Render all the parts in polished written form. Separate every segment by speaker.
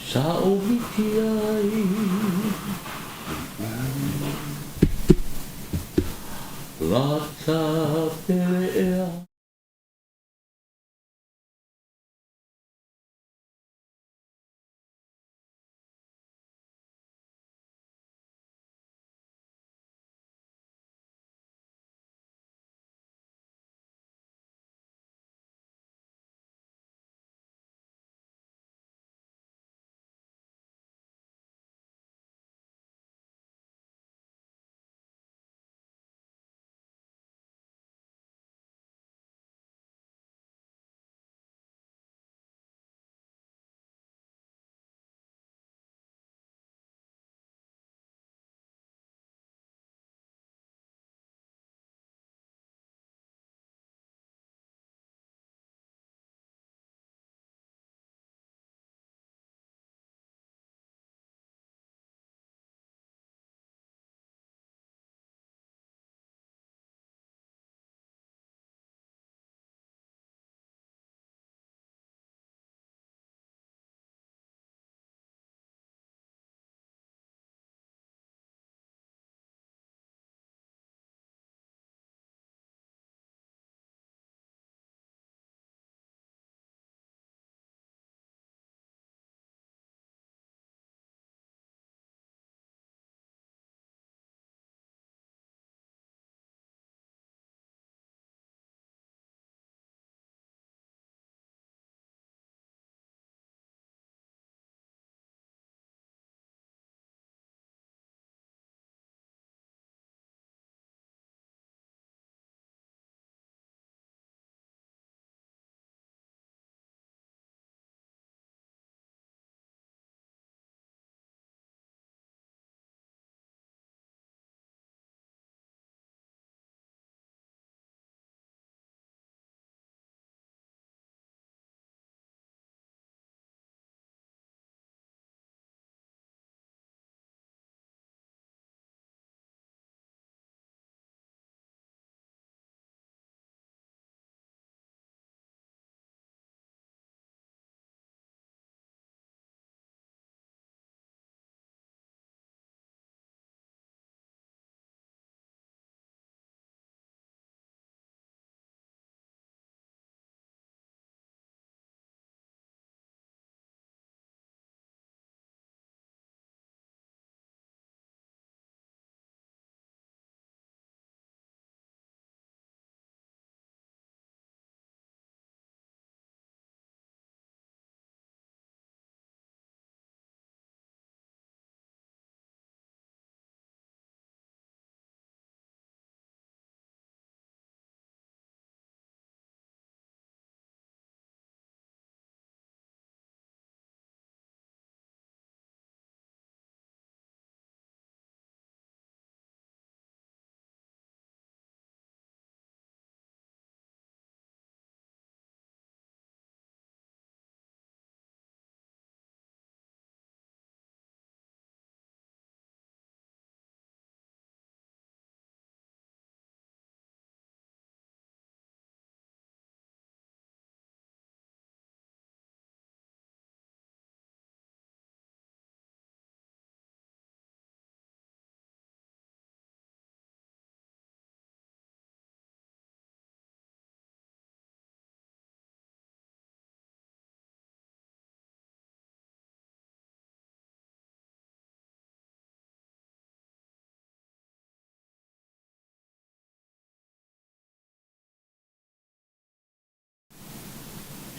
Speaker 1: Sa ou miti ai. Lata pele ea.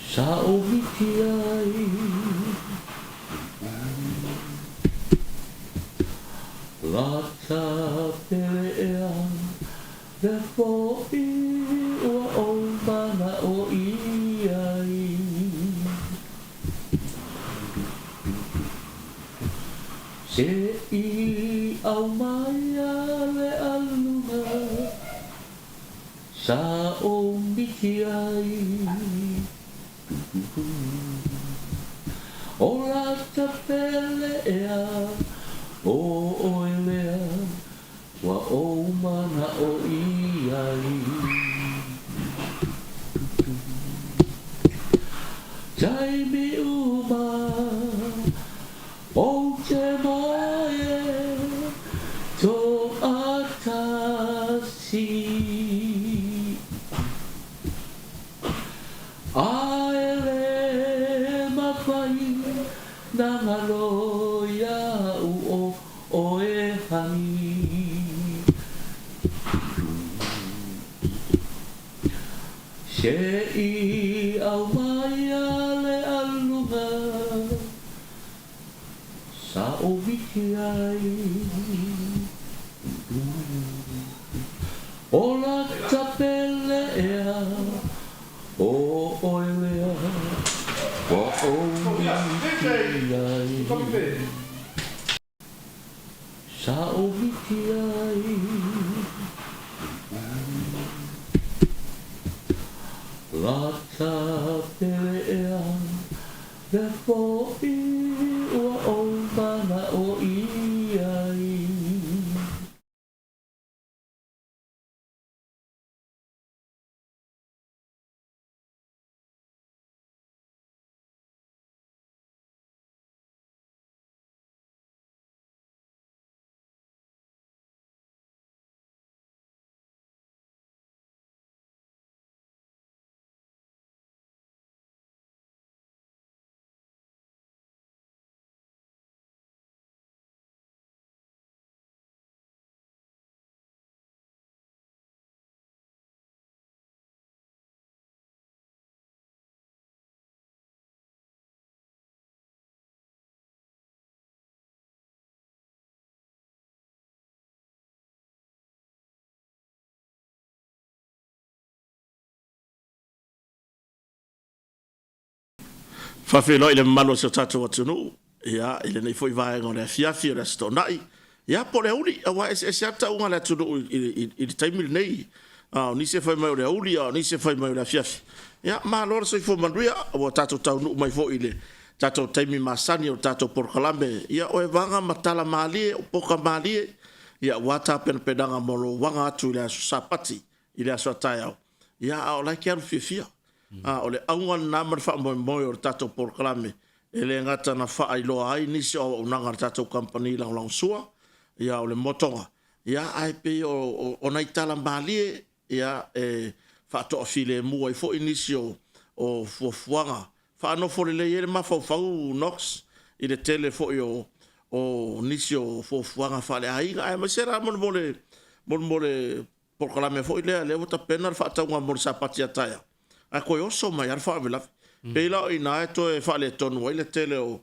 Speaker 1: Sa ou miti ai. Lata pele ea lea foʻi ua ou manaʻo i ai. Se i ʻau mai a leʻa luna. Sa ou miti ai. O lata pele ea, ʻo ʻoe lea, ua ou manaʻo i ai. Taimi uma. Tasi. A e le mafai na galo iaʻu ʻo ʻoe hani. Se i aumaia le aluga sa ʻōmiki ai. Ola ta pele ea, ʻo ʻoe lea, ua ʻōmiki ai. Sa ʻōmiki ai. Lata pele ea, lea hoʻi ua ou manaʻo i ai.
Speaker 2: Faafeiloai i le mamalu o si o tatou atunuu, ia, i lenei foi vaega o le afiafi o le Aso Toonai, ia, po o le aoauli, aua e eseese lava le tauga a le atunuu i le taimi lenei. A o nisi e fai mai o le aoauli, a o nisi e fai mai o le afiafi. Ia, malo le soifua manuia, ua tatou taunuu mai foi i le tatou taimi masani o le tatou polokalame, ia, o evaga ma tala malie, o poka malie, ia, aua tapenapenaga mo lou aga atu i le aso Sapati i le aso a taeao, ia, a o la e te alu fiafia. A o le auga lena ma le faamoemoe o le tatou polokalame, e le gata na faailoa ai nisi o auaunaga a le tatou kamupani lagolagosua, ia, o le motoga, ia, ae pei o nai tala malie, ia, e faatoafilemu ai foi nisi o fuafuaga faanofo lelei ai le mafaufau Knox i le tele foi o nisi o fuafuaga faaleaiga, aemaise la mo le polokalame foi lea, lea ua tapena le faatauga mo le Sapati a taeao, ae toe oso mai lava le faalavelave. Pei la o i ina e toe faaletonu ai le tele o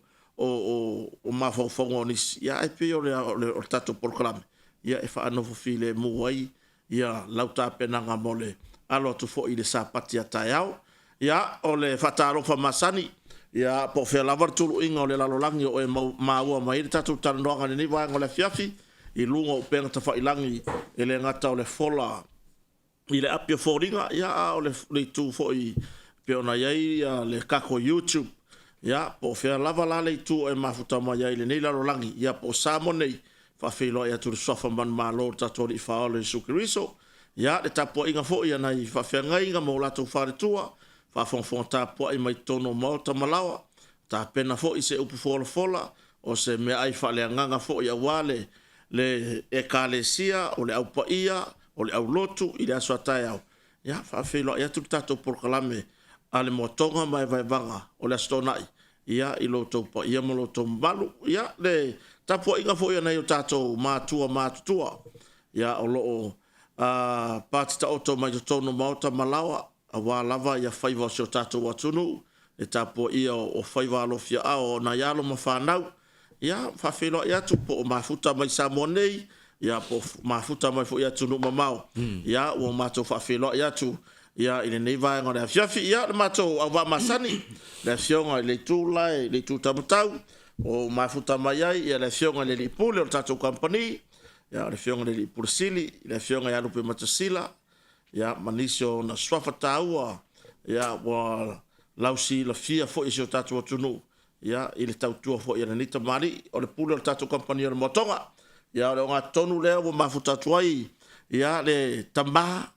Speaker 2: mafaufauga o nisi, ia ae pei o le tatou polokalame, ia e faanofo filemu ai ia lau tapenaga mo le alo atu foi i le Sapati a taeao. Ia, o le faatalofa masani, ia, po o fea lava le tuluiga o le lalolagi o e maua mai ai le tatou talanoaga i lenei vaega o le afiafi, i luga o upega tafailagi, e le gata o le fola i le api o foliga, ia, a o le itu foi e pei ona i ai le tatou YouTube, ia, po o fea lava la le itu o e mafuta mai ai i lenei lalolagi, ia, po o Samoa nei, faafeiloai atu i le Suafa manumalo o le tatou Alii Faaola Iesu Keriso, ia, le tapuaiga foi a nai faafeagaiga ma o latou faletua, faafogafoga tapuai mai totonu o maota ma laoa, tapena foi se upu folafola, o se meaai faaleagaga foi aua le le Ekalesia, o le Au Paia, o le Au Lotu i le aso a taeao, ia, faafeiloai atu le tatou polokalame a le Moatoga ma Evaevaga o le Aso Toonai, ia, i lo outou paia ma lo outou mamalu. Ia, le tapuaiga foi a nai o tatou matua matutua, ia, o lo o pati taoto mai totonu o maota ma laoa, aua lava ia faiva o si o tatou atunuu, le tapuaia o faiva alofiaao o nai alo ma fanau. Ia, faafeiloai atu po o mafuta mai Samoa nei, ia po o mafuta mai foi i atunuu mamao. Ia, ua matou faafeiloai atu ia i lenei vaega o le afiafi. Ia, le matou auvaa masani, le Afioga i le itu la i le itu taumatau, o mafuta mai ai ia le Afioga i le Alii Pule o le tatou kamupani, ia o le Afioga i le Alii Pule Sili, le Afioga ia Lupematasila, ia ma nisi o ona suafa taua, ia ua lausilafia foi e si o tatou atunuu, ia i le tautua foi a lenei tamalii, o le pule o le tatou kamupani o le Moatoga. Ia o le ogatotonu lea ua mafuta atu ai ia le tama,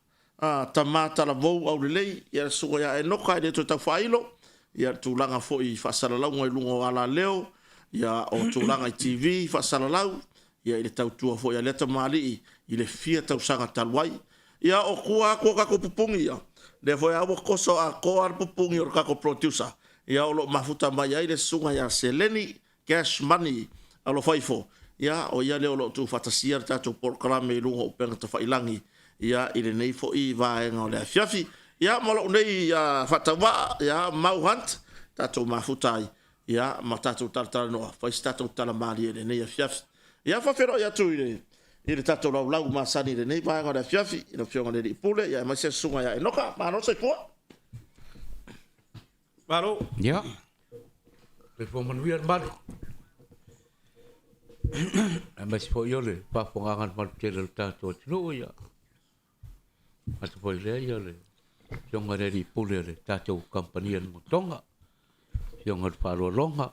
Speaker 2: a tama talavou aulelei, ia le susuga ia Enoka e le toe tau faailo, ia le tulaga foi i faasalalauga i luga o alaleo, ia o tulaga i TV faasalalau, ia i le tautua foi a lea tamalii i le fia tausaga talu ai. Ia, o tua atu o tatou pupugi ia, lea foi lava ua toso atoa le pupugi o le tatou producer, ia o lo o mafuta mai ai le susuga ia Seleni Cash Money Alofaifo, ia o ia lea o lo o tuufaatasia le tatou polokalame i luga o upega tafailagi ia i lenei foi vaega o le afiafi. Ia ma lou nei faatauvaa, ia Mau Hunt, tatou mafuta ai ia ma tatou talatalanoa, fai se tatou tala malie i lenei afiafi. Ia faafeiloai atu i le i le tatou laulau masani i lenei vaega o le afiafi i le Afioga i le Alii Pule, ia aemaise le Susuga ia Enoka. Malo le soifua.
Speaker 3: Malo.
Speaker 4: Ia. Soifua manuia le malu. Aemaise foi o le faafofogaaga a le malu tele o le tatou atunuu, ia. Atu foi i lea ia le Afioga i le Alii Pule o le tatou Kamupani a le Motoga, Afioga i le Faaaloaloga,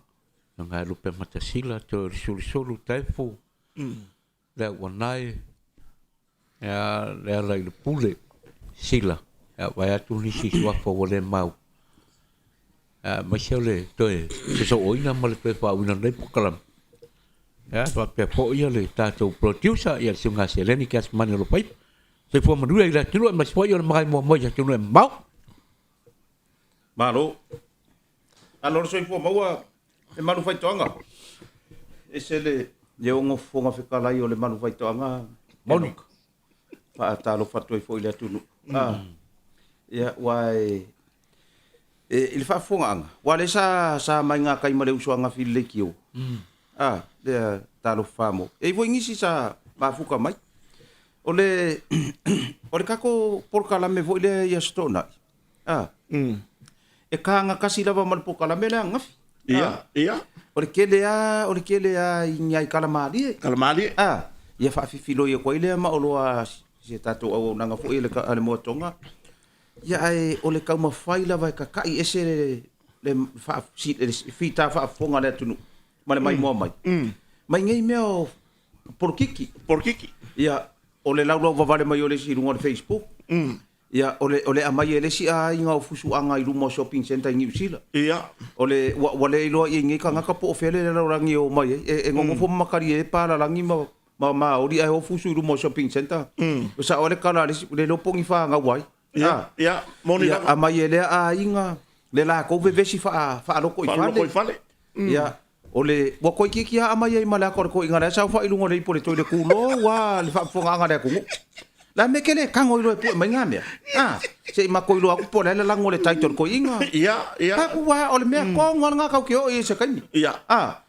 Speaker 4: Afioga ia Lupematasila Toeolesulusulu Taefu, Leauanae, ia Lealailepule Sila, ia vaeatu nisi suafa ua le maua, aemaise o le toe sosooina ma le toe faaauauina o lenei polokalame. Ia faapea foi le tatou producer ia le Susuga ia Seleni Cash Money Alofaifo. Soifua manuia i le atunuu aemaise foi o le malae muamua i atunuu e mamao.
Speaker 3: Malo. Malo le soifua maua le malu faitoaga. Ese le le ono fofoga fetalai o le malu faitoaga.
Speaker 4: Moni.
Speaker 3: Faatalofa atu ai foi i le atunuu. Ah. Ia, ua e E, i le faafofogaaga, aua lea sa, sa mai gakai ma le uso a Gafi i le leitio. A, lea talofa Samoa. E i ai foi nisi sa mafuta mai. O le, o le tatou polokalame foi lea i Aso Toonai, a, e tagatasi lava ma le polokalame lea a Gafi.
Speaker 2: Ia, ia.
Speaker 3: O le tele lava, o le tele lava i ni ai tala malie.
Speaker 2: Tala malie.
Speaker 3: A, ia faafifiloi atu ai lea ma oloa a si a tatou auaunaga foi a le Moa Tonga. Ia ae o le taumafai lava e tata'i ese le fita faafofoga a le atunuu ma le maimoa mai mai nei mea o polokiki.
Speaker 2: Polokiki.
Speaker 3: Ia, o le laulauvavale mai o le isi i luga o le Facebook. Ia, o le o le aumai e le isi aiga o fusuaga i luma o shopping centre i Niu Sila.
Speaker 2: Ia.
Speaker 3: O le ua ua le iloa i ai nei tagata po o fea le lalolagi e omai ai. E nonofo ma makalie palalagi ma ma maoli ae o fusu i luma o shopping centre. Ua sao ai le tala a le isi, le iloa po o ni fanau ai.
Speaker 2: Ia, ia, moni
Speaker 3: lava. Aumai e lea aiga le latou vevesi faaloko i fale.
Speaker 2: Faaloko i fale.
Speaker 3: Ia, o le, ua toeitiiti lava aumai ai ma le ata o le toeaina la e saofai i luga o le ipu o le toilet tulou lava le faafofogaaga a le atunuu. O le a le mea e te le tago ai loa e pue mai na mea? A, se i matou iloa atu po o le a le lanu o le title o le toeaina.
Speaker 2: Ia, ia.
Speaker 3: Taku aua o le mea tonu lava lena tatou te oo i ai i se taimi.
Speaker 2: Ia.
Speaker 3: A,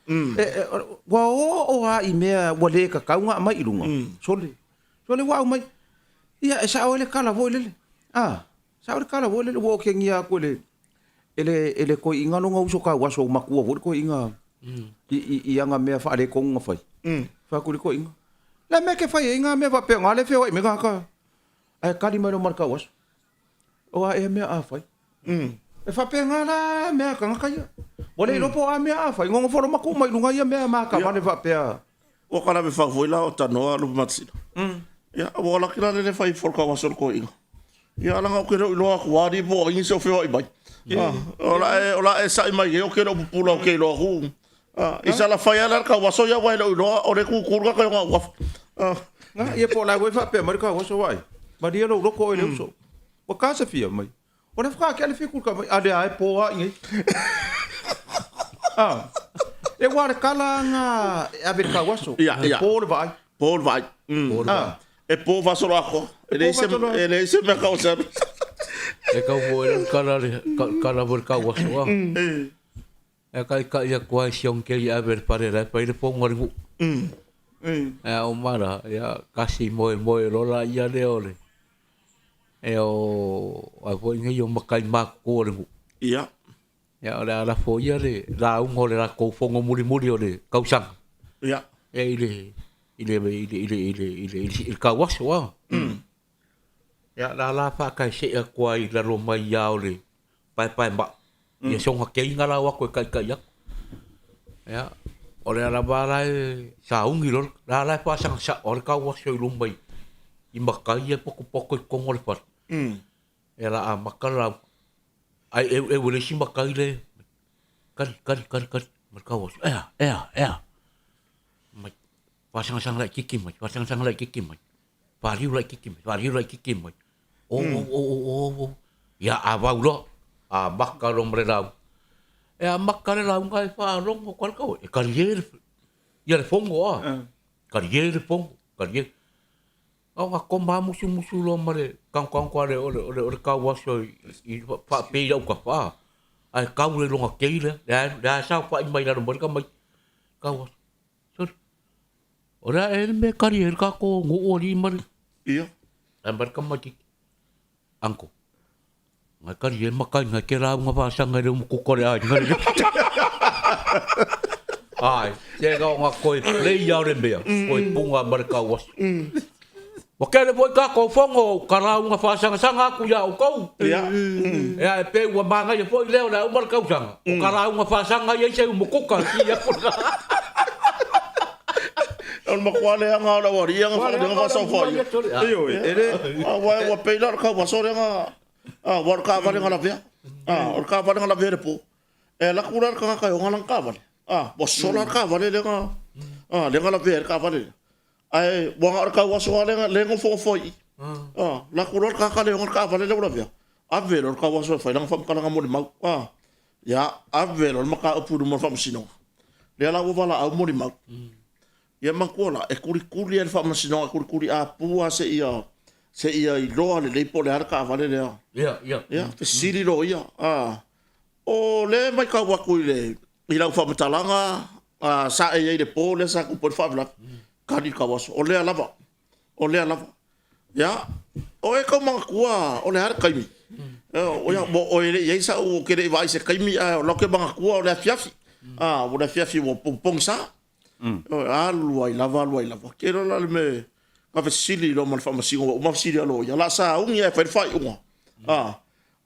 Speaker 3: ua oo lava i mea ua le tatau ona aumai i luga, sole, sole ua aumai. Ia, e sao ai le tala foi lele, a, sao le tala foi lele ua otegia atu e le, e le, e le toeaina lona uso tauaso ua matua foi le toeaina i ana mea faaletonu na fai. Fai atu i le toeaina, o le a le mea e te fai ai na mea faapena lea e feoai mai tagata ae tali mai loa ma le tauaso. O a ea mea a fai? E faapena la mea a tagata ia. Ua le iloa po o a mea a fai, nonofo loa ma tuu mai i luga ia mea matavale faapea.
Speaker 2: Ua kalave fau foi la o tanoa Lupematasiga. Ia, ua laki la lele fai for kauaso le toeaina. Ia, leaga ou te le o iloa atu lava alii po o ai nisi o feoai mai. O la e, o la e sa'i mai nei, ou te le o pupula ou te iloa atu. I sala fai lava la le kauaso ia aua e le o iloa o le tutu le tagata i ona uafu.
Speaker 3: Na, ia po o la e faapea mai le kauaso, vaai, malie lou loto oe le uso. Ua kasafia mai. O le whakaakea le whiku ka mai, a lea e pō a i Ah, e wā le kala nga e ave le kauaso.
Speaker 2: Ia, ia.
Speaker 3: E pō le vaai.
Speaker 2: Pō le vaai.
Speaker 3: Ah.
Speaker 2: E pō fasolo ako. E leai se, e leai se mea kau se anu.
Speaker 1: E kau foi le kala le kala foi le kauaso a. E kaikai atu ai si ong kei ave le pare la pai le ponga le gu. E o mara ia kasi moe moe lola ia le ole. E o ai foi nei o makai mako le gu.
Speaker 2: Ia.
Speaker 1: Ia o le ala fo ia le lauga o le latou fono mulimuli o le tausaga.
Speaker 2: Ia.
Speaker 1: E i le i le i le i le i le i le i le kauaso a. Ia la la whakaese atu ai i lalo mai ia o le paepae maa. Ia soga keinga la o aku e kaikai aku. Ia, o le ala lava la e sauni loa, la la e faasaga sao le kauaso i luma i matai ia e potopoto i totonu o le fale. Ia la amata le lauga. Ai eueu e le isi matai le, kali, kali, kali, kali, ma le kauaso, ea, ea, ea. Mai, faasagasaga laitiiti mai, faasagasaga laitiiti mai. Faliu laititi mai, faliu laititi mai. O, o, o, o, o, o. Ia, a vau loa. A maka loa ma le lauga. E a maka le lauga e faalogo atu lava le tau, e kalie le, ia le fono a. Kalie le fono, kalie. A o koma musumusu loa ma le kagokago a le, o le, o le, o le tau aso i, i faapei i au tafa. Ae tau le lona kei lea, lea, lea saofai mai lalo mai le tamaiti. Tau aso. Sole. O le a ea le mea e kali ai le tatou nuu alii ma le...
Speaker 2: Ia.
Speaker 1: Ae mai le tamaitiiti. Uncle, ngai kali e makai ngai ke lauga faasaga i le umukuka o le aiga le Ai, te ga o ngā koe play au le mea, koe punga ma le kauaso. Ua kele foi tatou fono ka lauga faasagasagaaku iā outou.
Speaker 2: Ia.
Speaker 1: Ea e pei ua manaia foi lea o le a uma le tausaga, o ka lauga faasaga ia i se umukuka ki aku lena.
Speaker 2: O le matua leaga o le aualii ia na faasaofai.
Speaker 3: Ioe, e le.
Speaker 2: Aua ua pei la o le kauaso lea na, aua o le taavale na lavea. O le taavale na lavea i le po. E alu atu la le tagata e ona lana taavale, ua sola le taavale lea na, lea na lavea ai le taavale lea. Ae ua na o le tauaso lava lea lea e nofonofo ai i i. Alu atu loa le tagata lea e ona le taavale lea ua lavea, ave loa le tauaso e fai lana faamatalaga molimau. Ia, ave loa le mataupu i luma o le faamasinoga. Lea la ua valaau molimau. Ia manatua la, e kulikuli lava i le faamasinoga, e kulikuli apu lava seia seia iloa lelei po o le a le taavale lea.
Speaker 1: Ia, ia.
Speaker 2: Ia, fesili loia. O lea e matau atu i le i lau faamatalaga sa e i ai i le po lea sa tupu ai le faalavelave, kali le tauaso. O lea lava, o lea lava. Ia, o e tau manatua o le a le taimi? Ua oe le i ai sau, ou te le i vaai i se taimi, ae o la ou te manatua o le afiafi. O le afiafi ua pogisa. Alu ai lava, alu ai lava. Te iloa la le mea na fesili loa ma le faamasino, ua uma fesili a loia, o le a sauni ae fai le faaiuga.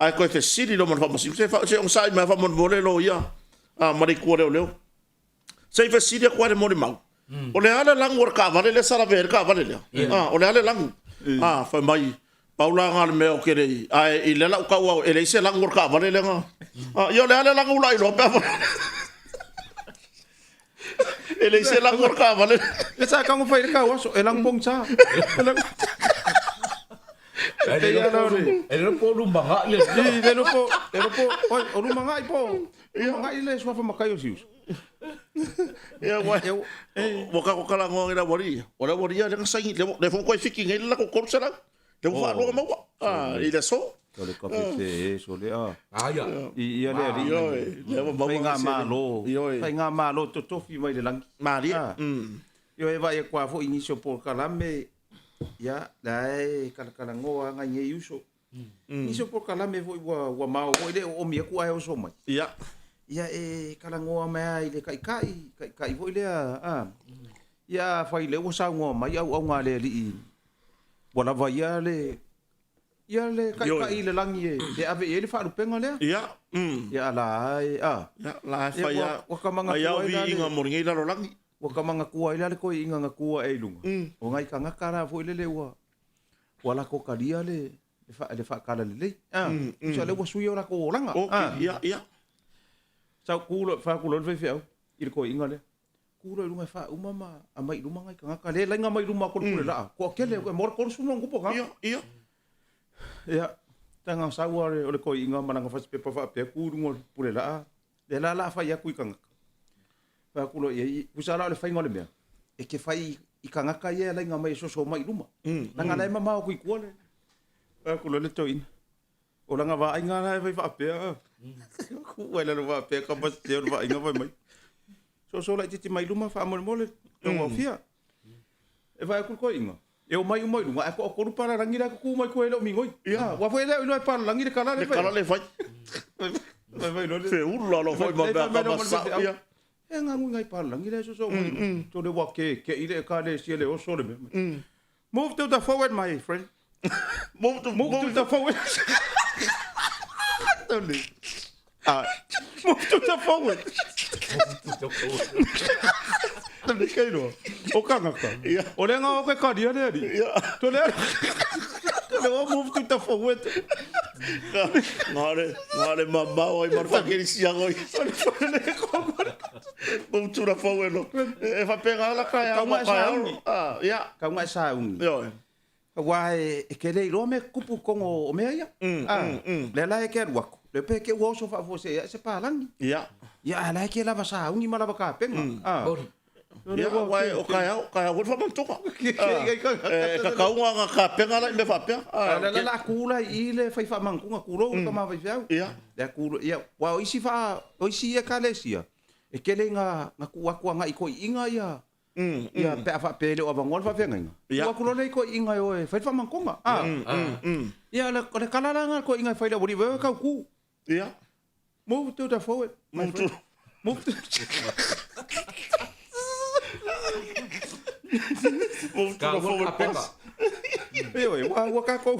Speaker 2: Ae toe fesili loa ma le faamasino, se se onosai mai faamolemole loia ma le itu a leoleo. Se i fesili atu lava i le molimau, o le a le lanu o le taavale lea sa lavea ai le taavale lea? O le a le lanu? Fai mai, pau la lena o le mea ou te le i, ae i lea la ou tau au, e leai se lanu o le taavale lea na, ia o le a le lanu la iloa pe a E leai se lanu o le taavale.
Speaker 3: Le sa taumafai i le tauaso, e lanu pogisa.
Speaker 1: E le iloa po o Lumagai.
Speaker 3: I, le iloa po, le iloa po, oi, o Lumagai po o Lumagai le suafa matai o Siuso.
Speaker 2: Ia, ua, ua tatou talanoa nei i le aualii ia. O le aualii ia lea na saini, lea foi ua toe fiki nei le latou 300. Lea ua faalua ona maua i le aso.
Speaker 3: O le kafefe e sole a.
Speaker 1: Aia.
Speaker 3: I ia le alii.
Speaker 2: Ioe, lea ua maua.
Speaker 3: Faigamalo.
Speaker 2: Ioe.
Speaker 3: Faigamalo totofi mai le lagi.
Speaker 2: Malie.
Speaker 3: Ioe, e vaai atu lava foi i nisi o polokalame, ia, la e kalakalanoa lava nai nei uso. Nisi o polokalame foi ua ua mao foi le oomi atu ae oso mai.
Speaker 2: Ia.
Speaker 3: Ia e kalanoa mai lava i le taitai, taitai foi lea, a. Ia afai lea ua saunoa mai auauna a le Alii ua lava ia le ia le taitai i le lagi e ave i ai le faalupega lea.
Speaker 2: Ia.
Speaker 3: Ia a la e a.
Speaker 2: Ia, la e fai a.
Speaker 3: Ua ka manatua
Speaker 2: ai
Speaker 3: la le.
Speaker 2: Viiga mo lenei lalolagi.
Speaker 3: Ua ka manatua ai la le toeaina na tu ae i luga. O nai tagata la foi lele ua ua latou talia le le faatalalelei. A, tusa lea ua sui o latou olaga.
Speaker 2: Okay, ia, ia.
Speaker 3: Sau tu loa, fai atu loa le faifeau i le toeaina lea. Tu loa i luga e faauma ma aumai i luma nai tagata. Lea e laina mai i luma atu o le pule laa. Toatele, e maua le 30 ma ona tupu o tagata.
Speaker 2: Ia, ia.
Speaker 3: Ia, taga sau lava o le toeaina ma lana fasipepa faapea, tu i luga o le pule laa. Lea la o le a fai atu i tagata. Fai atu loa i ai, tusa la o le faiga o le mea, e te fai i tagata ia e laina mai e soso mai i luma. Leaga la e mamao atu i tua le. Fai atu loa le toeaina, o lana vaaiga la e fai faapea, Kuu ai lalo faapea ka masese o le vaaiga fai mai. Soso laitiiti mai luma faamolemole, tou aofia. E vaai atu le toeaina, e omai uma i luga, ae toatolu palalagi la e tutu mai tua e le o migoi. Aua foi e le o iloa e palalagi le kala lea e fai.
Speaker 2: Le kala lea e fai.
Speaker 3: Fai mai loa le.
Speaker 2: Feula loa foi ma mea kama sao ia.
Speaker 3: E gaguiga i palalagi la e soso mai i luga. Tole ua keke'i le ekalesia le oso le mea. Move to the forward my friend.
Speaker 2: Move to,
Speaker 3: move to the forward. Move to the forward. Tole kai roa. O kangaka. O le anga o ke karia le ari. Tole Tole o move to the forward.
Speaker 2: Ngā le, ngā le mamao ai marwhakerisi angoi. Move to the forward. E whapenga ala kai
Speaker 3: au
Speaker 2: ma kai au.
Speaker 3: Kaunga e saungi.
Speaker 2: Ioe.
Speaker 3: Aua e te le iloa mea tutupu i totonu o mea ia. Lea la e te alu atu, lea pe te ua oso faafuasei ae se palagi.
Speaker 2: Ia.
Speaker 3: Ia ae la e te lava sauni ma lava tapena.
Speaker 2: Ia, aua o taeao, taeao foi le faamanatuga. E tatau ona tapena la i mea faapea.
Speaker 3: A o lea la a tu la i i le fai faamanatuga, tulou le tama faifeau.
Speaker 2: Ia.
Speaker 3: Lea tu, ia, aua o isi faa, o isi ekalesia, e tele ina tuu atu agai i toeaiina ia, Ia, pe a faapea e le o avanoa le faafeagaiga, tuu atu loa lea i toeaiina e o e fai le faamanatoga. Ia, o le tala la lena a le toeaina e fai i le aualii, vaai o e tau tu.
Speaker 2: Ia.
Speaker 3: Move to the forward, my friend. Move to
Speaker 2: Move to the forward bus.
Speaker 3: Ioe, ua tatou...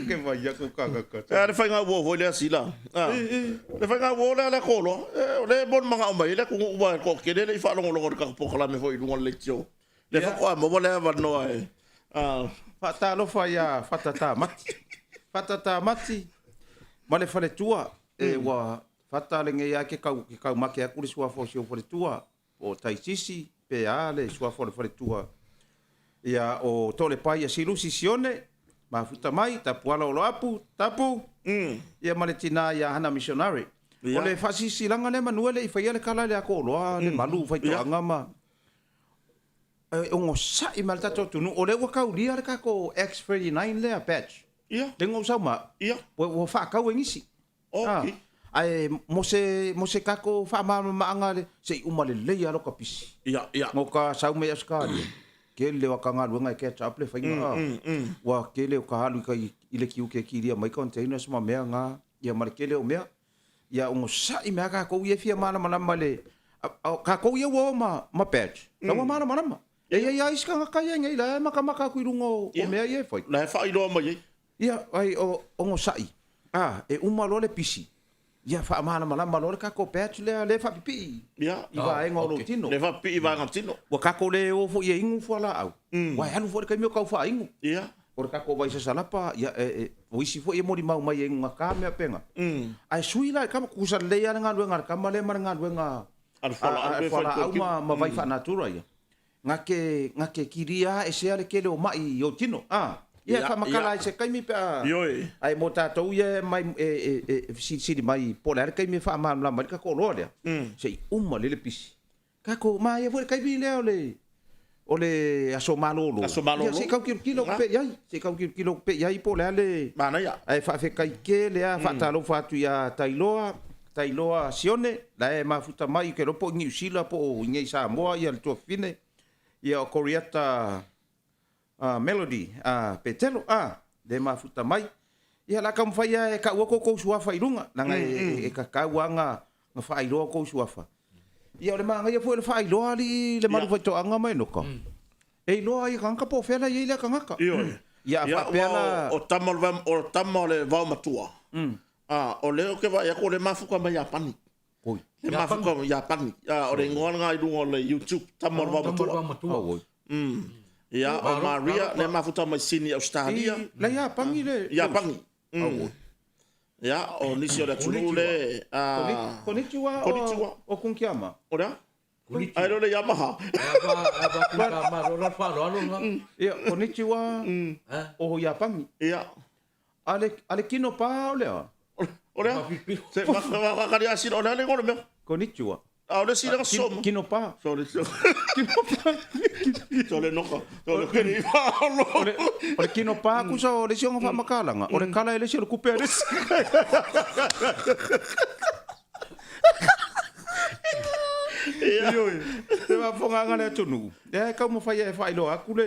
Speaker 3: Ke vai aku kaka.
Speaker 2: E le faiga uo foi lea sila. Le faiga uo lea le koloa. O le mon manga o mai le ku ua ko kele le i faalogologo le kaka polokalame foi i luga o le leitio. Le faatoa maua le avanoa e
Speaker 3: Faatalofa ia Fata Mati. Fata Mati ma le faletua e ua Fata lenei lava ke kau ke kaumake atu le suafa o si ou faletua. Po o Taisisi pe a le suafa o le faletua ia o Tolepai ia Silusi Sione, mafuta mai, Tapuala Oloapu, Tapu, ia ma le tina ia Hana Missionary. O le faasilasilaga lea manu e le i faia le kala i le Akooloa, le malu faitoaga ma e onosai mai le tatou atunuu. O lea ua taulia le tatou X39 lea batch. Lea na ou sau ma au, ua faatau e nisi.
Speaker 2: Okay.
Speaker 3: Ae mo se, mo se tatou faamalamalamaga le, se i uma lelei lava lota pisi.
Speaker 2: Ia, ia.
Speaker 3: No ka sau mai Ausetalia, tele o aka galuega e catch up le faiga a. Ua tele o ka alu i kai i le tiute e kilia mai containers ma mea na, ia ma le tele o mea. Ia onosai mai lava tatou ia e fia malamalama i le, o tatou ia ua o ma, ma badge, la ua malamalama. E i ai lava isi tagata ia nei la e matamata atu i luga o mea ia e fai.
Speaker 2: La e faailoa mai ai.
Speaker 3: Ia, ai, o, onosai, a, e uma loa le pisi, ia faamalamalama loa le tatou badge lea, lea e faapipii
Speaker 2: Ia.
Speaker 3: i vaega o lou tino.
Speaker 2: Lea e faapipii i vaega o le tino.
Speaker 3: Ua tatou le o foi e inu fualaau, aua e alu foi le taimi o tau faainu.
Speaker 2: Ia.
Speaker 3: O le tatou vai sasalapa, ia, e, e, o isi foi e molimau mai e inu gata mea pena. Ae sui la i le tama, tutusa lelei lava le galuega a le tama lea ma le galuega
Speaker 2: A le fualaau
Speaker 3: a le fualaau ma, ma vai faanatura ia. Nga ke, nga ke kiria esea le kele o ma'i i ou tino, a. Ia, e faamatala ai se taimi pe a.
Speaker 2: Ioe.
Speaker 3: Ae mo tatou ia e mai, e, e, e, e fesilisili mai po o le a le taimi e faamalamalama ai le tatou oloa lea, se i uma lelei le pisi. Tatou, manaia foi le taimi lea o le, o le aso malolo.
Speaker 2: Aso malolo.
Speaker 3: Ia, se i tau tilotilo atu pea i ai, se i tau tilotilo atu pea i ai po o le a le.
Speaker 2: Manaia.
Speaker 3: Ae faafetai tele lava, faatalofa atu ia Tailoa, Tailoa Sione, la e mafuta mai, ou te iloa po o i Niu Sila po o i inei i Samoa ia le tuafafine, ia o Koriata Melody Petelo, a, le mafuta mai. Ia, o le a taumafai lava e tau atu outou suafa i luga, leaga e tatau lava ona faailoa outou suafa. Ia, o le manaia foi o le faailoa alii le malu faitoaga ma Enoka, e iloa ai e tagata po o fea la e i ai lea tagata.
Speaker 2: Ioe.
Speaker 3: Ia, a faapea la...
Speaker 2: O tama o le vaomatua, A, o lea ou te vaai atu o lea e mafuta mai Iapani.
Speaker 3: Oi.
Speaker 2: E mafuta mai Iapani. A, o le igoa lena i luga o le YouTube, Tama o le
Speaker 1: Tama o le
Speaker 2: Vaomatua.
Speaker 1: Vaomatua.
Speaker 3: Oi.
Speaker 2: Ia, o Maria, lea e mafuta mai Sini, Ausetalia.
Speaker 3: I, la Iapani le...
Speaker 2: Iapani. Ia, o nisi o le atunuu le... A,
Speaker 3: Konnichiwa o...
Speaker 2: Konnichiwa.
Speaker 3: O Kunkiama.
Speaker 2: O le a? Ae le o le Yamaha.
Speaker 3: Ia, konnichiwa o Iapani.
Speaker 2: Ia.
Speaker 3: A le, a le kino pā o le a?
Speaker 2: O le a? Se makakali a sila, o le a le igoa o le mea?
Speaker 3: Konnichiwa.
Speaker 2: A o le sila ka soma.
Speaker 3: Kino pā.
Speaker 2: Sole, kino pā. Sole noka. Sole kene i whaalo.
Speaker 3: O le, o le kino pā kusa o le isi o ngā whaamakalanga. O le kala e le isi o le kupe a le isi. Ioe, le faafofogaga a le atunuu, ia e taumafai e faailoa atu le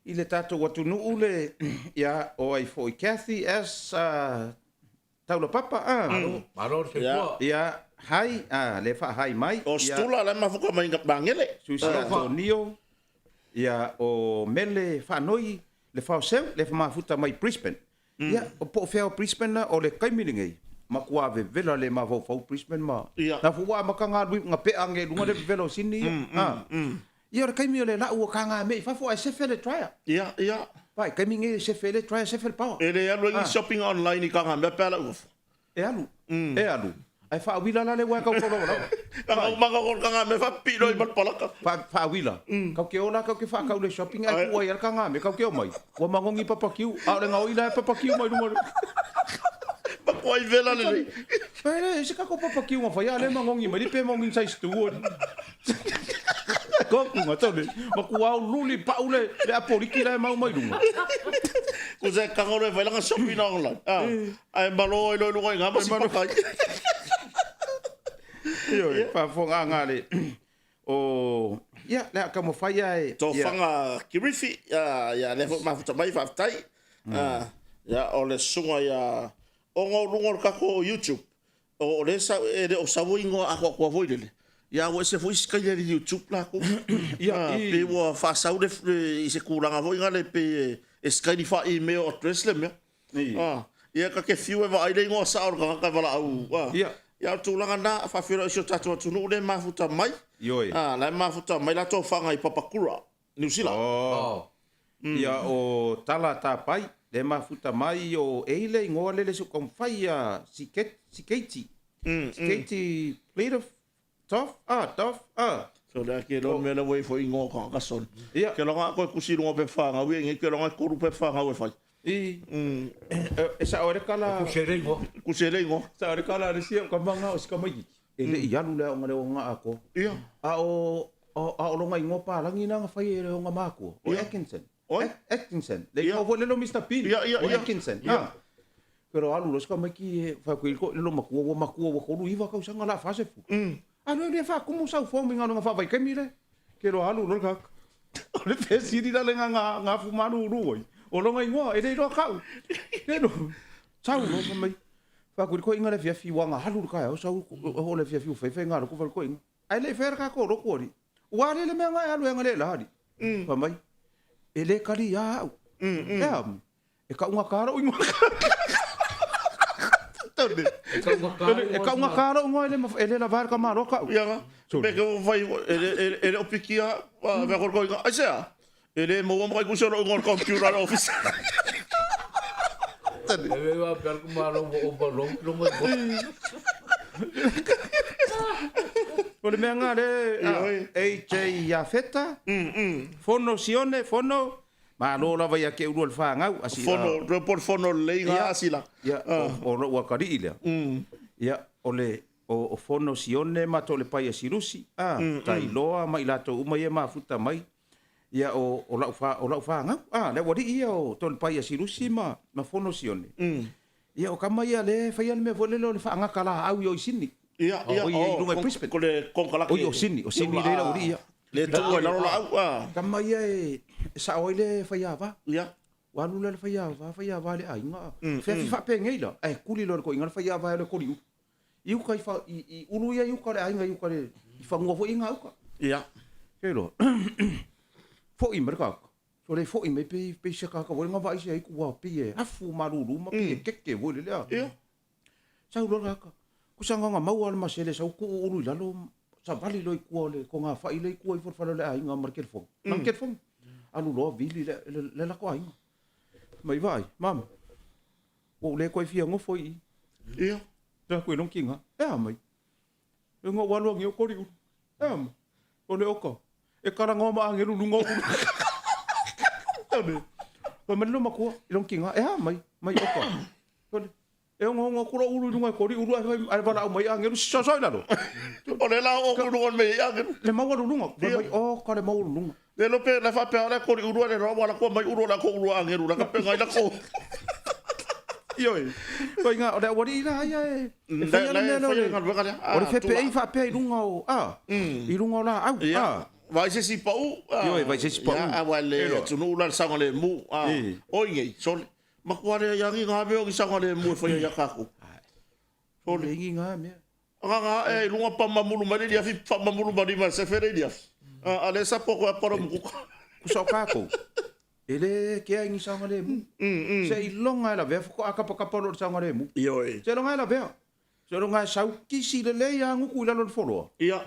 Speaker 3: i le tatou atunuu le, ia, o ai foi Kathy S. Taulapapa, a.
Speaker 1: Malo le soifua.
Speaker 3: Ia, hi, a, le faahai mai.
Speaker 2: O Stula la e mafuka mai Magele.
Speaker 3: Susi Antonio, ia, o Mele Faanoi le Faoseu, le mafuta mai Brisbane. Ia, po o fea o Brisbane, o le taimi lenei, matua vevela le mafaufau Brisbane ma...
Speaker 2: Ia.
Speaker 3: Na foi ua amata galui, na pea age i luga le vevela o Sydney ia. Ia, o le taimi o le lau o ka ngā mea i fafo ae sefe le dryer.
Speaker 2: Ia, ia.
Speaker 3: Vai, taimi nei e sefe le dryer, sefe le power.
Speaker 2: E le alu ai ni shopping online i ka ngā mea pe a lau fafo.
Speaker 3: E alu, e alu. Ae faauila la le uaea kau kau lava.
Speaker 2: Langa umaga ko kanga me fa pi loi mal palaka.
Speaker 3: Fa faauila. Kau ke ola kau ke faakau le shopping ai ku ai al kanga me kau ke o mai. Ua magongi papakiu a o le gaoi la e papakiu mai luga.
Speaker 2: Ma ko ai vela le nei.
Speaker 3: Pele se ka ko papakiu nga fai a le magongi mai pe magongi size 2. Ko ku nga tole. Ma ku au luli pau le le apoliki la e mau mai luga.
Speaker 2: Ko se kanga le fai langa shopping online. Ah. Ae malo ai loa i luga i ngā masi pakai.
Speaker 3: Ioe, faafofoga nga le o ia le a taumafai ae
Speaker 2: Tofaga Kirifi, ia lea foi mafuta mai faafetai. Ia o le susuga ia ona o luga o le tatou YouTube, o lea sa e le o sau ai igoa atoatoa foi lele, ia ua ese foi isi taimi i le YouTube latou.
Speaker 3: Ia, i
Speaker 2: Pei ua faasau le i se tulaga foi lea pei e sikaili faa-email address le mea.
Speaker 3: Ia.
Speaker 2: Ia ta te fiu e vaai le igoa sao o le tagata e valaau.
Speaker 3: Ia.
Speaker 2: Ia o le tulaga lena, faafeiloai i si o tatou atunuu lea e mafuta mai.
Speaker 3: Ioe.
Speaker 2: La e mafuta mai la tofaga i Papakura, Niu Sila.
Speaker 3: Oh. Ia o Tala Tapai, lea e mafuta mai o e i le igoa lele se taumafai ia Sikeiti. Sikeiti Pleadif Tof, ah, tof, ah.
Speaker 2: So le ake loa mea la ua i foi ingoa o tagata sole.
Speaker 3: Ia.
Speaker 2: Ke loga koe kusi i lunga o pepa whangau ia nge ke loga e kolu pepa whangau e whai.
Speaker 3: I. E sao e le kala.
Speaker 1: Kusi e le ingoa.
Speaker 2: Kusi e le ingoa.
Speaker 3: Sao e le kala le sia ka manga o si kamaititi. E le i alu le aoga le oga akoa.
Speaker 2: Ia.
Speaker 3: A o a o longa ingoa palagi na nga whai e le oga makua. O Atkinson.
Speaker 2: Oi?
Speaker 3: Atkinson. Le ingoa foi lele o Mr Bean.
Speaker 2: Ia, ia,
Speaker 3: O
Speaker 2: ia.
Speaker 3: Atkinson.
Speaker 2: Ia.
Speaker 3: Ah. Pero alu loa si tamaiti e fai atu i le lo matua, ua matua ua 39 tausaga la 40. Alu e le faakumu sau form i galuega faavaitaimi le. Ke loa alu loa le tagata. O le fesili la le nga nga afu malulu ai. O lona igoa e le iloa kau. Le lo. Sau loa fai mai. Fai atu i le toeaina le afiafi ua na alu le taeao sau o le afiafi ua faifai ga lotu fai le toeaina. Ae le i faia le tatou lotu alii. Ua ale le mea na e alu e aga le la alii. Fai mai, e le kali iā au. E a me? E kaugata lou ingoa. E kaugata lou ingoa e le lava le tamaloa kau.
Speaker 2: Ia na. Pe ke ua fai, e le o pikia, mea koe koe, aisea? E le maua mai kusi o lou ingoa i le computer a le ofisa.
Speaker 1: E wa pe ku malo mo o balong lo mo.
Speaker 3: O le mea ngā le AJ Iafeta, Fono Sione, Fono, malo lava ia ke ulua le whāngau.
Speaker 2: Fono, re po le fono lelei ngā asila.
Speaker 3: Ia, o lou akalii lea. Ia, o le o Fono Sione ma to le pai a Sirusi, Tailoa ma i latou uma ia mafuta mai. Ia o o lau wha, o lau whāngau, a, le aualii ia o Tolepai a Sirusi ma, ma Fono Sione. Ia o kama ia le whai ana mea foi lele o le whaangaka la au i o i Sydney.
Speaker 2: Ia, ia,
Speaker 3: o, i lunga i Brisbane.
Speaker 2: Ko le konokalake.
Speaker 3: Oi o Sydney, o Sydney le aualii ia.
Speaker 2: Le tuu ai lalo laau, a.
Speaker 3: Kama ia e sao ai le whaiāwā.
Speaker 2: Ia.
Speaker 3: Ua alu lea le whaiāwā, whaiāwā le aiga. Whea whaapenei la, ae kuli loa le koiga le whaiāwā e le koli ulu. I uka i, wha, i, i ulu ia i uka le aiga i uka le, i whangua foi i ngā uka.
Speaker 2: Ia.
Speaker 3: Ke loa. Foi mai le kaka. So le foi mai pe, pe se kaka voi ngā vai se ai kua pe e afu malulu ma pe e keke voi le lea.
Speaker 2: Ia.
Speaker 3: Sau loa le kaka. Ko sa nganga maua le masele sau ku ulu i lalo sa vali loa i kua le ko ngā whai le i kua i whalewhale le aiga ma le telefoni. Mm. Le telefoni. Alu loa vili le, le, le lako aiga. Mai vai, mama. Ua ou le koe fia nofo i i.
Speaker 2: Ia.
Speaker 3: Te koe long kinga. E a mai. E nga walu angi o kori ulu. E a mai. O le oka. E karanga o ma angelu lunga o ulu. Tane. Koe mai lo makua i long kinga. E a mai. Mai oka. Tane. E onga onga kura ulu i lunga e kori ulu ai wala au mai angelu si i lalo.
Speaker 2: O le la o ulu o me angelu.
Speaker 3: Le maua lulunga. Koe mai o ka le maua lulunga.
Speaker 2: Le lo pe le faapea o le kori ulu le roa wala kua mai ulu la ko ulu angelu la ka pe ngai la ko.
Speaker 3: Ioe. Ko inga o le awari la ia e. E whai ana mea leo le. O le whepei whaapea i lunga o a. I lunga o la au a.
Speaker 2: Vai se si pau.
Speaker 3: Ioe vai se si pau.
Speaker 2: Ia awa le tunu la sanga le mu. Oi ngei sole. Makua le yangi ngā mea o ki sanga le mu e whai ia kākou.
Speaker 3: Sole. Ingi ngā mea.
Speaker 2: Agaga ae i luga pa mamulu mai le iliafi pa mamulu ma lima e sefe le iliafi. A le sapo koe a paro mukuka.
Speaker 3: Kusa o kākou, e le kea i ni saogalemu. Se iloga e lavea faatoa kapakapa loa i le saogalemu.
Speaker 2: Ioe.
Speaker 3: Se iloga e lavea. Se iloga e sau kisi lelei a guku i lalo o le foloa.
Speaker 2: Ia.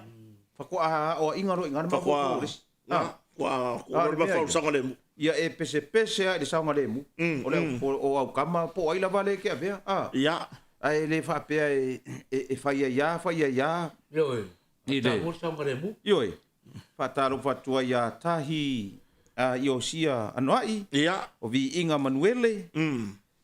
Speaker 3: Faatoa aoaiga loa i ina le mafaufau o le isi.
Speaker 2: Faatoa kua le mafaufau i le saogalemu.
Speaker 3: Ia e pesepese lava i le saogalemu. O le o aukama po o ai lava le ke avea.
Speaker 2: Ia.
Speaker 3: Ae le faapea e, e, e fai ai a, fai ai a.
Speaker 1: Ioe.
Speaker 3: I le.
Speaker 1: Taua le saogalemu.
Speaker 3: Ioe. Faatalofa atu ai ia Tahi a Iosia Anoa'i.
Speaker 2: Ia.
Speaker 3: O Viiga Manuele.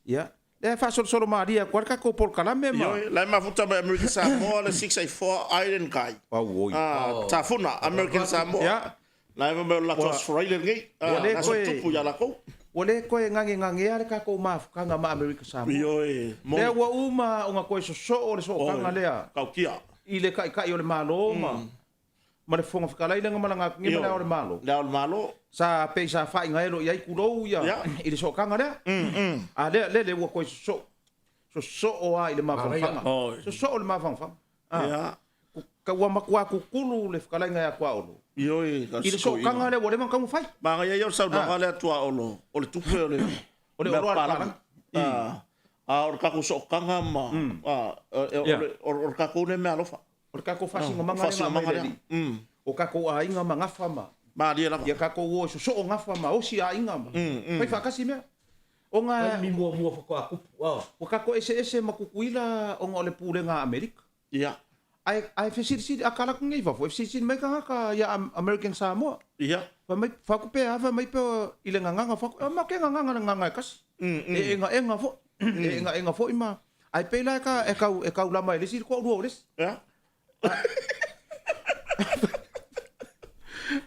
Speaker 3: Ia. Lea e faasolosolo malie atu ai le tatou polokalame ma.
Speaker 2: Ioe, la e mafuta mai American Samoa le 684 Island Guy.
Speaker 3: Auoi.
Speaker 2: Ah, Tafuna, American Samoa.
Speaker 3: Ia.
Speaker 2: La e mai o le latou Aso Faraile lenei.
Speaker 3: Ua
Speaker 2: Ah,
Speaker 3: le
Speaker 2: le aso
Speaker 3: toe-
Speaker 2: tupu ia lakou.
Speaker 3: Ua le toe gagegagea le tatou mafutaga ma Amerika Samoa.
Speaker 2: Ioe, moni.
Speaker 3: Lea ua uma ona toe sosoo le sootaga
Speaker 2: Oi,
Speaker 3: lea
Speaker 2: Tautia.
Speaker 3: i le Taitai o le Malo ma ma le Fofoga Fetalai lea na malaga atu nei ma Le Ao o le Malo.
Speaker 2: Le Ao o le Malo.
Speaker 3: Sa pei sa faaigaelo i ai tulou ia
Speaker 2: Ia.
Speaker 3: i le sootaga lea. A lea lele ua toe sosoo. Sosoo lava i le mafanafana.
Speaker 2: Oi.
Speaker 3: Sosoo le mafanafana. Ah.
Speaker 2: Ia.
Speaker 3: Ka ua matua kukulu le fetalaiga ia Tuaolo.
Speaker 2: Ioe,
Speaker 3: I le sootaga lea ua leva ona taumafai.
Speaker 2: Manaia ia o le saunoaga lea Tuaolo, o le tupe o le
Speaker 3: O le
Speaker 2: mea
Speaker 3: oloa a le
Speaker 2: palagi.
Speaker 3: palagi.
Speaker 2: A o le tatou sootaga ma o le tatou lea meaalofa.
Speaker 3: O le tatou faasinomaga lea na aumai e le Alii. O tatou aiga ma gafa ma.
Speaker 2: Malie lava.
Speaker 3: Ia tatou o e sosoo gafa ma osi aiga ma. Fai faatasi mea. Ona.
Speaker 1: Taimi muamua faatoa tupu.
Speaker 3: Ua tatou eseese ma Tutuila ona o le pulega a Amerika.
Speaker 2: Ia.
Speaker 3: Ae, ae fesilisili, a kala atu nei i fafo, e fesilisili mai tagata ia American Samoa.
Speaker 2: Ia.
Speaker 3: Fai mai, fai atu pe a, fai mai pe i le gagana, fai atu, ma ke gagana le gagana e kasi. E egaega foi, e egaega foi ma, ae pei la e ka, e kau, e kaulama e le isi le toalua o le isi.
Speaker 2: Ia.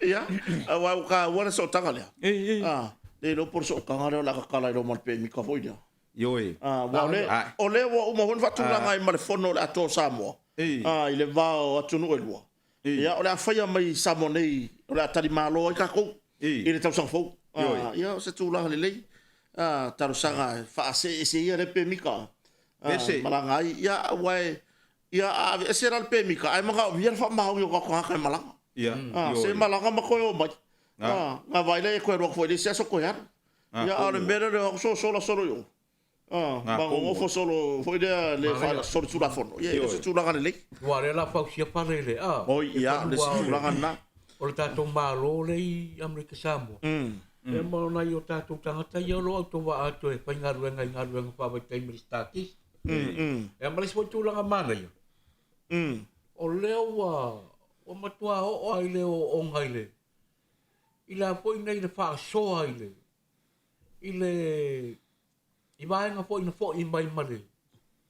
Speaker 2: Ia, aua ua taua le sootaga lea. Ah, le iloa po o le sootaga lea o le a tatala ai loa ma le pemita foi lea.
Speaker 3: Ioe.
Speaker 2: Ah, aua o lea, o lea ua uma foi ona faatulaga ai ma le fono o le Atoa o Samoa, ah, i le va o atunuu e lua. Ia, o le a faia mai i Samoa nei, o le a talimalo ai tatou i le tausaga fou. Ah, ia, o se tulaga lelei. Ah, talosaga e faaseese ia lea pemita, ah, malaga ai. Ia, aua e, ia, a aveese la le pemita, ae manaomia le faamaoni o tatou tagata e malaga. Ah, se malaga ma toe omai. Ah, na vaai lea e toe alu atu foi i le isi aso toe alu. Ia, a o le mea lea o le o atu sosola solo i o. Ah, ma nonofo solo foi lea le solitulafono. Ia, e le o se tulaga lelei.
Speaker 1: Ua lea la fausia pale le a.
Speaker 2: Oi, ia, le isi tulaga lena.
Speaker 1: O le tatou Malo lea i Amerika Samoa. Ia ma o nai o tatou tagata ia o lo o autovaa atu e faigaluega i galuega faavaitaimi i le Starkist. Ia ma le isi foi tulaga manaia, o lea ua ua matua oo lava i le ooooga i le i la foi nei le faasoa i le i le i vaega foi na foi mai ma le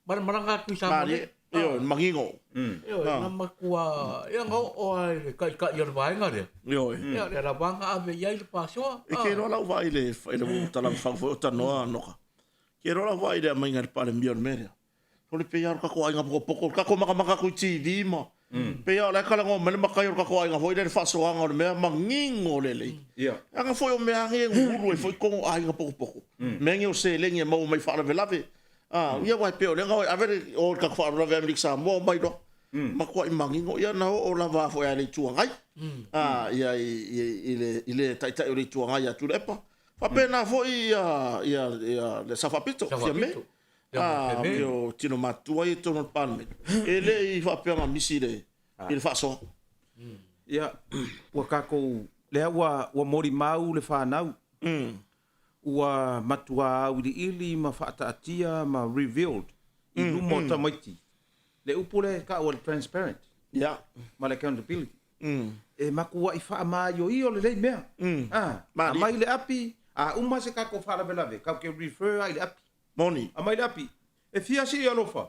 Speaker 1: ma le malaga atu i Samoa nei.
Speaker 2: Ioe, manino.
Speaker 1: Ioe, na matua ia na oo lava i le taitai o le vaega lea.
Speaker 2: Ioe.
Speaker 1: Ia lea lava na ave i ai le faasoa.
Speaker 2: E ke iloa lau vaai i le i le talafaufau foi o tanoa Noka. Ke iloa lau vaai i le aumaiga e le Palemia o le mea lea. Sole pei lava o le tatou aiga pokopoko, le tatou makamaka atu i TV ma pei lava o la e talanoa mai le matai o le tatou aiga foi lea i le faasoaga o le mea manino lelei. Leaga foi o mea lava nei e gugulu ai foi totonu o aiga pokopoko, mea nei o seleni e maua mai i faalavelave. Ia aua e pei o lea na o e ave le o i le tatou faalavelave Amerika Samoa omai loa. Matuai manino, ia na oo lava foi a le Itu Agai, ia i le Taitai o le Itu Agai ia Tuilaepa. Faapena foi ia le Sao Faapito, Fiame. A, mea o tino matutua ia i totonu o le Palemene, e le i faapea na misi i le, i le faasoa.
Speaker 3: Ia, ua tatou, lea ua, ua molimau le fanau, ua matua auiliili ma faataatia ma revealed i luma o tamaiti le upu lea e tau o le transparent
Speaker 2: Ia.
Speaker 3: ma le accountability. E matuai faamaioio lelei mea. A,
Speaker 2: Malie.
Speaker 3: aumai le api, a uma se tatou faalavelave, tatou te refer lava i le api.
Speaker 2: Moni.
Speaker 3: Aumai le api. E fia sii alofa.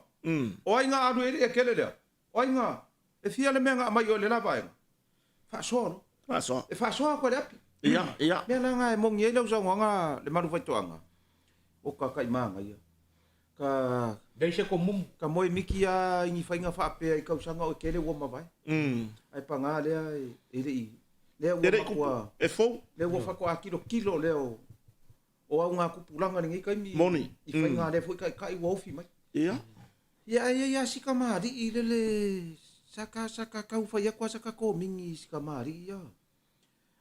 Speaker 3: O ai nga alu e kele lea? O ai nga? E fia le mea nga aumai oe le la vaega? Faasoa loa.
Speaker 2: Faasoa.
Speaker 3: E faasoa atu e le api.
Speaker 2: Ia, ia.
Speaker 3: Mea la nga e moni ai lau saunoaga le malu faitoaga, o ka kaimagaia. Ka.
Speaker 1: Nei se komumu.
Speaker 3: Ka moe miki a i ni faiga faapea i kausaga o e kele ua mavae. Ae paga lea e le i, lea ua
Speaker 2: E le i kupu.
Speaker 3: matua,
Speaker 2: E fou.
Speaker 3: lea ua faatoa tilotilo lea o O au ngā kupulanga i lenei taimi
Speaker 2: Moni.
Speaker 3: i whai ngā lea foi taitai ua ofi mai.
Speaker 2: Ia.
Speaker 3: Ia ai ai a si kamali'i lele saka saka kau whai aku a saka kōmingi i si kamali'i ia.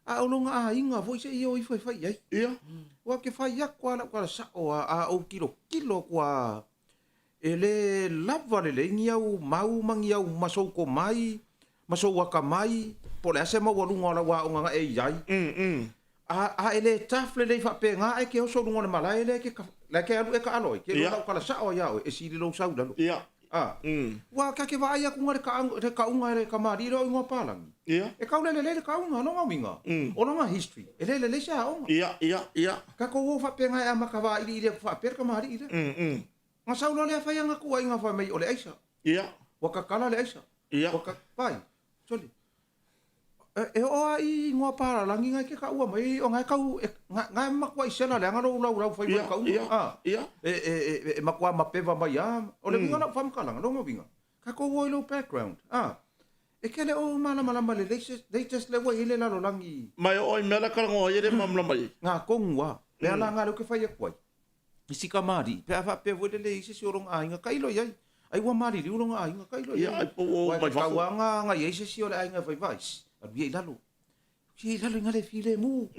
Speaker 3: A o longa āinga foi se i o ifo e whai ai.
Speaker 2: Ia.
Speaker 3: Ua ke whai aku a lau kala sao a a ou kilo kilo kua e le lava lelei ni au mau ma ni au masou komai, masou akamai, po o le a se maualuga o lau aoga na e i ai. A, a e le tough lelei faapena ae ke oso i luga o le malae lea e ke La e ke alu e kaalo ai, ke iloa lau kala sao ai ia oe, e sili lou sau i lalo. A, ua ka ke vaai aku nga le kauga e le kamali'i lea o igoa palagi. E kau le lelei le kauga, lona uiga, o lona history, e le lelei se aoga. Tatou o faapena e amata vailiili atu faapea le kamali'i lea. Ona sau loa lea fai ana tuuaiga fai mai o le aisa. Ua tatala le aisa. Ua ta, vaai, sole. E oo lava i igoa palalagi na e te taua mai, o na e tau, na e matuai sela leaga lou laulau fai mai o tauga, a, e matua mapeva mai lava. O le uiga o lau faamatalaga, lona uiga, tatou o i lou background, a, e te le o malamalama lelei se latest lea ua i ai le lalolagi.
Speaker 2: Ma e oo i mea la e talanoa ai e le malamalama i ai.
Speaker 3: Nga tonu lava, lea la nga lea ou te fai atu ai, i si kamali'i, pe a faapea foi lele e i ai se isi o lona aiga, tailo i ai, ai ua maliliu lona aiga, tailo i ai.
Speaker 2: Ia, ai po ua
Speaker 3: Aua e
Speaker 2: mai
Speaker 3: tatau
Speaker 2: fafo.
Speaker 3: lava ona ona i ai se isi o le aiga e fai vaai, alu ia i lalo. Ia i lalo ina le filemu.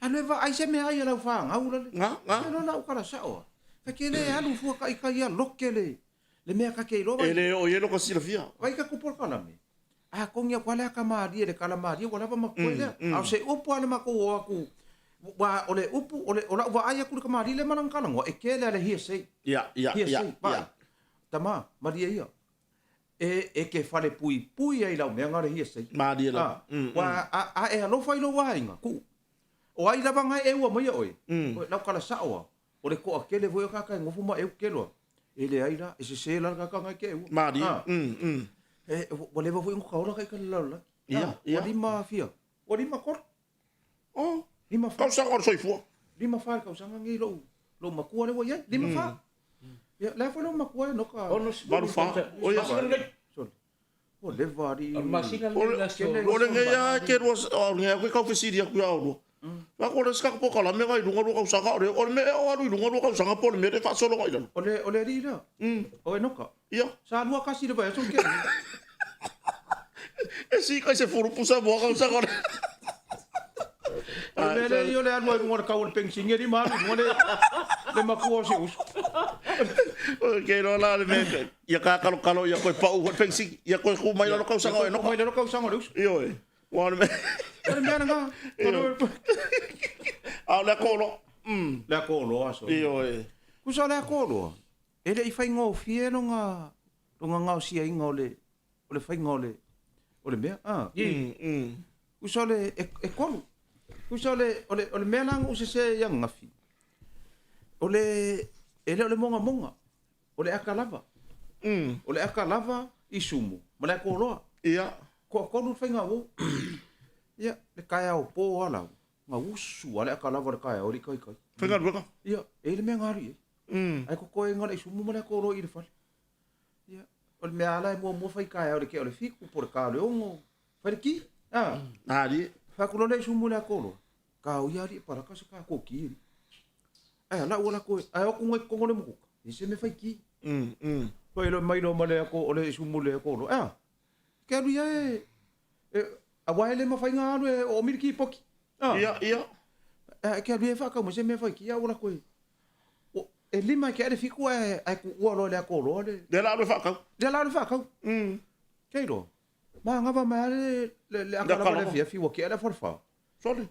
Speaker 3: Alu e vaai se meaai a lau fanau lale.
Speaker 2: Nga, nga.
Speaker 3: Ia loa lau tala sao lava. Ta te le alu fua taitai ia loke le, le mea ta te iloa
Speaker 2: E le oo i ai lota silafia.
Speaker 3: Vaai tatou polokalame, a togi atu lava le ata malie, le tala malie ua lava ma totoe lea. A o se upu lava le matou o atu, aua o le upu, o le, o lau vaai atu i le kamali'i lea ma lana talanoa, e tele lava le hearsay. Hearsay, vaai, tama, malie ia, e, e te falepuipui ai i lau mea na o le hearsay.
Speaker 2: Malie lava.
Speaker 3: Aua a, a e alofa i lou aiga, tuu. O ai lava na e eua maia oe, lau tala sao lava, O le toatele foi o tagata e nofo ma eu keloa, e leai la, e sese la le tagata na e te eua.
Speaker 2: Malie.
Speaker 3: Ah. E, ua leva foi ona taola taita i le lalolagi.
Speaker 2: Ia, ia.
Speaker 3: Ua lima fia? Ua 53.
Speaker 2: Oh.
Speaker 3: 54.
Speaker 2: Tausaga o le soifua.
Speaker 3: 54 tausaga nei lou, lou matua lea ua i ai. 54. Ia, lea foi lou matua e noka.
Speaker 2: 84. O ia.
Speaker 3: Sorry. Ua leva alii.
Speaker 1: O le masina lenei le aso.
Speaker 2: O lenei lava e te lua, o lenei lava e tau fesili atu ia oulua. Faatu o le isi tatou polokalame na i luga lua tausaga, o le, o le mea ea o alu i luga lua tausaga po o le mea lea e faasolo agai i lalo?
Speaker 3: O le, o le alii lea? O Enoka?
Speaker 2: Ia.
Speaker 3: Sa 21 le vaiaso na tea nei.
Speaker 2: E sii kai 10 pusa moa tausaga o le.
Speaker 3: O le mea lea ia o le alu ai i luga o le tau o le penisini e lima alu i luga le, le matua o si uso.
Speaker 2: Ke iloa la le mea, ia kakalokalo ia toe pau foi le penisini, ia toe tu mai lalo tausaga o Enoka.
Speaker 3: Ia tu mai lalo tausaga o le uso.
Speaker 2: Ioe. Ua o le mea.
Speaker 3: O le mea lena.
Speaker 2: A o le Akoloa.
Speaker 3: Le Akoloa so.
Speaker 2: Ioe.
Speaker 3: Tusa o le Akoloa, e le i faigofie lona, lona gaosiaiga o le, o le faiga o le, o le mea. A. Tusa o le, e, e kolu. Tusa o le, o le, o le mea la na ou sese ai ananafi, o le, e le o le mogamoga, o le aka lava. O le aka lava i sumu ma le akoloa.
Speaker 2: Ia.
Speaker 3: Toatolu le faiga uo. Ia, le taeao po lava lau, na usu lava le aka lava i le taeao e le i taitai.
Speaker 2: Faigaluega.
Speaker 3: Ia, e i ai le mea na alu i ai. Ae totoe ai na o le isumu ma le akoloa i le fale. Ia, o le mea lava la e muamua fai taeao i le tea o le 7 po o le ta o le 6, fai le ki. A.
Speaker 2: Malie.
Speaker 3: Fai atu loa le isumu i le akoloa, Kao ia alii e palaka se ka ko ki alii. Ae a lau ala koe, ae o atu ngai totonu o le motuka, e se mea fai ki. Fai loa mai loa ma le ako, o le isumu le ako loa, ea, ke alu ia e, e, aua e le mawhai ngā alu e oomi le kipoki.
Speaker 2: Ah. Ia, ia.
Speaker 3: Ea, ke alu ia e whaakau mai se mea fai ki, a ua lako e, o, e lima e ke ale fiku ae, ae kuua loa le ako loa le.
Speaker 2: Lea la alu e whaakau.
Speaker 3: Lea la alu e whaakau. Kei loa. Māngava mai a le, le, le aka lava le afiafi, ua kea le awharewha.
Speaker 2: Sole.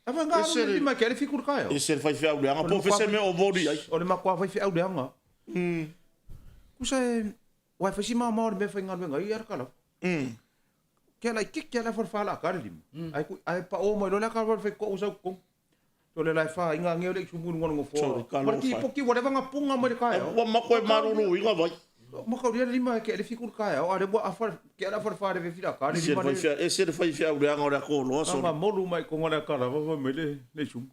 Speaker 3: A whai ngā alu le lima e ke ale fiku le kaeo.
Speaker 2: E se le faifeau leaga, po o fese mea o voli ai.
Speaker 3: O le makuā faifeau leaga. Kusa e, wai whai si māmā o le mea whai ngāluenga i ara ka lava. Ke ala i keke ala whare whala a ka le lima. Ai, ai pa o mai lo le aka whare whai ko usau kong. Tole la e wha inga ngeo le isumu runga runga foa.
Speaker 2: Sorry, ka
Speaker 3: Ma le
Speaker 2: lofa.
Speaker 3: kipoki, whatever nga punga mai le kaeao.
Speaker 2: Ua mako e malolo i nga vai.
Speaker 3: Maka uria le lima e ke le fiku le kaeao, a le ua awha, ke ala whare whare ve fila ka le
Speaker 2: E se
Speaker 3: lima
Speaker 2: le
Speaker 3: le.
Speaker 2: faifeau, e se le faifeau leaga o le ako loa, sorry.
Speaker 3: Nga molu mai konga le akala, wawa mai le, le isumu.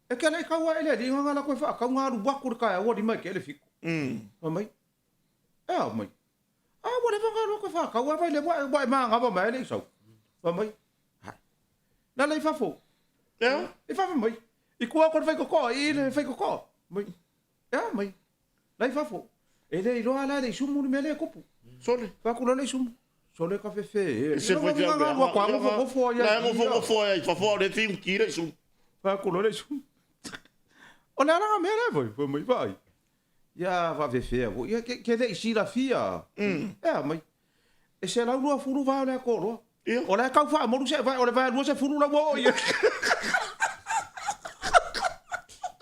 Speaker 3: E ke ala i kaua ele ali, nga nga la koe wha, kau nga alu waku le kaeao, ua lima e ke le fiku. Wa mai. E ao mai. A ua leva nga alu koe wha, kau a vai le wa, wa e maangava mai le isau. Wa mai. Hai. Lala i fafo.
Speaker 2: Ea?
Speaker 3: I fafo mai. I kua koe le whaikokoa, i le whaikokoa. Mai. Ea mai. La i fafo. E le iloa la le isumu le mea le kupu.
Speaker 2: Sole.
Speaker 3: Whakula le isumu. Sole ka fefe e.
Speaker 2: E se whai whiau
Speaker 3: Nga lua kwa ngofo ngofo ai.
Speaker 2: La ngofo ngofo ai fafo le whiu ki le isumu.
Speaker 3: Whakula le isumu. O le alanga mea le voi, voi mai vai. Ia whawhewhea voi. Ia ke, ke le i silafia. Ea mai. E se lau lua fulu vai o le akoroa.
Speaker 2: Ia.
Speaker 3: O le kau whaamolu se vai, o le vai lua se fulu lau o ia.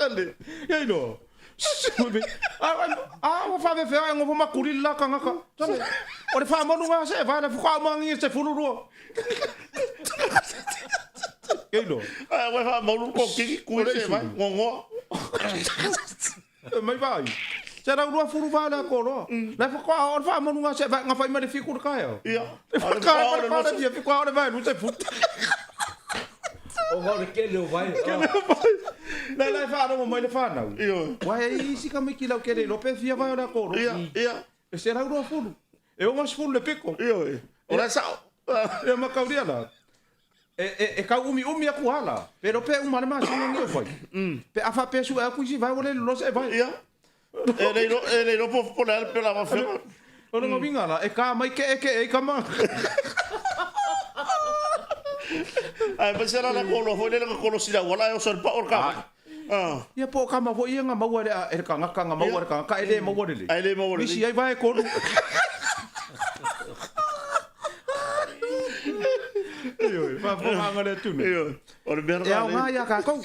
Speaker 2: Sale.
Speaker 3: Ia iloa. A ua faafefea e gofo makuli le la tagata. Sale. O le faamaluga se vae le faatoa uma agi 12. Ia iloa.
Speaker 2: Ae ua faamaulu le kokiki kui se vai gogoa.
Speaker 3: E mai vaai. 120 vae le akoloa. La faatoa o le faamaluga se vae gafai mai le 7 le taeao.
Speaker 2: Ia.
Speaker 3: Le faatoa o le fia faatoa o le vae 20.
Speaker 1: O ngā o le kele o vai.
Speaker 3: Kele o vai. La la e faalogo mai le whanau.
Speaker 2: Ioe.
Speaker 3: Wa e isi ka miki lau kele ilo pe fia vai o le akoro.
Speaker 2: Ia, ia.
Speaker 3: E 120. E 60 le piko.
Speaker 2: Ioe. O la sao.
Speaker 3: Ia makauria la. E kau umi umi aku ala. Pero pe uma le masina ni o fai. Pe afa pe su e aku isi vai o le lo se vai.
Speaker 2: Ia. E le ilo, e le ilo po po le ale pe la ma fenga.
Speaker 3: O le ngawinga la, e ka mai ke e ke e kama.
Speaker 2: Ai, ma se la la kolo foi le ka kolo sila wala e o sol pa o ka. Ah.
Speaker 3: Ia po kama foi ia nga maua le e ka ngaka nga maua le ka ka e le maua le le.
Speaker 2: Ai le maua le.
Speaker 3: Misi ai vai kolu. Io, fa fo nga le tunu.
Speaker 2: Io, o le mea
Speaker 3: E aoga ia kākou.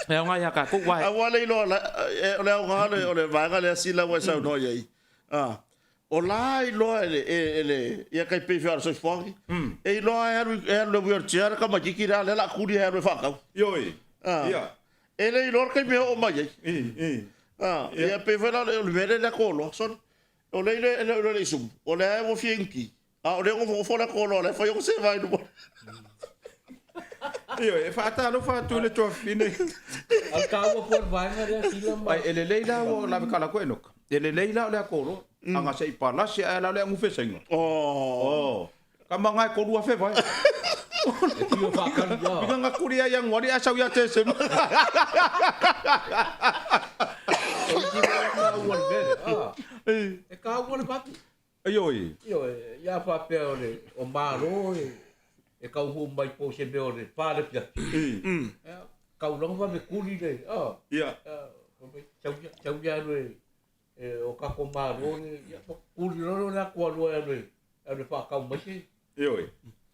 Speaker 3: E aoga ia kākou, wae.
Speaker 2: Aua le iloa, o le aoga le, o le vaega lea sila ua e saunoa i ai. Ah, o la iloa e le, e le, ia kai pei fea o le soifuaga. E iloa e alu, e alu le wheelchair le tamaititi lea, lea la kuli e alu e whaakau.
Speaker 3: Ioi.
Speaker 2: Ah.
Speaker 3: Ia.
Speaker 2: E le iloa le taimi e oo mai ai.
Speaker 3: I, i.
Speaker 2: Ah, ia pei foi la o le mea lea le koloa. Sorry. O le ile, le, le, le isumu. O le ua fia inki. A o le gofogofo le koloa le fai o se vai luma.
Speaker 3: Ioe, e faatalofa atu le tuafafine.
Speaker 1: A taua po le vaega lea sila ma.
Speaker 3: Ai, e lelei la ua lave kala koe noka. E lelei la o le akolo. Anga se i palasi ae la o le angufe sainga.
Speaker 2: Oh.
Speaker 3: Oh. Ka manga e kolu afe vai.
Speaker 1: E tio whaakari ia.
Speaker 3: Pika nga kuri ai anguari a sau ia te se.
Speaker 1: O isi mea kaua le mea lea. Ah. E kaua le patu.
Speaker 3: Ioe.
Speaker 1: Ioe, ia faapea o le o Malo e e kauhū mai po o se mea o le pā le afiafi. Ia, kaulanga vave kuli le, a.
Speaker 3: Ia.
Speaker 1: Fai mai, sau ia, sau ia alu e, e o kako Malo le, ia, kuli loa le atu alua e alu e, alu e whaakau mai se.
Speaker 3: Ioe.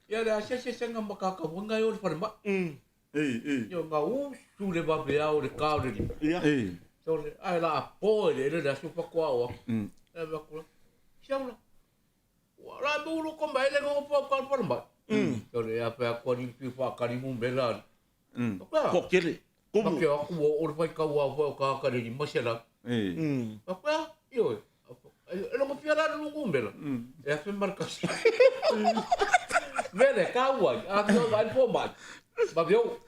Speaker 1: Ia le asiasi ma kakauanga e o le falemai.
Speaker 3: I, i.
Speaker 1: Ia, nga usu le vave ao le kā o le lima.
Speaker 2: Ia.
Speaker 3: I.
Speaker 1: So le, ae la a po e le ele le aso faatoa o aku. E mea aku la, siau la, ua la me ulu ko mai le ngo pa ka pa mai. So le a pe aku ani pi fa ka ni mu me la. Ko
Speaker 2: Ko kele. Kumu.
Speaker 1: Ke aku o o le fai kau au o ka ka ni ma se la.
Speaker 3: I.
Speaker 1: Ko a, io. E longo pia la lu me la. E a fe marka. Me le ka ua, a fe vai po mai. Ma vio.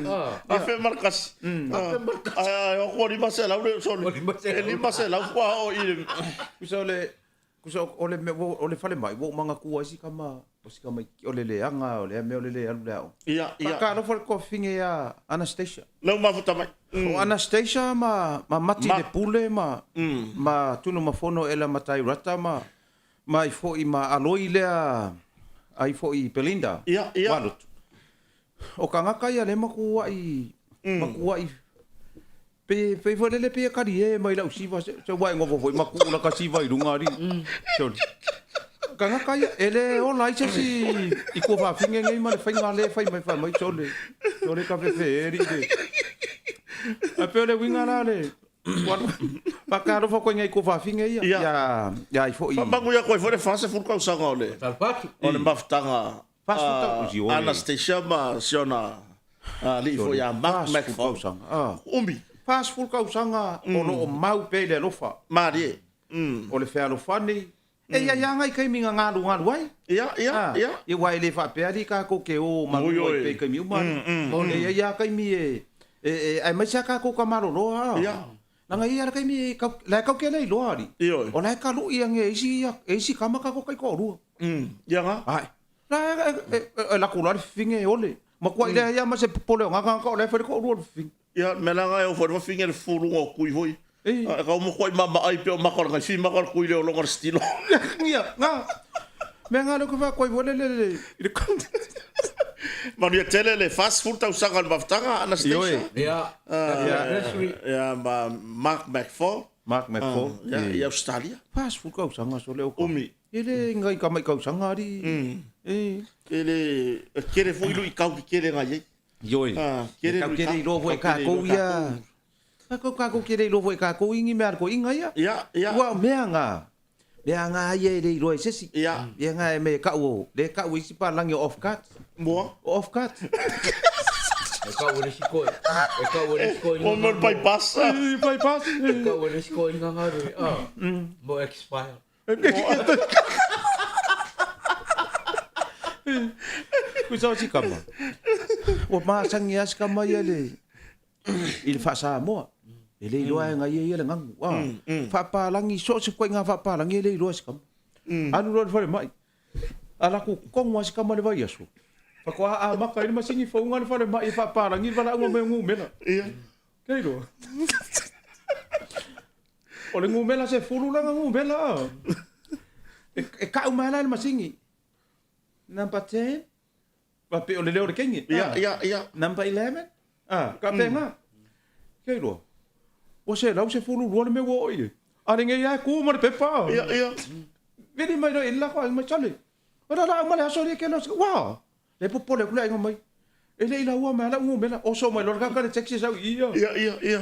Speaker 1: Ah.
Speaker 2: A fe markas.
Speaker 1: A fe markas.
Speaker 2: Ai, o ko lima se lau le soli.
Speaker 1: O lima se
Speaker 2: E lima se lau kua o i le.
Speaker 3: Kusa o le kusa o le mea o le fale mai ua uma gatua ai si kama o si kama o le leaga o le mea o le le alu le aoga.
Speaker 2: Ia, ia.
Speaker 3: Faatalofa le tuafafine ia Anastasia.
Speaker 2: Lau mafuta mai.
Speaker 3: O Anastasia ma ma Mati
Speaker 2: Ma-
Speaker 3: le Pule ma ma Tunumafono ela Matai Rata ma ma ai foi ma Aloi lea ai foi Belinda
Speaker 2: Ia, ia.
Speaker 3: Walutu. O kangaka ia le makua'i makua'i pe pe foi lele pe kari e mai lau siva se se wai ngovo foi maku la ka siva i lunga ari. Sorry. Kangaka ia e le ola ai se si i ko whafinge ngei ma le whainga le whai mai whai mai sole. Sole ka fefe e ri le. A pe o le winga la le. Whakaalofa koe ngai ko whafinge ia.
Speaker 2: Ia.
Speaker 3: Ia, ia i foi.
Speaker 2: Whamagu ia koe foi le 40 tausaga o le.
Speaker 1: Talapatu.
Speaker 2: O le mafutaga
Speaker 3: 40 tausaga.
Speaker 2: Anastasia ma si ona alii foi ia Mark
Speaker 3: 40
Speaker 2: McFall.
Speaker 3: tausaga. Ah.
Speaker 2: Umi.
Speaker 3: 40 tausaga o lo o mau pea i le alofa.
Speaker 2: Marie.
Speaker 3: O le fealofani. E ia ia ngai kaimi nga galugalu ai.
Speaker 2: Ia, ia,
Speaker 3: Ah,
Speaker 2: ia.
Speaker 3: Ia wa e le faapea alii kākou ke o malu
Speaker 2: Oi,
Speaker 3: ai
Speaker 2: oi.
Speaker 3: pea i kaimi uma. E ia ia kaimi e e e aemaise a kākou ka malolo a.
Speaker 2: Ia.
Speaker 3: Langa ia le kaimi e kau la e kau ke le iloa alii.
Speaker 2: Ioe.
Speaker 3: O la e kaluʻi ange e isi ia e isi kama kākou kaikoʻolua.
Speaker 2: Ia nga.
Speaker 3: Ai. La e e e lako loa le fifine e ole. Makuaʻi lea ia ma se popole o ngakangaka o la e fai le koʻolua le fifine.
Speaker 2: Ia, mea la nga e ofo e le fafine le fufuluga o kui foi.
Speaker 3: E.
Speaker 2: E kau makuaʻi maamaai pe o maka o le gaifi maka o le kui le ologa o le stilo.
Speaker 3: Ia, nga. Mea nga le ko fa koi vole le le i le
Speaker 2: Manuia tele le 40 tausaga o le mafutaga, Anastasia.
Speaker 3: Ioe.
Speaker 1: Ia,
Speaker 2: Ah,
Speaker 1: anniversary.
Speaker 2: Ia, ma Mark McFall.
Speaker 3: Mark McFall.
Speaker 2: Ia, i Australia.
Speaker 3: 40 tausaga so le o ka.
Speaker 2: Umi.
Speaker 3: E le ngai ka mai tausaga ari. E.
Speaker 2: E le e kere foi lui kau ki kere ngai ai.
Speaker 3: Ioe.
Speaker 2: Ah, kere
Speaker 3: Kau
Speaker 2: lui
Speaker 3: kere
Speaker 2: kau.
Speaker 3: iloa foi
Speaker 2: Kau kere
Speaker 3: kākou
Speaker 2: iloa
Speaker 3: ia.
Speaker 2: kākou.
Speaker 3: Kākou kākou ke le iloa foi kākou i ni mea a le koiga ia.
Speaker 2: Ia, ia.
Speaker 3: Ua o mea nga, mea nga ia e le iloa e sesi.
Speaker 2: Ia.
Speaker 3: Mea nga e me kau o, le kau e isi palangi o off cut.
Speaker 2: Mua.
Speaker 3: O off cut.
Speaker 1: E kau e le isi koe, e kau e le isi koe
Speaker 2: Mo mo le bypass.
Speaker 3: Bypass.
Speaker 1: E kau e le isi koe inga nga re, ah, mo expire.
Speaker 3: Kusa o si kama. Ua masangi lava si kama ia le i le faa-Samoa. E le iloa e ngai e ia le gagu. Ah, faapalagi, so o se koiga faapalagi e le iloa e si kama. Alu loa i le falemai. Ala atu kogu lava si kama i le vaiaso. Faatoa amata ai le masini fouga i le falemai e faapalagi le valaauga mai o numera. Ke iloa. O le numera 10 lana numera. E kau mai la i le masini. Number 10. Wa pe o le leo o le kenge.
Speaker 2: Ia, ia, ia.
Speaker 3: Number 11. Ah, ka pena. Ke iloa. Ua 112 le mea ua oo i ai. A le nei lava e ku ma le pepa.
Speaker 2: Ia, ia.
Speaker 3: Vili mai loa i le lako ai mai sale. O la laau ma le aso le ke lo. Wa. Le popole ku le aiga mai. E le i laua mai lau numera. Oso mai loa le kaka le taxi sau i ia.
Speaker 2: Ia, ia, ia.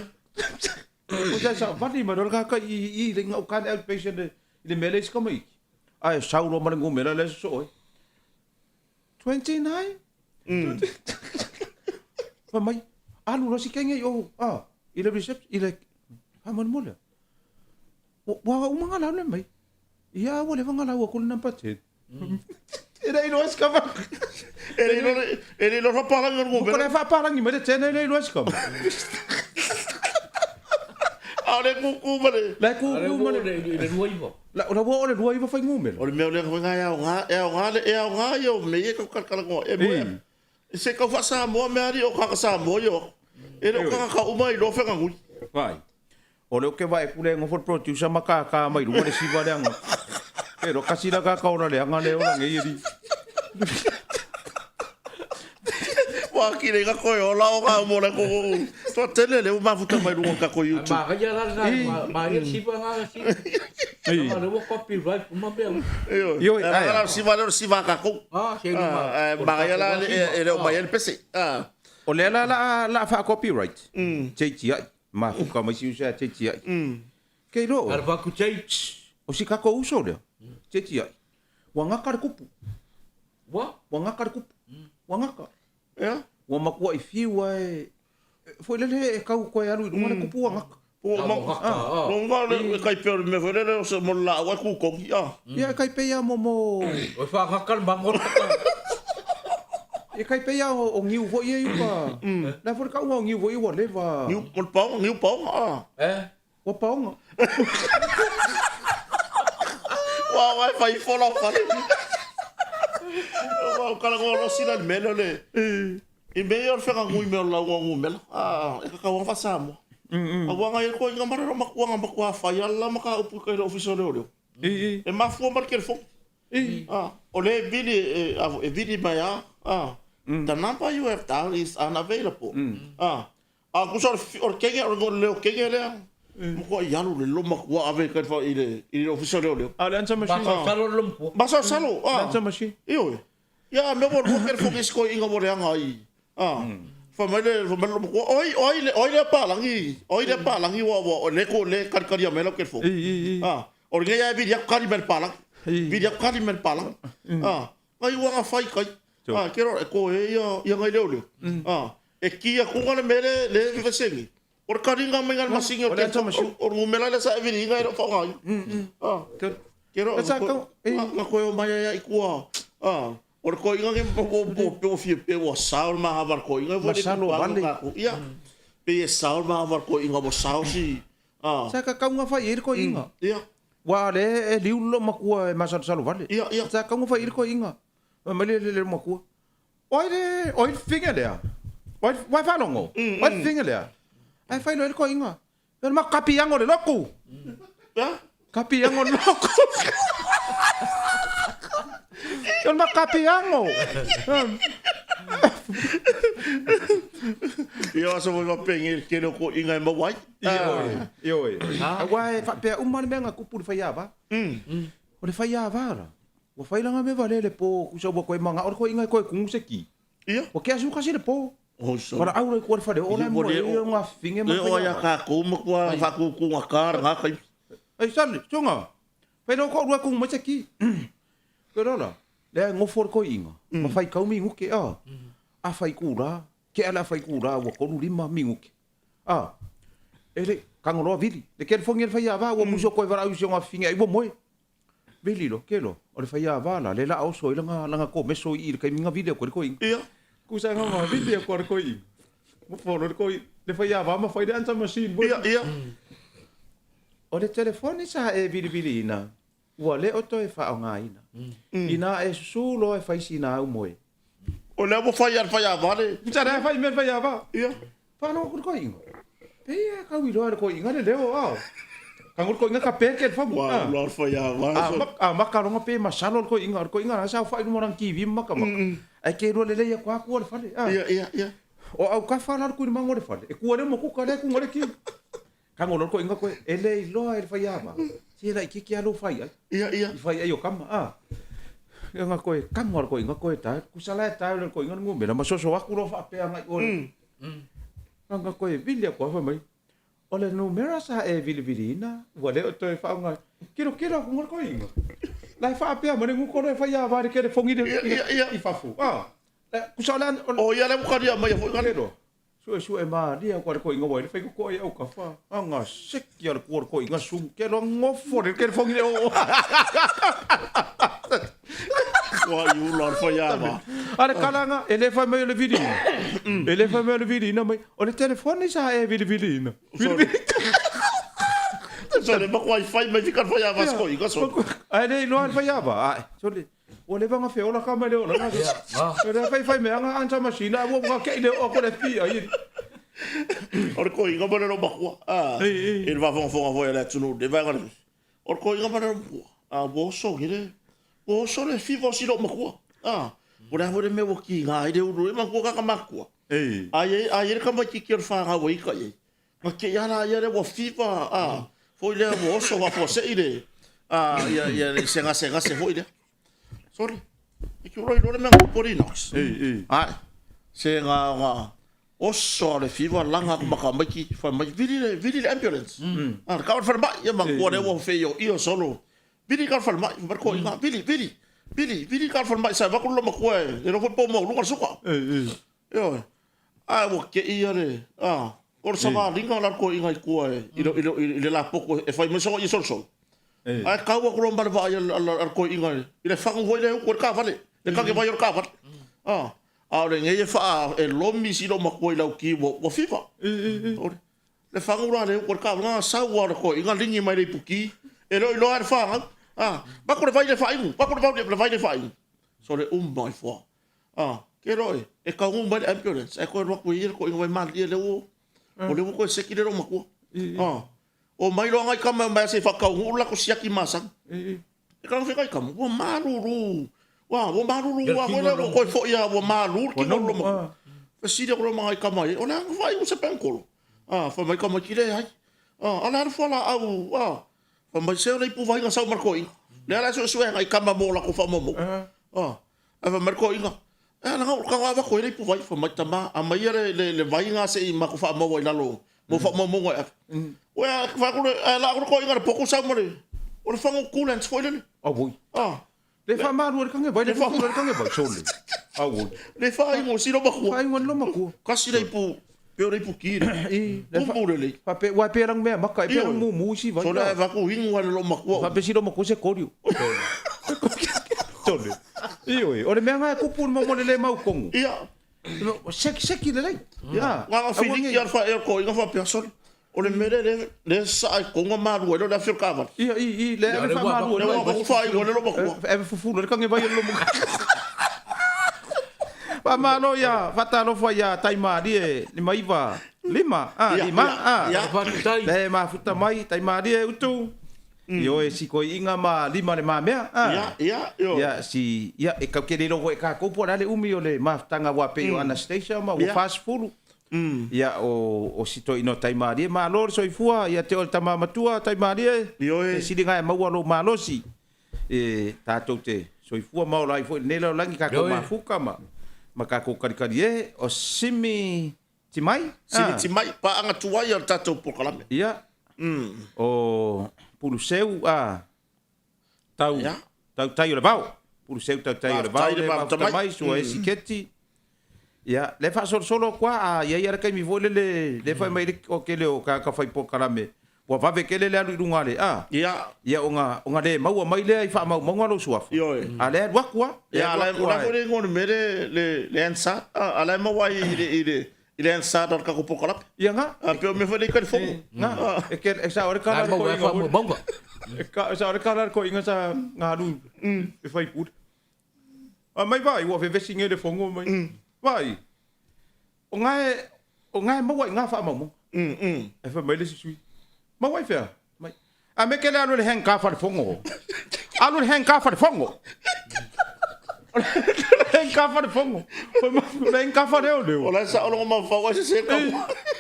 Speaker 3: O sa sa vali mai loa le kaka i i le ngau kane outpatient le i le mea le isi kamaiti. Ae sau loa ma le numera lea sosoo ai. 29? Fai mai, alu loa si kenge i o, ah, i le reception, i le, faamolemole. Ua uma nga lau le mai. Ia, ua leva nga lau aku le number 10. E le iloa si kama.
Speaker 2: E le iloa, e le iloa faapalangi o le
Speaker 3: Ko le faapalangi mai le 10 e le iloa si kama.
Speaker 2: A o le kūkū ma le...
Speaker 3: La e kūkū ma le...
Speaker 1: I le 29.
Speaker 3: La la ua oo le 29 fuainumera.
Speaker 2: O le mea o lea foi e aoga, e aoga le, e aoga ia o mea ia e tau talatalanoa e moe. Se tau faa-Samoa mea alii o tagata Samoa ia o atu. E le o tagata uma e iloa feganui.
Speaker 3: Vai. O lea ou te vaai atu lea e nofo le producer ma kākā mai luga le siva leaga. E iloa kasi la kākā ola leaga lea e ola nei alii.
Speaker 2: Ua atili ai na toe ola o ga mo le ko toa tele le ua mafuta mai luga o le tatou YouTube.
Speaker 1: Manaia la lena, manaia le siva lena siva. Leaga o lea ua copyright uma mea uma.
Speaker 2: Ioe.
Speaker 3: Ioe,
Speaker 2: Ae
Speaker 3: ae.
Speaker 2: la o le siva lea o le siva a tatou.
Speaker 1: Ah, se lima.
Speaker 2: Ae manaia la e le o mai ai le pese. Ah.
Speaker 3: O lea la la a faa-copyright. JTI. Mafuta mai si uso ia JTI. Ke iloa oe.
Speaker 1: Ala faku J.
Speaker 3: O si tatou uso lea, JTI. Ua gata le kupu.
Speaker 1: Ua?
Speaker 3: Ua gata le kupu. Ua gata.
Speaker 2: Ea?
Speaker 3: Ua matuai fiu lava e... Foi lele e tau toe alu i luga le kupu ua gata.
Speaker 2: Ua
Speaker 1: gata, a.
Speaker 2: Ua gata le tai pei o le mea foi lele o se mo le laau ai kukogi, a.
Speaker 3: Ia e tai pei lava mo mo...
Speaker 1: Ua faagata le magoto.
Speaker 3: E tai pei lava o niu foi ia i uka. La foi le tauga o niu foi ia ua leva.
Speaker 2: Niu, mo le paoga, niu paoga, a.
Speaker 1: Eh?
Speaker 3: Ua paoga.
Speaker 2: Ua aoga e fai ifo lau fale. Ua ou talanoa loa sila i le mea lea o le... I mea ia o le feganui mea o le lauga o numera, a, e tatau lava ona faa-Samoa. Aua na i ai le toeaina ma le matua na matua fai lava le la mataupu i tai i le Ofisa o Leoleo. E mafua mai le telefoni. A, o lea e vili, e, a, e vili mai lava, a, the number you have dialed is unavailable. A, A tusa o le kege, o le leo kege lea, matuai alu le loma ua ave i le i le ofisa o leoleo.
Speaker 3: A o le answer machine.
Speaker 1: Masalosalo le lomatua.
Speaker 2: Masalosalo, a.
Speaker 3: Answer machine.
Speaker 2: Ioe. Ia, a mea ua lua telefoni e isi toeaiina ua leaga ai. A. Fai mai le fai mai le lomatua, o ai, o ai o ai lea palagi, o ai lea palagi ua ua le ko le kalikalia mai lau telefoni. A. O lenei lava e vili atu kali mai le palagi. Vili atu kali mai le palagi. A. Ngai ua na fai kai. A, ke roa, e ko e ia, ia ngai leo leo. A, e ki aku nga le mele, le viveseni. O le karinga mai nga le masingi o te, o le ngumela le sa e vili inga e leo whaonga i. A, ke roa, nga koe o mai ai i kua. A, o le koe inga ke po po po fie pe ua sao le maha var koe inga.
Speaker 3: Masalo vale.
Speaker 2: Ia, pe e sao le maha var koe inga mo sao si. A.
Speaker 3: Sa ka kaunga whai e le koe inga.
Speaker 2: Ia.
Speaker 3: Ua le e liu lo makua e masalosalo vale.
Speaker 2: Ia, ia.
Speaker 3: Sa kaunga whai e le koe inga. Fai mai le le makua, O ai le, o ai le fafine lea? O ai, ua e faalogo? O ai le fafine lea? Ae fai loa e le toeaina, Fai mai, Kapiago o le lotu! Kapiago o le lotu! O le Kapiago!
Speaker 2: Ia o aso foi faapena i le tele o toeaiina e maua ai.
Speaker 3: Ioe, ioe. Aua e faapea uma le mea na tupu i le faiava. O le faiava la, Ua fai lana mea valea i le po, tusa ua toe manao le toeaina e toe tumu se ki.
Speaker 2: Ia.
Speaker 3: Ua kea sulu kasi le po. Valaau loa i tua le fale oo la e moe ai o gafifine ma
Speaker 2: Le oo ai a tatou matua faatutugata lena taimi.
Speaker 3: Ei sale, soga, fai loa toalua e tumu mai se ki. Koe loa la, lea e nofo le toeaina ma faitau minute a, afa itula, tea le afa itula ua 35 minute a, e le i, tago loa vili, le telefoni a le faiava ua musu atu ai valaau i si ona afafine ai ua moe. Vili loa, ke loa, o le faiava la, lea la a oso ai lana, lana komeso i i le taimi na vili atu ai le toeaina.
Speaker 2: Ia.
Speaker 3: Kusa nga ma vili atu a le toeaina. Nofo loa le toeaina, le faiava ma fai le answer machine foi.
Speaker 2: Ia, ia.
Speaker 3: O le telefoni sa e viliviliina, ua le o toe faaaogaina. Inā e susu loa e fai sina aumoe.
Speaker 2: O lea ua fai a le faiava le.
Speaker 3: Sa lea fai mea le faiava.
Speaker 2: Ia.
Speaker 3: Faalogo atu le toeaina. Pei e tau iloa e le toeaina le leo, a. Tago le toeaina ka peke le fagu.
Speaker 2: Ua ula le faiava.
Speaker 3: A maka loga pe masalo le toeaina. O le toeaina la sa saofai i luma o lana TV ma makamaka. Ae ke lua lelei atu lava tua le fale, a.
Speaker 2: Ia, ia, ia.
Speaker 3: O autafa la le tulimaga o le fale, e tua lea motuka lea e tuga le ki. Tago loa le toeaina koe, e le iloa e le faiava, se laitiiti lava lou faiai.
Speaker 2: Ia, ia.
Speaker 3: I faiai o kama, a. Ia na koe tago a le toeaina koe tae, tusa la e tae le toeaina le numera ma soso atu loa faapea agai i o i le. Na koe vili atu lava fai mai, o le numera sa e viliviliina ua le o toe faaaogaina. Tilotilo atu le toeaina, la e faapea mai le guko loa e faiava i le telefoni i fafo, a. Tusa o le a.
Speaker 2: O ia lea ua talia mai foi
Speaker 3: na. Suesue malie aku a le toeaina ua i ai le faitotoa i autafa. Aga seki a le kua o le toeaina sumu ke loa nofo le telefoni le oo.
Speaker 2: Ua i ula o le faiava.
Speaker 3: A le kalaga e le fai mai o le viliina. E le fai mai o le viliina mai. O le telefoni sa e viliviliina.
Speaker 2: Sole makuai fai mai fika le faiava se toeaina sole.
Speaker 3: Ae le iloa le faiava. Ae sole. Ua leva ona feola tama i le olaga. O lea fai fai mea ana answer machine ae ua ua kei le oo atu le FBI.
Speaker 2: O le koiga ma le loomatua i le faafogafoga foi a le atunuu i lenei vaega o le O le koiga ma le loomatua ua oso i le ua oso le fiva o si loomatua. Po o le a foi le mea ua kiga ai le ulu e manatua tagata matutua. A i ai le tamaititi o le fanau a ita i ai, Na te i a la ia lea ua fiva a foi lea ua oso faafuasei le a ia ia le se gasegase foi lea. Sorry. E ki ura iloa le mea na tupu alii Knox. Ae, se ga ga oso a le fiva laga atu ma tamaiti fai mai vili le vili le ambulance. A le kau le falemai ia manatua lea ua feioio solo. Vili ka le falemai fai mai le toeaina vili vili vili vili ka le falemai sa avatu le loomatua e le iloa foi po o maualuga le suka. Ioe. Ae ua tei ia le, a, o le savaliga la le toeaina i tua i le, i le, i le lapoto e fai mai sona ie solosolo. Ae tau atu loa ma le vaai a le toeaina i le fagu foi lea e utu ai le taavale, le tanevai o le taavale. A, a o lenei e faa, e lomi si loomatua i le auki ua, ua fiva. Le fagu la le utu ai le taavale, na sau lava o le toeaina ligi mai le ipuki, e le o iloa e le fanau. A, vaeatu le vai lea faainu, vaeatu le vai, le vai lea faainu. Sole uma ifo lava. A, ke loa e, e taunuu mai le ambulance, ae toe alu atu e ia le toeaina waimalie lea ua, o lea ua toe seki le loomatua. A, omai loa nai tama e omai se i faataunuu le latou siaki masani. E kala foi nai tama, ua malulu, ua, ua malulu lava foi lea ua toe foi lava ua malu le tino o le loomatua. Fesili atu loa ma nai tama ia, o le a na faaiu se penitolo? A, fai mai tamaiti, leai. A, a o le a le fualaau, a, fai mai, se o le ipuvai na sau ma le toeaina. Lea la e suesue nai tama mo latou faamaumauga. A, Ae fai mai le toeaina, E a, leaga ua tago avatu ai le ipuvai. Fai mai, Tama, aumaia le, le, le vai na se i matou faamaua i lalo mo faamaumauga e ave. Ua e fai atu le, ae laa atu le toeaina i le potu sau ma le, o le fagu coolants foi lele.
Speaker 3: Auoi.
Speaker 2: Ah.
Speaker 3: Le faamalu ai le kage vai, le fufulu ai le kage vai, sole. Auoi.
Speaker 2: Le faaigo si loomatua.
Speaker 3: Faaigo le loomatua.
Speaker 2: Kasi le ipu, pe o le ipu ki le.
Speaker 3: I,
Speaker 2: Tumu lelei.
Speaker 3: Faapea, ua e pea lanu mea maka, e pea lanu mumu isi vai.
Speaker 2: Sole ae avatu inu ai le loomatua.
Speaker 3: Faapea si loomatua se koriu. Sole. Ioe, o le mea na e kupu mo le le mautonu.
Speaker 2: Ia.
Speaker 3: Seki seki lelei. Ia.
Speaker 2: Na na filiki a le faia o le toeaina faapea, sole, o le mea lea lea saa i totonu na malu ai lea o le afi o le taavale.
Speaker 3: Ia, i, i, le ave faamalu ai.
Speaker 2: Lea ua avatu faaiu ai le loomatua.
Speaker 3: Ave fufulu ai le kage vai o le loomatua. Faamalo ia, faatalofa ia Taimalie 59, 5, a, 5, a. Le mafuta mai Taimalie utu. Ioe si koiiga ma lima le mamea a.
Speaker 2: Ia, ia, ioe.
Speaker 3: Ia, si, ia, e kau ke le iloa foi e kākou po o le a le umi o le mafutaga aua pei o Anastasia ma ua 40. Ia, o, o si toeaina o Taimalie, malo le soifua, ia te oe le tama matua Taimalie,
Speaker 2: Ioe.
Speaker 3: te sili na e maua lou malosi, e tatou te soifua ma ola ai foi i lenei lalolagi tatou
Speaker 1: Ioe.
Speaker 3: mafuta ma. Ma tatou kalikali e, o Simi Timai.
Speaker 2: Simi Timai, paaga tuai o le tatou polokalame.
Speaker 3: Ia. O Puluseu a tau tautai o le vao. Puluseu tautai o le vao le mafuta mai sua e siketi. Ia, le faasolosolo atu a i ai le taimi foi lele le fai mai le o tele o tagata fai polokalame ua vave tele le alu i luga le a.
Speaker 2: Ia.
Speaker 3: Ia ona ona le maua mai lea i faamaumauga lou suafa.
Speaker 2: Ioe.
Speaker 3: A lea alu atu a.
Speaker 2: Ia, a la foi le igoa o le mea le le Hansard. A la e maua ai i le i le Hansard o le tatou polokalame.
Speaker 3: Ia na.
Speaker 2: A pei o mea foi lea i talifono.
Speaker 3: Na. E ke e sao le kala
Speaker 1: ko inga. Faamaumauga.
Speaker 3: E sao le kala ko inga sa ngalu e fai pule. A mai vai ua vevesi nge le fongo mai. Vai. O ngae o ngae maua i ngā faamaumauga. E fai mai le isi sui. Maua i fea? Mai. A me ke le alu le hang ka fa le fongo. Alu le hang ka fa le fongo. Hang ka fa le fongo. Fai mai le hang ka fa leo leo.
Speaker 2: O la e sao longa mafaufau ai se se kau.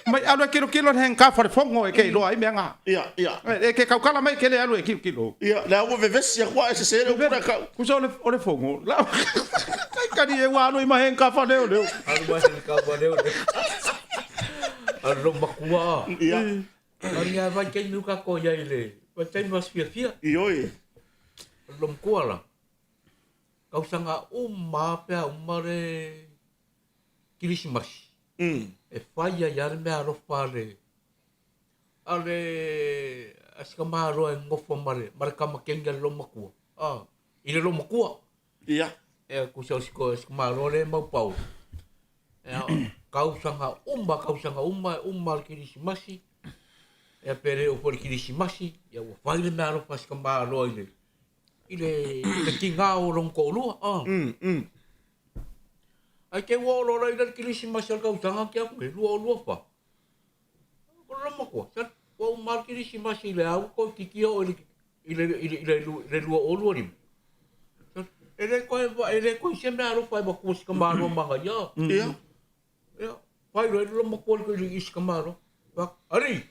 Speaker 3: Mai alu e kilo kilo le hang ka fa le fongo e ke iloa ai mea ngā.
Speaker 2: Ia, ia.
Speaker 3: E ke kaukala mai ke le alu e kilo kilo.
Speaker 2: Ia, lea ua vevesi aku a e sese le upu lea kau.
Speaker 3: Kusa o le, o le fongo. La, kai kani e ua alu i ma hang ka fa leo leo.
Speaker 1: Alu mai hang ka fa leo leo. Alu lo makua.
Speaker 2: Ia.
Speaker 1: Alu ia vai taimi uka ko ia i le, vai taimi mas fia fia.
Speaker 2: Ioi.
Speaker 1: Alu lo makua la. Kausaga uma pea uma le Kirisimasi. E fai ai a le mea alofa a le a le a si tamaloa e nofo ma le ma le tama teine a le loomatua a i le loomatua.
Speaker 2: Ia.
Speaker 1: Ea tusa o si si tamaloa lea e mau paolo. Ea tausaga uma tausaga uma e uma le Kirisimasi ea pe le oo foi i le Kirisimasi ia ua fai le mea alofa a si tamaloa i le i le i le tiga o lona toalua a. Ae te ua oo loa la i le Kirisimasi o le tausaga ke atu nei 2024. O le matua, sa ua uma le Kirisimasi i le a ua toeitiiti oo i le i le i le i le 2025. E le toe e le toe se mea alofa e avatua i si tamaloa manaia.
Speaker 2: Ia.
Speaker 1: Ia, fai loa e le matua i si tamaloa. Alii,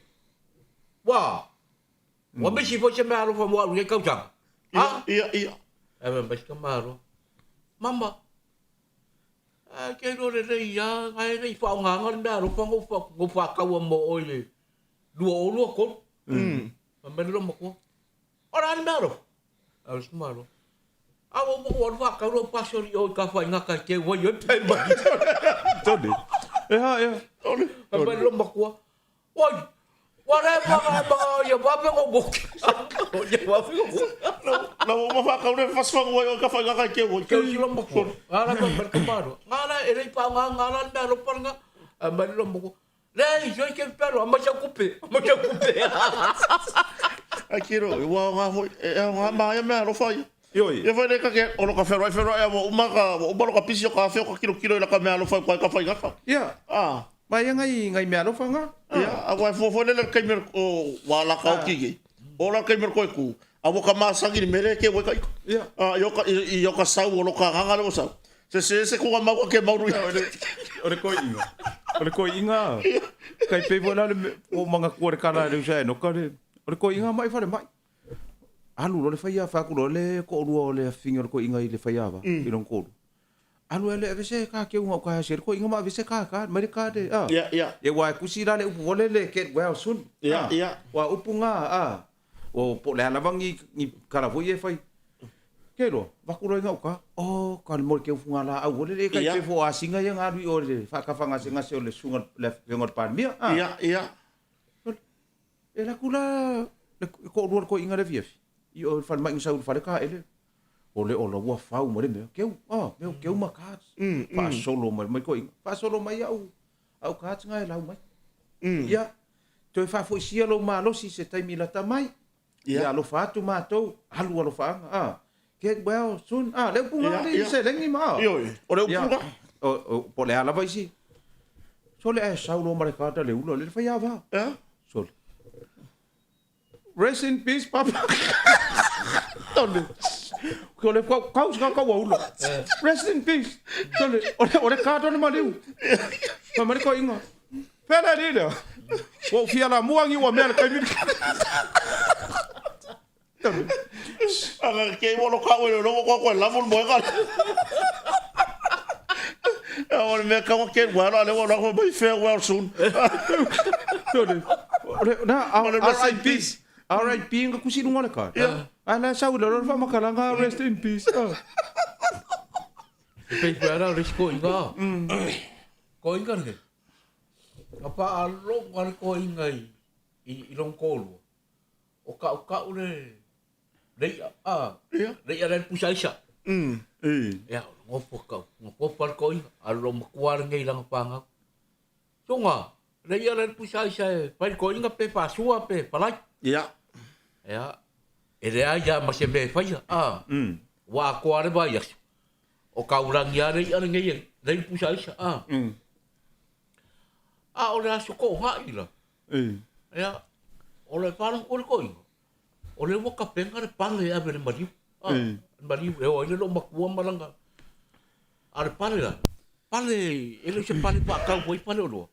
Speaker 1: ua ua misi foi se mea alofa mo au i lenei tausaga.
Speaker 2: Ia, ia, ia.
Speaker 1: Ae fai mai si tamaloa, Mama, Ae te iloa lelei lava, na e le i faaaogaina le mea alofa na ou faataua mo oe i le 2023. Fai mai le loomatua, O le a le mea alofa? Ae o le isi malo, A ua uma ona ou alu faatau lau pasoli i o i Tafaigata e teu ai oe pe mai.
Speaker 3: Tony. Ea, ea.
Speaker 1: Fai mai le loomatua, Oi, ua le maga maga ia vave no moki. Ia vave no moki.
Speaker 2: Na ua uma whakau le whaswhangu ai o ka whai ngaka ke oi.
Speaker 1: Kau sila mako. Ngā la ma ka maro. Ngā la e rei pa ngā ngā la mea ro pa ngā. A mai lo moko. Le i soi ke pelo a mai sa kupe. A mai sa kupe.
Speaker 2: Ai kiro, e ua ngā hoi, e au ngā maia mea ro whai.
Speaker 3: Ioi.
Speaker 2: Ia whai le ka ke, o lo ka wheroai wheroai a ua uma ka, ua uma lo ka pisi o ka awheo ka kilo kilo i la ka mea alo whai ka whai ngaka.
Speaker 3: Ia.
Speaker 2: Ah.
Speaker 3: Ma ia ngai ngai mea alofa nga.
Speaker 2: Ia, a wai fua fua lele kai mea o wā la ka oki ki. O la kai mea koe ku. A waka masangi ni mere ke wai ka ika.
Speaker 3: Ia.
Speaker 2: A i oka i oka sau o lo ka nganga le o sau. Se se se kunga mau ka ke mauru ia.
Speaker 3: O le koi inga. O le koi inga. Kai pe fua la le o manga kua le kala le usa e noka le. O le koi inga mai whare mai. Alu lo le whai a whaku lo le ko orua o le awhinga o le koi inga i le whai ava. I long koru. Alu ele ave se ka ke unga o ka se ko inga ma ave se ka ka mai le ka de a.
Speaker 2: Ia ia.
Speaker 3: E wa kusi la le upu vole le get well soon.
Speaker 2: Ia ia.
Speaker 3: Wa upu nga a. O po le ala vangi ni kala foi e fai. Ke lo vaku lo inga o ka. O ka le mo ke ufu nga la au vole le ka pe fo a singa ia nga lui o le fa ka fanga se nga se o le sunga le fenga palmia.
Speaker 2: Ia ia.
Speaker 3: E la kula le ko rua ko inga le fiafi. I o fale mai sa fale ka ele. O le ola ua fau ma le mea keu. Ah, mea keu ma cards. Faasolo mai mai ko inga. Faasolo mai au au cards nga e lau mai. Ia toe faafoisia lou malosi se taimi lata mai. Ia alofa atu matou, alu alofaaga. Ah, get well soon. Ah, le upu nga le seleni ma.
Speaker 2: Ioe, o le upu nga.
Speaker 3: O o po le a lava isi. Sole ae sau loa ma le kata le ula le fai ava. Sole. Rest in peace, Papa. Tole. Ko le kau kau ka kau ula. Rest in peace. Tole. O le o le kata na maliu. Ma mari ko inga. Pele ni le. Wa fia la muangi wa mea le kai miri. Tole.
Speaker 2: Anga ke mo lo ka o le lo ko ko la mo mo ka. O le mea kaua ke ua lo le ua lo mai farewell soon.
Speaker 3: Na RIP. RIP nga kusi lunga le ka. Ai la sau le lo fa makalanga rest in peace.
Speaker 1: E pei foi ala o le isi koiga. Koiga le. Ka paalogo le koiga i i lona toalua, o kaʻukaʻu le le iʻa, a, le iʻa lea le pusa aisa. Ia, nofo kau, nofo le toeaina, a o le loomatua lenei i lana fanau. Suga, le iʻa lea le pusa aisa e fai le toeaina pe faasua pe palai. Ia, e leai lava ma se mea e faia, a, ua atoa lava le vaiaso, o taulagi lava le iʻa lenei e leai le pusa aisa, a. A o le aso toonai la, ia, o le faalogo le toeaina, o lea ua tapena le pale e ave i le maliu. A, le maliu e o ai le loomatua ma lana. A o le pale la, pale, e le o se pale faatau foi pale oloa.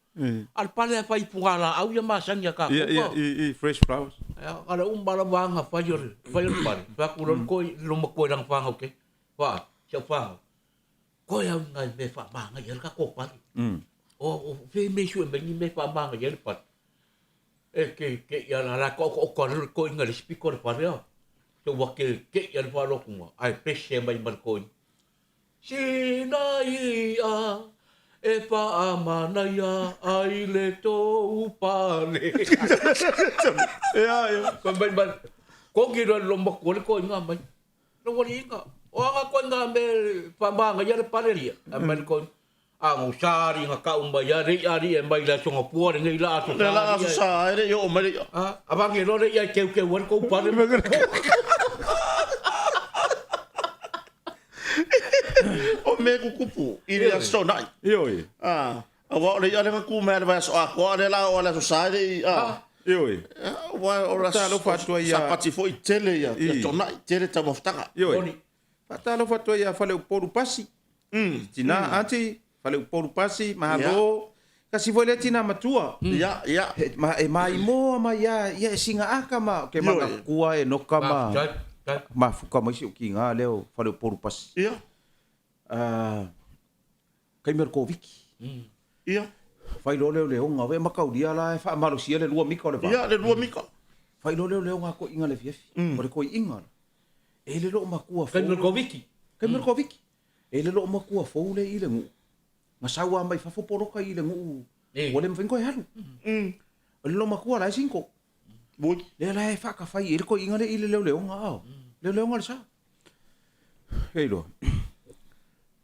Speaker 1: A o le pale e fai i fugalaau ia masani a tatou.
Speaker 3: Ia, ia, fresh flowers.
Speaker 1: Ia, na o le uma lava ona fai o le, fai o le pale, fai atu loa le toi, le loomatua i lana fanau tele. Faa, si au fanau. Koe au i nai mea e faamanaia ai le tatou pale. O fea mea i sue mai ni mea e faamanaia ai le pale. E ke ke ia la la ko ko ko le ko inga le piko le pale a. So ua ke ke ia le faalotunga ae pese mai ma le koina. Sina i'a e faamanaia ai le tou pale.
Speaker 3: Ia, ia.
Speaker 1: Fai mai ma kogi loa le loomatua le koina mai. Lou aliiga, o aga koe nga me whamanga le pale lia, a mai le koe, a ngau sari nga kau mai a rei ari e mai la songa pua le ngei la aso
Speaker 2: Le la aso sa e le i oo mai le ia.
Speaker 1: A, a vange loa le ia e keu keu ai le kou pale.
Speaker 2: O mea kukupu i le aso nai.
Speaker 3: Ioe.
Speaker 2: A, Aua o le i'a lea na tu mai lava i le vaiaso atoa, a o lea la a oo i le aso Sa e le i, a.
Speaker 3: Ioe.
Speaker 2: Aua o le
Speaker 3: Faatalofa atu ai ia.
Speaker 2: Sapati foi tele ia Toonai, tele taumafataga.
Speaker 3: Ioe. Faatalofa atu ai ia Faleupolu Pasi. Tina, aunty, Faleupolu Pasi, malo. Tasi foi lea tina matua.
Speaker 2: Ia, ia.
Speaker 3: E maimoa mai lava, ia e siga aka ma, ke manatua e noka ma mafuka mai si ou kiga lea o Faleupolu Pasi.
Speaker 2: Ia.
Speaker 3: Taimi o le Koviti.
Speaker 2: Ia.
Speaker 3: Fai loa lea o le oga, e mataulia la e faamalosia le lua mita o le va.
Speaker 2: Ia, le lua mita.
Speaker 3: Fai loa lea o le oga toeaiina le afiafi. O le toeaiina la, e le loo matua
Speaker 1: fou. Taimi o le Koviti.
Speaker 3: Taimi o le Koviti. E le loo matua fou le i le nuu. Na sau lava mai fafo poloka i le nuu, ua le mafai ona toe alu. O le loo matua la e single. Lea la e faatafai i ai le toeaiina lea i le leoleoga, a. Leoleoga o le sa. Ei loa.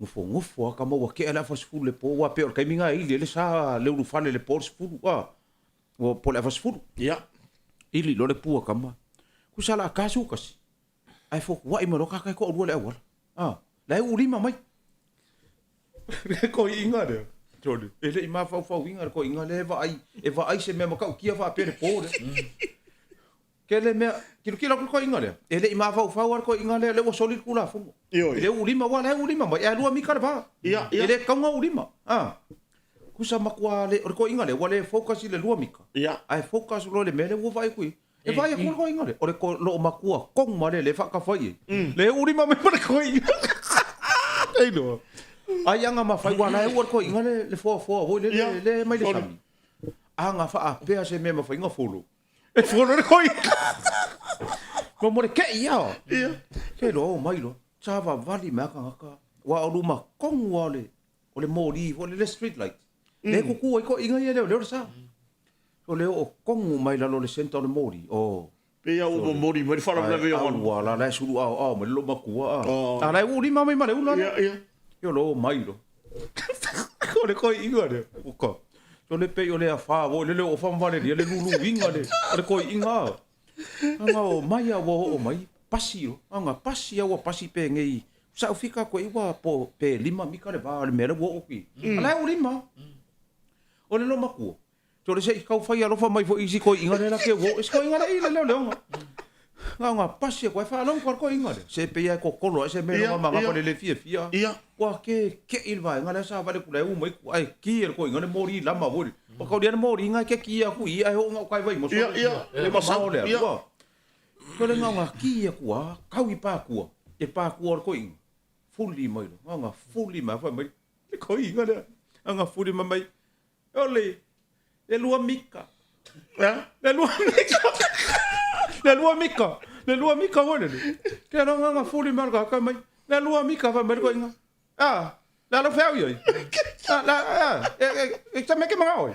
Speaker 3: Nofonofo lava tama ua tea le afa sefulu i le po, aua pei o le taimi lena e ili ai le sa le ulufale i le po le sefulu, a, ua po o le afa sefulu.
Speaker 2: Ia.
Speaker 3: Ili loa le pua tama. Tusa o le a ta sukasi, ae fotuai mai loa tagata e toalua i le auala, a, la e uulima mai. Le toeaina lea, sole, e le i mafaufauina le toeaina lea e vaai, e vaai se mea matautia faapea i le po lea. Tele mea, tilotilo atu le toeaina lea, e le i mafaufau lava le toeaina lea, lea ua soli le Tulafono.
Speaker 2: Ioe.
Speaker 3: I le uulima, aua o la e uulima mai, ae lua mita le va.
Speaker 2: Ia, ia.
Speaker 3: E le tatau ona uulima. A, tusa matua le, o le toeaina lea, ua le focus i le lua mita.
Speaker 2: Ia.
Speaker 3: Ae focus loa i le mea lea ua vaai atu i ai. E vaai atu le toeaina lea, o le loomatua tonu ma lea lea e faatafa i ai. Lea e uulima mai ma le toeaina. E iloa. Ai aga mafai, aua o la e ua le toeaina le, le foafoa foi lele, lea e mai le sami. Aga faapea se mea e mafai ona follow. E follow le koi. Mo mo le kei ia.
Speaker 2: Ia.
Speaker 3: Ke loa o mai loa. Sa vavali mai tagata. Ua o luma tonu lava o le o le moli foi le street light. Le kuku ai toeaiina ia leoleo le sa. So le oo tonu mai lalo o le center o le moli. Oh.
Speaker 2: Pei a ua momoli mai le faalavelave i ona.
Speaker 3: Ua la la e sulu aoao mai le loomatua a. A la e uulima mai ma le ula.
Speaker 2: Ia ia.
Speaker 3: Ia lo mai lo. O le koiiga lea. Uka. So le pei o le afa foi lele o whamwale lia le luluiga le. O le koiiga. Anga o mai a ua oo mai. Pasi lo. Anga pasi a ua pasi pe ngei. Sa ufika koe i ua po pe lima mika le va o le mea le ua oo ki. Ala e ulima. O le loomatua. Sole se i tau fai alofa mai foi i isi toeaiina lea la ke uo, isi toeaiina lea i le leoleoga. Na o ngā pasi e koe whaalongo kwa toeaiina lea. Se pei e kokolo ai se mea longa ma ngā le fiafia. Kua ke ke i le vaenga lea sa vale kula e u mai ku ai ki e le toeaiina le mori lama foi. O kau lia le mori ngai ke ki a ku i ai ho ngau kai vai mo
Speaker 2: Ia, ia,
Speaker 3: le masau lea. Ia. Sole ngau ngā ki a ku a, kau i pākua. E pākua o le toeaiina. Fuli mai lo. Ngau ngā fuli mai, whai mai. Le toeaiina lea. Agafuli ma mai, Ole, le lua mika. Le lua mika. Le lua mika. Le lua mika foi lele. Ke alo agafuli ma le kaka mai. Le lua mika fai mai le koiga. Ah, le ala feau iai. Ah, la, ah, e, e, e, te meke manga oi.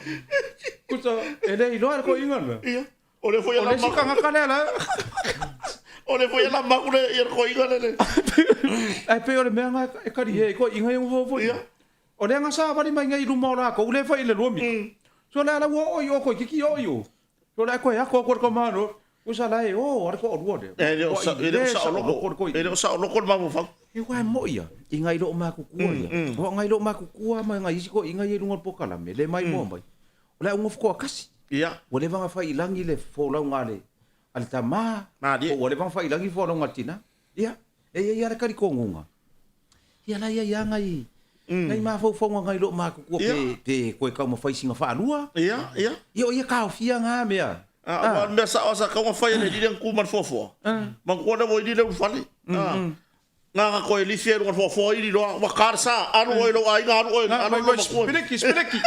Speaker 3: Kuta, e le iloa le koiga le.
Speaker 2: Ia. O le foi
Speaker 3: O le isi tagata lea la.
Speaker 2: O le foi la maku le ia koiga le.
Speaker 3: Ai pe o le mea nga e kari he koiga ia ua foi.
Speaker 2: Ia.
Speaker 3: O lea nga savali mai ngai i luma o lakou lea e fai i le lua mita. So le ala ua oo i o koe kiki oo i o. So le koe ako aku le kamano. Usa la e o ale ko olua lea.
Speaker 2: E le o sa e le o sa oloko. E le o sa oloko le mafaufau.
Speaker 3: E ua e moi ia i ngai loo makukua ia. O ngai loo makukua ma ngai isi ko inga ia i luga o le pokalame le mai moa mai. O le auga faatoa kasi.
Speaker 2: Ia.
Speaker 3: Ua leva ona fai i lagi le folauga a le a le tama.
Speaker 2: Malie.
Speaker 3: Po ua leva ona fai i lagi le folauga a le tina. Ia, e i ai lava le talitonuga, ia la i ai lava nai, nai mafaufauga nai loo matutua pe, pe toe taumafai sina faalua.
Speaker 2: Ia, ia.
Speaker 3: Ia o ia taofia na mea.
Speaker 2: A, aua o le mea sao lava sa tatau ona fai e le alii lea na tu ma le foafoa. Manatua lea ua ili le ulufale. Na ona toe lifi ai i luga o le foafoa ili loa, ua ta le sa, alu oe i lou aiga, alu oe, alu lou matua.
Speaker 3: Piliki, piliki.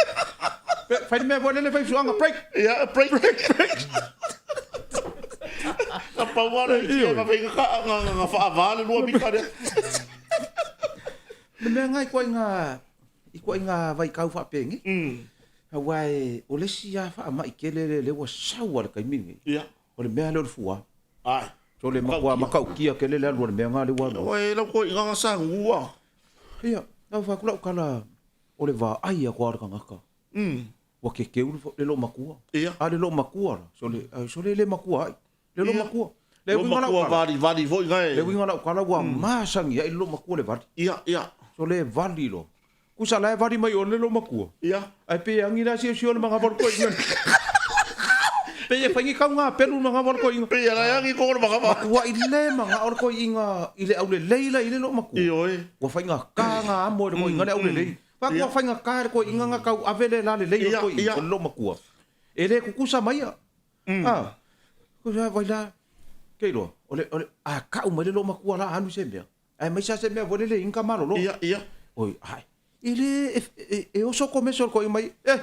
Speaker 3: Fai le mea foi lele fai suaga, break.
Speaker 2: Ia, break, break, break. Na pau lava lea i tia na fai na faava le lua mita lea.
Speaker 3: Le mea lena i ituaiga, ituaiga vaitau faapenei. Aua o le isi lava faamai tele lea ua sau lava i le taimi lenei.
Speaker 2: Ia.
Speaker 3: O le mea lea o le fua.
Speaker 2: Ae.
Speaker 3: So le matua matautia tele le alu a le mea lena lea ua alu ai.
Speaker 2: Oi, lau toeaina na sa gua.
Speaker 3: Ia, na fai atu lau tala, o le vaai atu lava o le tagata. Ua kekeu le loomatua.
Speaker 2: Ia.
Speaker 3: A o le loomatua la, sole, sole e le matua ai. Le loomatua. Le uiga o lau
Speaker 2: tala. Valivali foi na e.
Speaker 3: Le uiga o lau tala ua masani ai le loomatua le vali.
Speaker 2: Ia, ia.
Speaker 3: Sole e vali loa. Kusa la e vali mai o le loomatua.
Speaker 2: Ia.
Speaker 3: Ae pei e agi le asiasi o le manava o le toeaina. Pei e fai ni kauga pelu le manava o le toeaina.
Speaker 2: Pei e la e agi i totonu o le manava.
Speaker 3: Matuai le manao o le toeaina i le aulelei la i le loomatua.
Speaker 2: Ioe.
Speaker 3: Ua faigata na amo e le toeaina le aulelei. Faatoa faigata e le toeaina na tau ave le lalelei o le toeaina o le loomatua. E le tutusa maia. A, kusa vai la, ke iloa, o le, o le, a kau mai le loomatua la alu se mea. Aemaise lava se mea foi lele i ka malolo.
Speaker 2: Ia, ia.
Speaker 3: Oi, ai, e le, e, e, e oso ko meso ko mai, eh,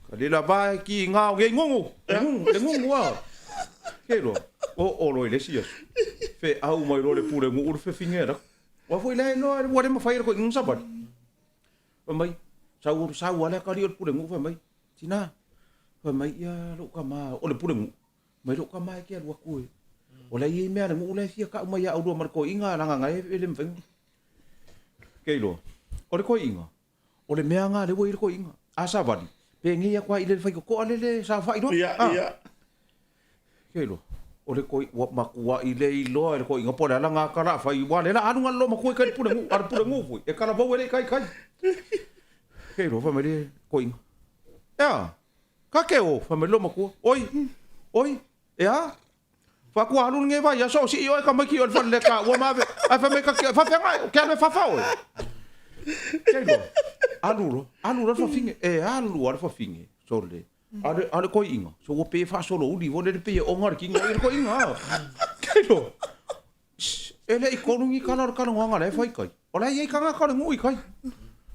Speaker 3: ka le la va ki ngā o ngei ngongo, le ngongo, le ngongo a. Ke iloa, o, o loi le si aso. Fe au mai lo le pule ngu uru fe finge ra. Wa foi le loa, ua le mawhai ko inga sabali. Fai mai, sau, sau ale kari o le pule ngu, fai mai, tina, fai mai, ia, lou ka ma, o le pule ngu. Mai lou tama e ke alu atu e. O la e i ai mea a le nuu la e fia kau mai ia aulua ma le toeaiga laga na e le mafai ona. Ke iloa, o le toeaiga, o le mea na lea ua i ai le toeaiga. A savali, penei atu lava i le faitotoa lele saofai loa.
Speaker 2: Ia, ia.
Speaker 3: Ke iloa, o le toi, ua matuai le iloa e le toeaiga po o le a lana ata la fai, aua o lea la alu na le loomatua i kai le pulenuu, a o le pulenuu foi, e talavou e le i kai i kai. Ke iloa, fai mai le toeaiga, Ea, Ka ke o, fai mai le loomatua, Oi, oi, e a? Faatoa alu lenei vaiaso o sii oe tamaiti i o i le fale le taua ma ave, ae fai mai ka ke, faafeaga, ke alu e fafa oe. Ke iloa, alu loa, alu loa le fafine, e alu lava le fafine, sole, a o le, a o le toeaina, so ua pei e faasolouli foi lele pei e oga le tino i le toeaina, a. Ke iloa, E le i kolu ni kala o le talanoaga la e fai i kai. O la e i ai tagata o le nuu i kai.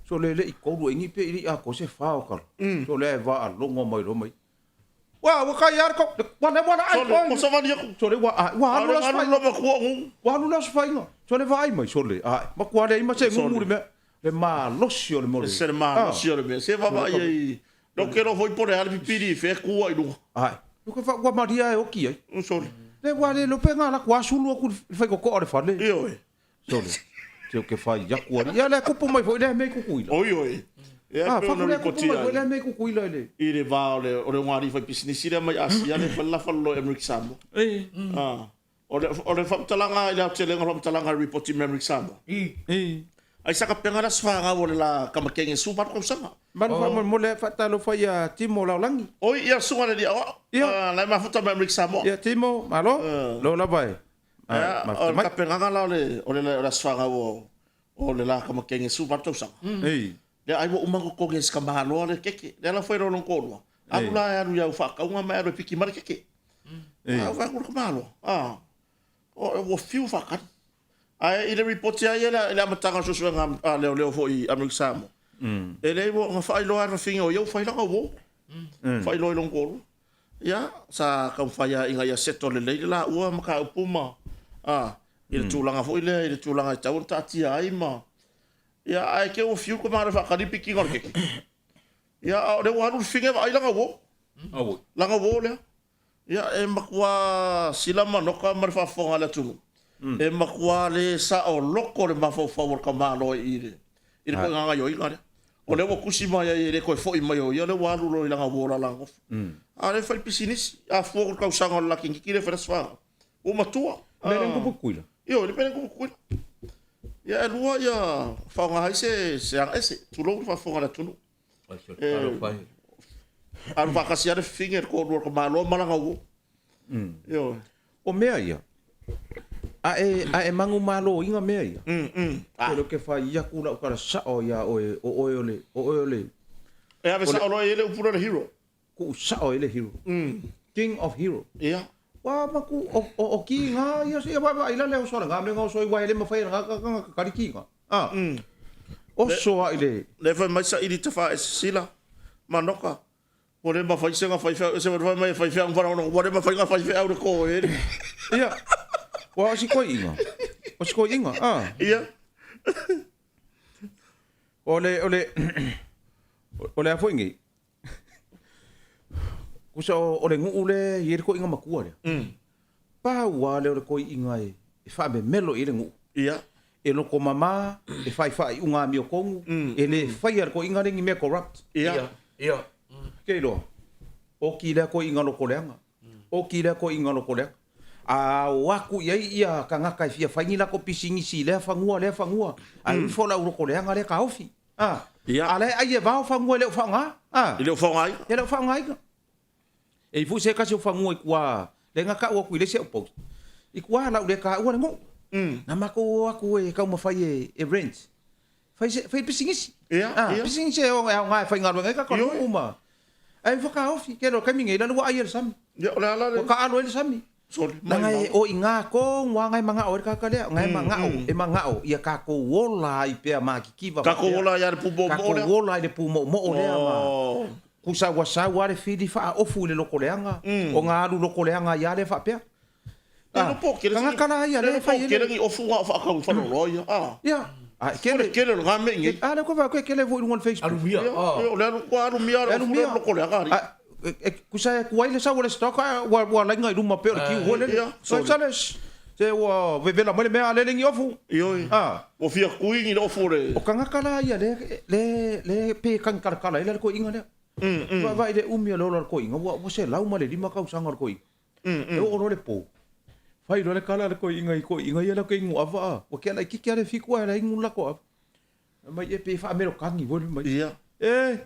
Speaker 3: So le le i kolu e ni pe i le i atoa se fa o kala. So lea e vaalogo mai loa mai. Ua, ua kai a le kau, ua le ua la ai
Speaker 2: Sole, ua savali aku.
Speaker 3: So le ua a, ua alu la
Speaker 2: Alu
Speaker 3: sfai.
Speaker 2: lava kua ngu.
Speaker 3: Ua alu la sfaiga. So le vaai mai, sole, a, matua leai ma se nuu le mea. Le malosi o le mea o le.
Speaker 2: Se le malosi o le mea. Se vaavaai ai. Lou ke loa foi po o le a le pipili i fea e ku ai i luga.
Speaker 3: Ae. Lou ke ua malia e oki ai.
Speaker 2: Sole.
Speaker 3: Le ua le iloa pe na alu atu a sulu atu i le faitotoa o le fale.
Speaker 2: Ioe.
Speaker 3: Sole. Se o ke fai aku ali. Ia lea kupu mai foi lea mea i Kukuila.
Speaker 2: Oi oi. Ia e pei ona
Speaker 3: lea kupu
Speaker 2: ripotia
Speaker 3: mai foi lea mea i Kukuila i le.
Speaker 2: I le va o le o le ogalii fai pisinisi lea mai Asia lea fai lafa lolo i Amerika Samoa. Ah. O le, o le faamatalaga i le aotelega o le faamatalaga i le Ripoti mai Amerika Samoa. Ai sa kapega le aso fanau o le la Kamakenge 18 tausaga.
Speaker 3: Malu faamolemole e faatalofa ia Timo Laolagi.
Speaker 2: Oi, ia susuga le alii aoao.
Speaker 3: Ia.
Speaker 2: La e mafuta mai Amerika Samoa.
Speaker 3: Ia Timo, malo. Lo lava e.
Speaker 2: Ia, o le kapegaga la o le, o le, o le aso fanau o, o le la Kamakenge 18 tausaga.
Speaker 3: Ei.
Speaker 2: Lea ai ua uma ona totogi e si tamaloa le keke. Lea la foi lona toalua. Alu la e alu i au faatauga ma e alu e piki mai le keke. Ei. A fai atu le tamaloa, a, o, ua fiu faatali. Ae i le ripoti a ia i le amataga o le suesuega a leoleo foi i Amerika Samoa. E leai ua na faailoa lava e le fafine o ia ua fai lana uo. Faailoa i lona toalua. Ia, sa taumafai lava ina ia settle lelei le laua mataupu ma, a, i le tulaga foi lea, i le tulaga e tatau ona taatia ai ma, ia, ae te i ua fiu le tamaloa e faatali le pikiina o le keke. Ia, a o lea ua alu le fafine vaai lana uo. Lana uo lea. Ia, e matua sila ma noka ma le faafofoga a le atunuu, e matua le saoloto le mafaufau o le tamaloa i le i le ituaiga gaoioiga lea. O lea ua tusi mai ai e le toe foi mai o ia lea ua alu loa i lana uo lala nofo. A o lea e fai le pisinisi, a fua atu i le tausaga o le lakiniki lea e fai le Aso Fanau, ua matua.
Speaker 3: Le mea lea na tupu i Tutuila?
Speaker 2: Ioe, le mea lea na tupu i Tutuila. Ia, e lua ia faaaoga ai se agaese, tulou le faafofoga a le atunuu. Alu faatasi lava le fafine le toalua o le tamaloa ma lana uo. Ioe.
Speaker 3: O mea ia, a e, a e manumaloina mea ia, mm. Ou te fai atu lau tala sao iā oe, o oe o le, o oe o le...
Speaker 2: E ave sao loa i ai le upu lea o le hero.
Speaker 3: Tuu sao i le hero. King of hero.
Speaker 2: Ia.
Speaker 3: Ua matu, o, o, o ki ngā ia, ia vaai la le oso ala ngā mea ngā oso i wai le mawhai ala ngā ngā kakari ki ngā. Ah. Oso a i le...
Speaker 2: Le fai mai saili te wha e sila, manoka. Ua le mawhai se ngā whai whiau, se whai mai e whai whiau ngwhara ono, ua le mawhai ngā whai whiau le kō e.
Speaker 3: Ia. Ua o si koi inga. O si koi inga, ah.
Speaker 2: Ia.
Speaker 3: O le, o le, o le a foi ngi. Kusa o le nuu le i ai le koiga matua lea. Pau lava lea o le koiga e faamemelo i ai le nuu.
Speaker 2: Ia.
Speaker 3: E loko mama, e fai faaiuga amiotonu, e le faia e le koiga lea ni mea corrupt.
Speaker 2: Ia.
Speaker 1: Ia.
Speaker 3: Ke iloa, oki lea koiga loko leaga. Oki lea koiga loko leaga. A o atu i ai ia tagata e fia fai ni lako pisinisi i lea fanua lea fanua, ae ifo le au loko leaga lea taofi. A,
Speaker 2: Ia.
Speaker 3: a la e ai e vao fanua e le o faaaoga. A.
Speaker 2: E le o faaaogaina.
Speaker 3: E le o faaaogaina. E i ai foi se tasi o fanua i tua, lea na tau atu i le isi au post, i tua lau lea taua le nuu. Na matou o atu e taumafai e, e rent. Fai se, fai pisinisi.
Speaker 2: Ia,
Speaker 3: A,
Speaker 2: ia.
Speaker 3: pisinisi e aoga e faigaluega ai tatou
Speaker 2: Ioe.
Speaker 3: nuu ma. Ae whakaofi, ke lo taimi nei lalo ua ai e le sami.
Speaker 2: Ia, o le ala le.
Speaker 3: Ua kaalo ai le sami.
Speaker 2: Sorry,
Speaker 3: Leaga e o i ngā kō ngā ngai mangao e le kaka lea, ngai mangao, e mangao, ia kākou ola ai pea mākikiwa
Speaker 2: Kākou ola ai a le pūmoomoo lea.
Speaker 3: Kākou ola ai le pūmoomoo lea ma kusa ua sau a le fili whaaofu i le loko leaga, o ngā alu loko leaga ai a lea whaapea. Tagata la ia lea e fai ai le.
Speaker 2: Kele ni ofu ngā o whaakau wharoroa ia.
Speaker 3: Ia. A, e kele.
Speaker 2: O le kele o le ngā mea i nei.
Speaker 3: A, lea koe whai, koe kele foi i luga o le Facebook.
Speaker 1: Alumia.
Speaker 2: Ia, o le alu, kua alumia le ofu lea loko leaga ari.
Speaker 3: E, kusa e kuai le sau o le stock, a, ua, ua laina i luma pea o le kiu hoi lele.
Speaker 2: Ia,
Speaker 3: sorry. Sa le, se ua vevela mai le mea a lele ni ofu.
Speaker 2: Ioe.
Speaker 3: A.
Speaker 2: Ua fia kui ni le ofu o le.
Speaker 3: O tagata la ia le, le, le pe kanikalakala ai la le koiinga lea. Vaai le umi o le ola o le koiinga, ua, ua 105 tausaga o le koiinga. E oo loa le po, fai loa le kala a le koiinga i koiinga ia la ke inu ava a. Ua kea laititi a le fiku ae la inu le lako ava. Fai mai e pe faamelokagi foi le mai.
Speaker 2: Ia.
Speaker 3: E,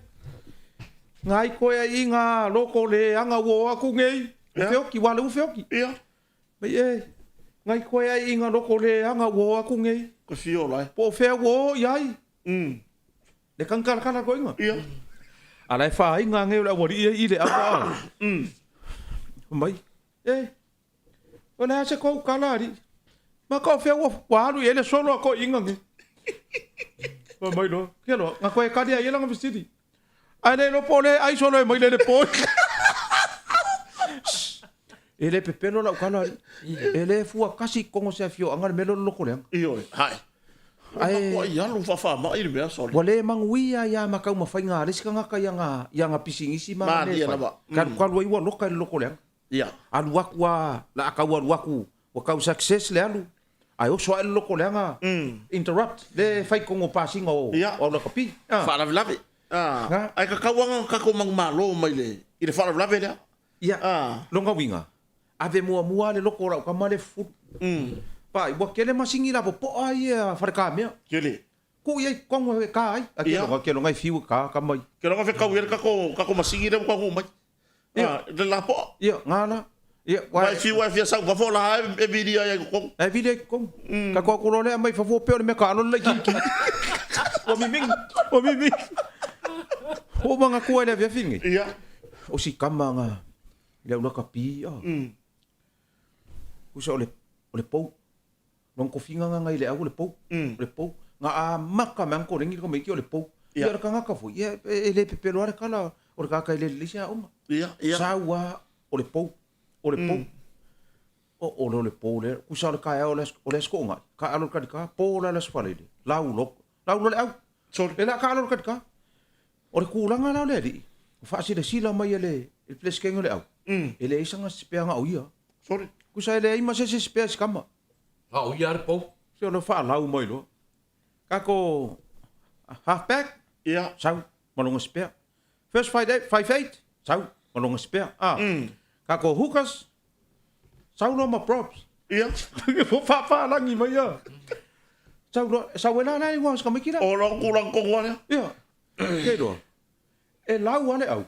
Speaker 3: ngai koe ai i ngā loko le anga ua o aku nei. Ua feoki, ua le ua feoki.
Speaker 2: Ia.
Speaker 3: Mai e, ngai koe ai i ngā loko le anga ua o aku nei.
Speaker 2: Ko whio lai.
Speaker 3: Po o whea ua o i ai. Le kanikalakala koinga.
Speaker 2: Ia.
Speaker 3: A la e whāinga ngei o le aualii ai i le awa a. Mai, e, o le a se kou kala alii. Ma ka o fea ua, ua alu i ai le solo a koiinga ngei. Fai mai loa, kia loa, nga koe kali ai e langa fesili. Ae le iloa po o le ai solo e mai le le po. E le pepelo lau kala alii. E le fua kasi kongo se afioaga le mea lea o le loko leaga.
Speaker 2: Ioe, hae.
Speaker 3: Ae.
Speaker 2: Ua i alu whawhamai le mea sole.
Speaker 3: Ua le manuia ia ma taumafaiga a le isi tagata i ana, i ana pisinisi ma ana mea e fai. Kalukalu ai ua loka i le loko leaga.
Speaker 2: Ia.
Speaker 3: Alu atu a, la a tau alu atu, ua tau success le alu, ae oso ae le loko leaga, interrupt, le fai kogo pasiga o Aulakapi.
Speaker 2: Faalavelave. Ae kakau ana kakou manumalo mai le, i le faalavelave lea.
Speaker 3: Ia, lona uiga, ave muamua le loko o lau tama le fufulu. Pai, ua kele masini la popoa ia Falekamea.
Speaker 2: Kele.
Speaker 3: Ku i ai kongo e ka ai. A ke longa, ke longa e fiu e ka, ka mai.
Speaker 2: Ke longa whekau i le kako, kako masini lea ua kau mai.
Speaker 3: Ia.
Speaker 2: Le la poa.
Speaker 3: Ia, ngā la. Ia,
Speaker 2: wai. Wai fiu ai fia sau fafo la e vili ai ai kongo.
Speaker 3: E vili ai kongo. Ka koa kulo lea mai fafo peo le mea ka alo le laiti. Ua mimingi, ua mimingi. Ua manga kua i le afiafi nei.
Speaker 2: Ia.
Speaker 3: O si kama nga i le au lakapi a. Kusa o le o le pou. Long kofinga nga ngai le au o le pou. O le pou. Nga amaka me anko lengi le kamaiki o le pou. Ia, o le tagata foi, ia, e le pepelo lava le tala o le tagata e le lelei se aoga.
Speaker 2: Ia, ia.
Speaker 3: Sau lava o le pou, o le pou. O, o le o le pou lea, tusa o le taeao o le aso, o le aso Toonai, taaalo i le talita, po la le Aso Faraile, lau loa, lau loa le au.
Speaker 2: Sole.
Speaker 3: E le a taaalo i le talita. O le tulaga la o le alii, ua faasilasila mai e le, e le Peresetene o le au, e leai sana spare na o ia.
Speaker 2: Sole.
Speaker 3: Tusa e leai ma se isi spare i si tama.
Speaker 1: Na o ia le pou.
Speaker 3: Se o le faalau mai loa. Kako half back,
Speaker 2: Ia.
Speaker 3: sau ma lona spare. First 5'8, sau ma lona spare. Ah. Kako hookers, sau loa ma props.
Speaker 2: Ia.
Speaker 3: Ua faapalagi mai ia. Sau loa, sau e la la i uaga o si tamaiti la.
Speaker 2: O lona tulaga tonu lava lea.
Speaker 3: Ia. Ke iloa, e lau lava le au,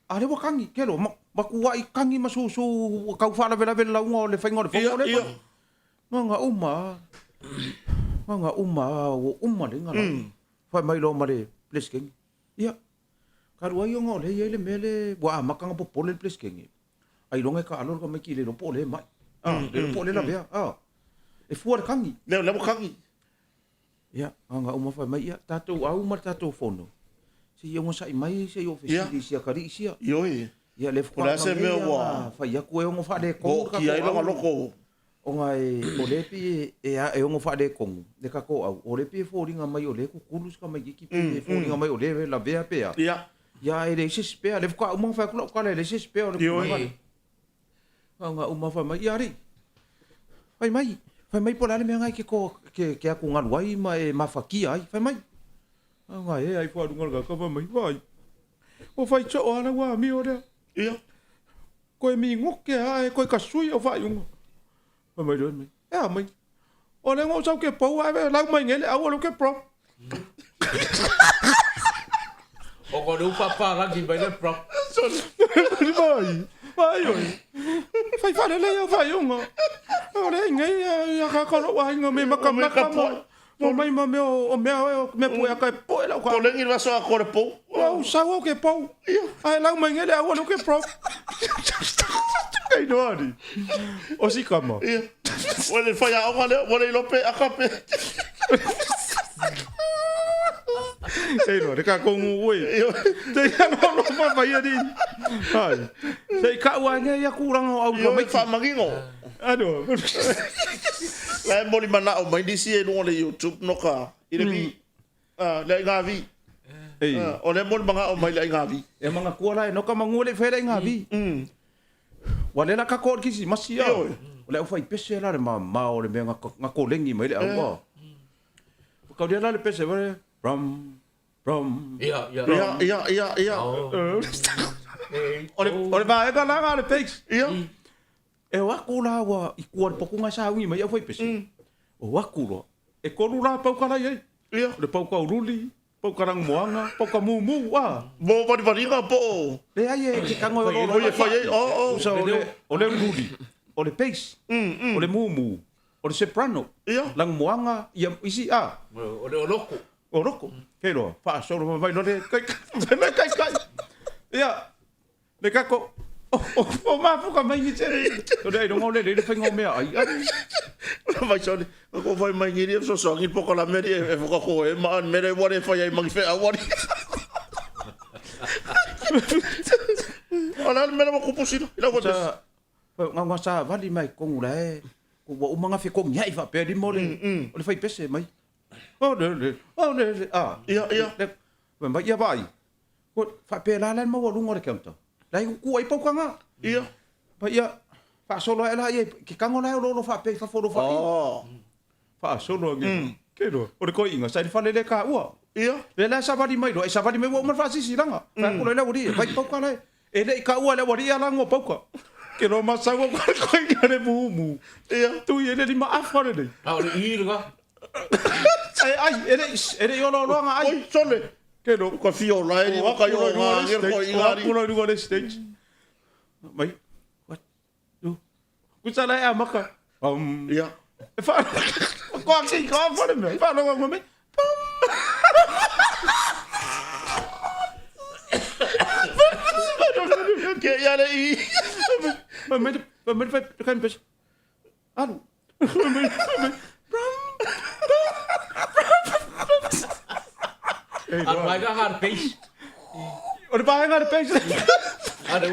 Speaker 3: a o lea ua kagi, ke iloa, matuai kagi ma susu ua tau faalavelave le lauga o le faiga o le fono lea.
Speaker 2: Ia, ia.
Speaker 3: Gaga uma lava, gaga uma lava, ua uma le iga lau. Fai mai loa ma le Peresetene, ia, talu ai ona o lea e i ai le mea lea ua amata ona popole le Peresetene, ailoga e taalo le tamaiti le iloa po o lea e mai, a, le iloa po o lea e lavea, a, e fua le kagi.
Speaker 2: Lea, lea ua kagi.
Speaker 3: Ia, gaga uma fai mai, ia, tatou au ma le tatou fono, se i ogasai mai se i ou fesili i si atalii sia.
Speaker 2: Ioe.
Speaker 3: Ia, lea
Speaker 2: O le
Speaker 3: faatoa
Speaker 2: a se mea ua
Speaker 3: ona fai atu e ono faaletonu le
Speaker 2: ootia ai
Speaker 3: tatou
Speaker 2: lona
Speaker 3: au.
Speaker 2: loko.
Speaker 3: Ona e, o lea e pei e, e ono faaletonu le tatou au, o lea e pei e foliga mai o lea e kukulu si tamaitiiti pei e foliga mai o lea e lavea pe a.
Speaker 2: Ia.
Speaker 3: Ia, e leai se isi pea, lea faatoa uma ona fai atu lau tala e leai se isi pea o le
Speaker 2: Ioe.
Speaker 3: tulaga lea. Gaga uma fai mai, ia alii, fai mai, fai mai po o le a le mea lena e te ke, ke atugalu ai ma e mafatia ai, fai mai. Gaga e ai faaluga le kaka fai mai, vai, ua fai soo lava lau amio lea.
Speaker 2: Ia.
Speaker 3: Koe migoke lava e koe kasui au faaiuga. Fai mai loa mai, e a mai, o lea na ou sau ke pou ae lau mai nei le au o lea ke prop.
Speaker 1: O ko leu papalagi mai le prop.
Speaker 3: Vai, vai oi. Fai faalelei au faaiuga. O lea nei ia ka lou aiga me makamaka ma o mai ma mea o mea o mea pueaka e poe lau ka.
Speaker 2: Kolegi le aso a kore pou.
Speaker 3: Ua ou sau au ke pou. Ae lau mai nei le au o lea ke prop. Kai noa ni. O si kama.
Speaker 2: Ia. Ua le faiaoga lea, ua le iloa pe aka pe.
Speaker 3: Sei loa, le ka kongu ue. Te ia no no pa mai ani. Ai. Sei ka ua nge ia kuranga o au
Speaker 2: Ioe,
Speaker 3: mai.
Speaker 2: faamanino.
Speaker 3: Ano.
Speaker 2: La e moli manao mai nisi e luga o le YouTube no ka i le vi. Ah, le aiga vi.
Speaker 3: Ei.
Speaker 2: Ah, o le moli manao mai le aiga vi.
Speaker 3: E manga kua la e no ka mangu le fele ngā vi. Ua le la ka ko kisi masi a.
Speaker 2: Ioe.
Speaker 3: O le au fai pese la le ma ma o le mea nga kolengi mai le au a. Kaulia la le pese wale rum rum.
Speaker 1: Ia, ia.
Speaker 2: Ia, ia, ia, ia.
Speaker 3: O le o le vaega la nga le peix.
Speaker 2: Ia.
Speaker 3: E o aku la ua i kua le pokunga sa ugi mai au fai pese. O aku loa. E kolu la pau kala i ai.
Speaker 2: Ia.
Speaker 3: O le pau ka ululi, pau ka rangumoanga, pau ka mumu, a.
Speaker 2: Mo valivaliga po o.
Speaker 3: Leai e ke kago e
Speaker 2: O ia fai ai, o, o.
Speaker 3: Usa o le, o le ululi, o le bass, o le mumu, o le soprano,
Speaker 2: Ia.
Speaker 3: langumoanga, ia isi, a.
Speaker 1: O le oloko.
Speaker 3: O loko, ke loa, faasolo mai loa le kai kai, le kai kai. Ia, le kako, o mafuka mai ni tere. O le ailonga o le le whainga o mea ai.
Speaker 2: Vai sole, ko fai mai ngiri e so ngi poko la meri e foka ko e ma an mere ware fai ai mangi fe awari. Ola le mera mo kupu sila, ila ko
Speaker 3: Sa, ngā ngā sa vali mai kongu la e, ko ua uma ngā whekongi hai whapea lima o le, o le whai pese mai. O le le, o le le, a.
Speaker 2: Ia, ia.
Speaker 3: Le, mai ia vai. Ko whapea la la maua lunga o le counter. La i ku ai paukanga.
Speaker 2: Ia.
Speaker 3: Pa ia, faasolo ae la ia, ke kago la e oloolo faapea i fafo o lo faaiu.
Speaker 2: Oh.
Speaker 3: Faasolo age. Ke loa, o le koiiga, sa i le fale le kaua.
Speaker 2: Ia.
Speaker 3: Lea la e savali mai loa, e savali mai ua uma le faasisilaga. Fai atu loa i le aualii, e fai pauka la e. E le i kaua e le aualii a lago o pauka. Ke loa masau au le koiiga le mumu.
Speaker 2: Ia.
Speaker 3: Tui e le lima afa lenei.
Speaker 1: A o le i lena.
Speaker 3: Ai, ai, e le i, e le i olooloaga ai.
Speaker 2: Oi, sole.
Speaker 3: Ke loa.
Speaker 2: Ka fio la e ni
Speaker 3: O
Speaker 2: ka
Speaker 3: aku
Speaker 2: yo
Speaker 3: loa i luga o le
Speaker 2: ngā
Speaker 3: stage,
Speaker 2: ko
Speaker 3: o aku loa i luga o le stage. Mai, what? Two. Kusa la e amaka.
Speaker 2: Ia.
Speaker 3: E wha... Ko aki, ko a whare mea. Wharonga ngā mea.
Speaker 2: Ke ia le i.
Speaker 3: Mai mai mai mai whai kain pesa. Alu. Mai mai mai.
Speaker 1: A le vaega nga le page.
Speaker 3: O le vaega le page.
Speaker 1: A le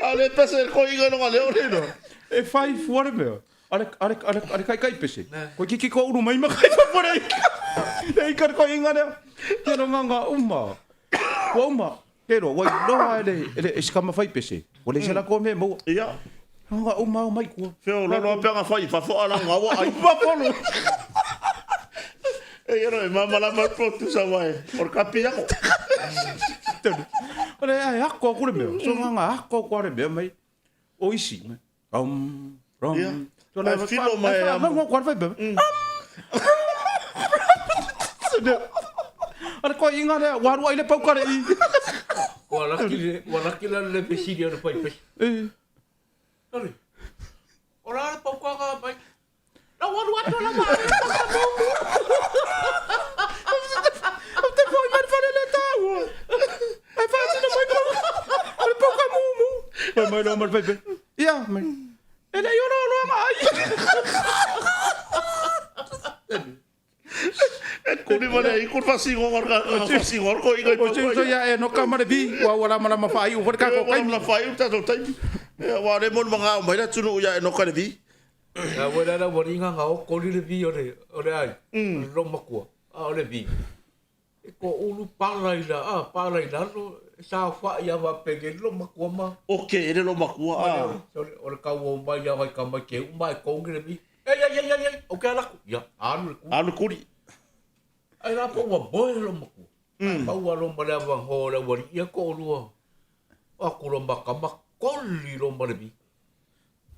Speaker 2: A le pese le koiga no leo le no.
Speaker 3: E fai fua le mea. A le a le a le a le kai kai pese. Ko ki ki ko uru mai ma kai fa le. E ka ko inga le. Te no nga uma. Ua uma. Te ro wai loa e le e le e sikama fai pese. Ua le se la ko me mo.
Speaker 2: Ia.
Speaker 3: Nga uma o mai kua.
Speaker 2: Feo lo lo pe nga fai fa fo ala nga wa ai.
Speaker 3: Fa fo lo.
Speaker 2: E ia e mama la mai po tu sa wai. O ka pia ko.
Speaker 3: O le ai ako ku le mea. So nga nga ako ko le mea mai. O isi. Ram ram.
Speaker 2: Ia. Ai filo mai
Speaker 3: a. Nga ko fai be. Ara ko inga le waru ai le pau kare i.
Speaker 1: Ua laki le ua laki la le fesili o le fai pesi.
Speaker 3: E.
Speaker 1: Sorry. O la le pau kaka mai. La waru atu la ma.
Speaker 3: O te foi mai fale le tau. Ai fa tina mai pau. Ale pau ka mumu. Mai mai lo mai fai pe. Ia mai. E le iolo lo ma ai.
Speaker 2: E kuri mare i kur fasingo ngar ka fasingo ko i
Speaker 3: O te uso ia e no ka mare vi ua ua lama lama whaai u ka ko
Speaker 2: kai. La whaai u tatou taimi. E wa le mon manga mai la tunu ia e no ka le vi.
Speaker 1: A ua la la ua ringa nga o koli le vi o le o le ai. O le lomakua. A o le vi. E ko ulu pala i la a pala i lalo sa fa ia va pege lo makua ma.
Speaker 2: O ke ere lo makua a.
Speaker 1: O le kau o mai ia vai ka mai ke uma e kongi le vi. Ei ei ei ei ei o ke ala ku. Ia alu le kuli.
Speaker 2: Alu kuli.
Speaker 1: Ai la po ua boe lo makua. Pau alo ma le avang ho le wari ia ko lua. O aku lo maka ma koli lo ma le vi.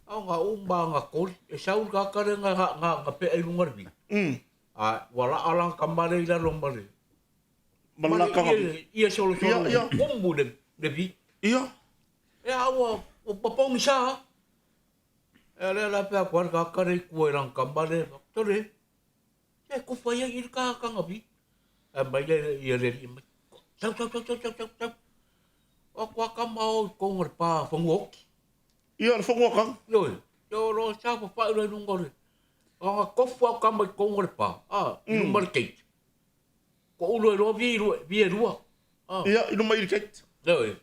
Speaker 1: A nga uma nga koli. E sau ka kare nga nga nga pe ai lunga le vi. A ua la ala ka male i lalo ma le.
Speaker 2: Malaka nga.
Speaker 1: Ia solo solo.
Speaker 2: Ia, ia.
Speaker 1: Kumu le le vi.
Speaker 2: Ia.
Speaker 1: E a ua ua papongi sa. E le la pe a kua ka kare kua i lang ka male. Tole. E kufa ia i ka ka ngapi. A mai le ia le li mai. Tau tau tau tau tau tau tau. O kua ka mao i konga le pā whangu oki.
Speaker 2: Ia le whangu akanga.
Speaker 1: Noi. Yo lo sa pa pa le nunga le. O nga kofu au ka mai konga le pā. A, i luma le gate. Ko ulu e roa vi rua, vi e rua.
Speaker 2: A. Ia, i luma i le gate.
Speaker 1: Noi.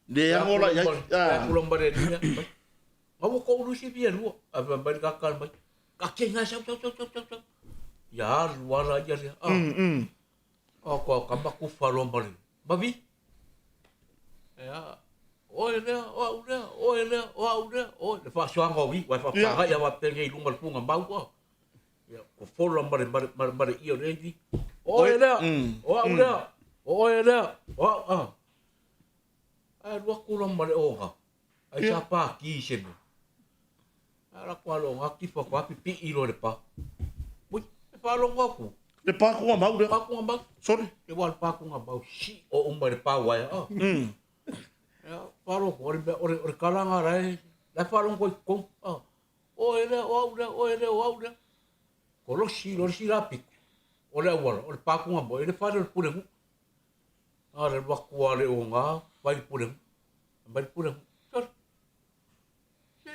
Speaker 2: Le angola i ai.
Speaker 1: A kula mare ni. Nga ua ko ulu si vi e rua. A fa mai ka ka mai. Ka ke nga sau sau sau sau sau sau. Ia alu ala ia le. A. O ko ka maku falo mare. Mavi. Ia. Oe lea, o au lea, oe lea, o au lea, oe. Le faasoaga o i, wai whawhangai a wapenge i lunga le punga mau a. Ia, ko fola mare, mare, mare, mare ia o le iwi. Oe lea, o au lea, oe lea, o au, a. Ai lua kula mare o ngā. Ai sa pā ki se mea. Ai la kua lo ngā kipa kua pipi i lo le pā. Ui, e whaalongo aku.
Speaker 2: Le pā kunga mau lea.
Speaker 1: Pā kunga mau.
Speaker 2: Sorry.
Speaker 1: Te wā le pā kunga mau. Si o uma le pā waia. Ah. Ia, whaalongo, o le mea, o le, o le kalanga lai, lai whaalongo i kong. Ah. Oe lea, o au lea, oe lea, o au lea. Ko losi, lo losi la piku. O le auala, o le pā kunga mau. E le whare o le purengu. A le wakua le o ngā, whai le purengu. Mai le purengu. Sorry. Se,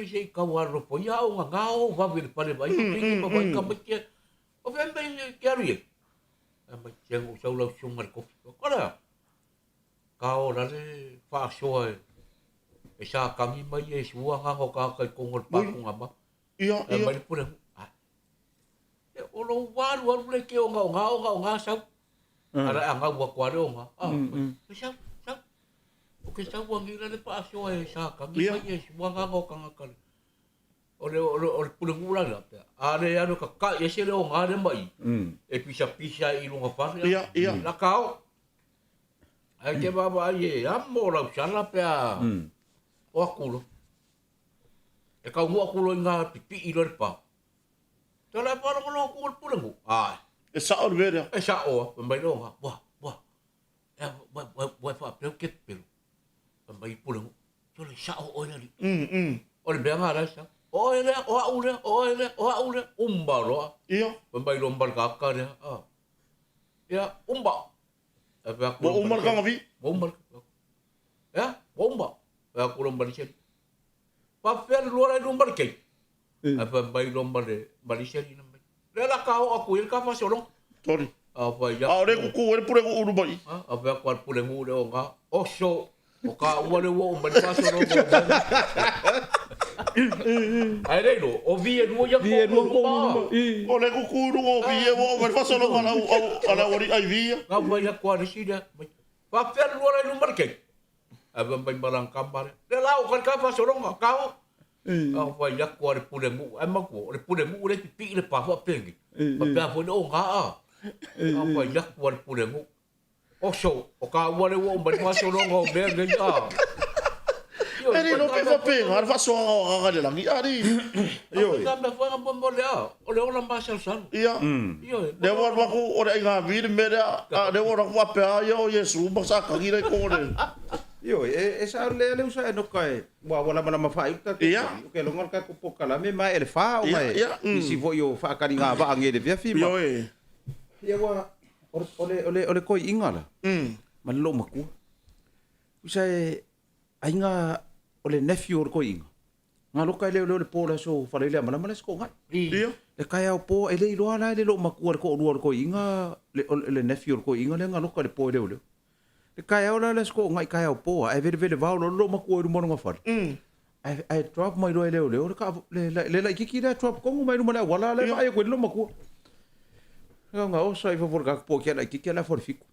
Speaker 1: se i kau alo po ia o ngā ngā o wawe le pale vai. Mm, mm, mm. Ka mai kia, o whea mai ke aru ia. A mai kia ngō sau lau sunga le kofi. Ko lea. Ka o lale whaasoa e, e sa kangi mai e sua ngā ngō ka kai kongo le pākunga ma.
Speaker 2: Ia, ia.
Speaker 1: Mai le purengu. E o lo waru aru le ke o ngā o ngā o ngā o ngā sau. Ara a ngā ua kua le o ngā. Ah, e sau, sau. O ke sau angi le paasoa e sa kangi mai e sua ngā ngō kanga kare. O le, o le, o le pulengu la la pea. A le anu ka kai e se le o ngā le mai. E pisa pisa i lunga whare.
Speaker 2: Ia, ia.
Speaker 1: La kao. Ai te wawa ai e amo lau sala pea. O akulo. E kau mua akulo i ngā pipi i lo le pā. Te la whara kono aku o le pulengu. Ai.
Speaker 2: E sao le mea.
Speaker 1: E sao a. Mai lo ngā. Wah, wah. E, wai, wai, wai whaapeu ke pelu. Mai pulengu. Tole sao oe ali. O le mea ngā lai sao. Oe lea, o au lea, oe lea, o au lea. Umba roa.
Speaker 2: Ia.
Speaker 1: Mai lo mbal ka ka lea. Ah. Ia, umba. E pea
Speaker 2: Ua uma le kanga vi.
Speaker 1: Ua uma le Ia, ua uma. Pea kula mbali seli. Pa pea le lua lai lua mbali kei. E pea mai lo mbali, mbali seli na mai. Lea la ka o aku i le ka fasolonga.
Speaker 2: Sorry.
Speaker 1: A fai
Speaker 2: A o lea e kuku ai le pulenuu i luma i i.
Speaker 1: A fai atu a le pulenuu le oga, oso, o ka ua le ua oo mai le faasologa o mea nei. Ae le iloa, o vi e lua ia
Speaker 3: Vi e lua
Speaker 1: ko luma.
Speaker 2: O le kuku i luga o vi e ua oo mai le faasologa a le aualii ai vi ia.
Speaker 1: Ka fai atu a le isi lea, faapefea le lua la i luma le keiki? Ae fai mai ma lana tama lea, lea la o ka ka faasologa, ka o. A fai atu a le pulenuu, ae manatua, o le pulenuu lea e pipii le pa faapenei, faapea foi le oga a. A fai atu a le pulenuu, Oso, o ka ua lea ua oo mai le faasologa o mea nei a.
Speaker 2: E le iloa pe faapena le faasoaga o agaga i le lagi, a alii.
Speaker 1: Ioe. Ka mea foi mo mo le a, o le ola masalosalo.
Speaker 2: Ia.
Speaker 1: Ioe.
Speaker 2: Lea ua alu atu o le aiga vi le mea lea, a o lea ua alu atu faapea a ia o Iesu ma Satani la i totonu o le.
Speaker 3: Ioe, e sao lelei a le uso Enoka e, ua lamalama faaiu le tatou taimi, ou te iloa na o le tatou polokalame ma e le fa ona e nisi foi o faataliga vaa nei i le afiafi ma.
Speaker 2: Ioe.
Speaker 3: Ia ua, O le toeaina la, ma le loomatua, tusa e aiga o le nephew o le toeaina, na loka e leoleo le po o le aso Faraile-a-malama le aso Toonai. Le taeao po, e le iloa la e le loomatua le toalua o le toeaina, le nephew o le toeaina lea na loka i le po e leoleo. Le taeao la o le aso Toonai taeao po lava, ae velevele vao loa le loomatua i luma o lona fale, ae drop mai loa e leoleo le laitiiti lea drop tonu mai luma o le auala la e vaai atu ai le loomatua. Na oso ai fafo o le tagata po o tia laitiiti a le afa o le fitu.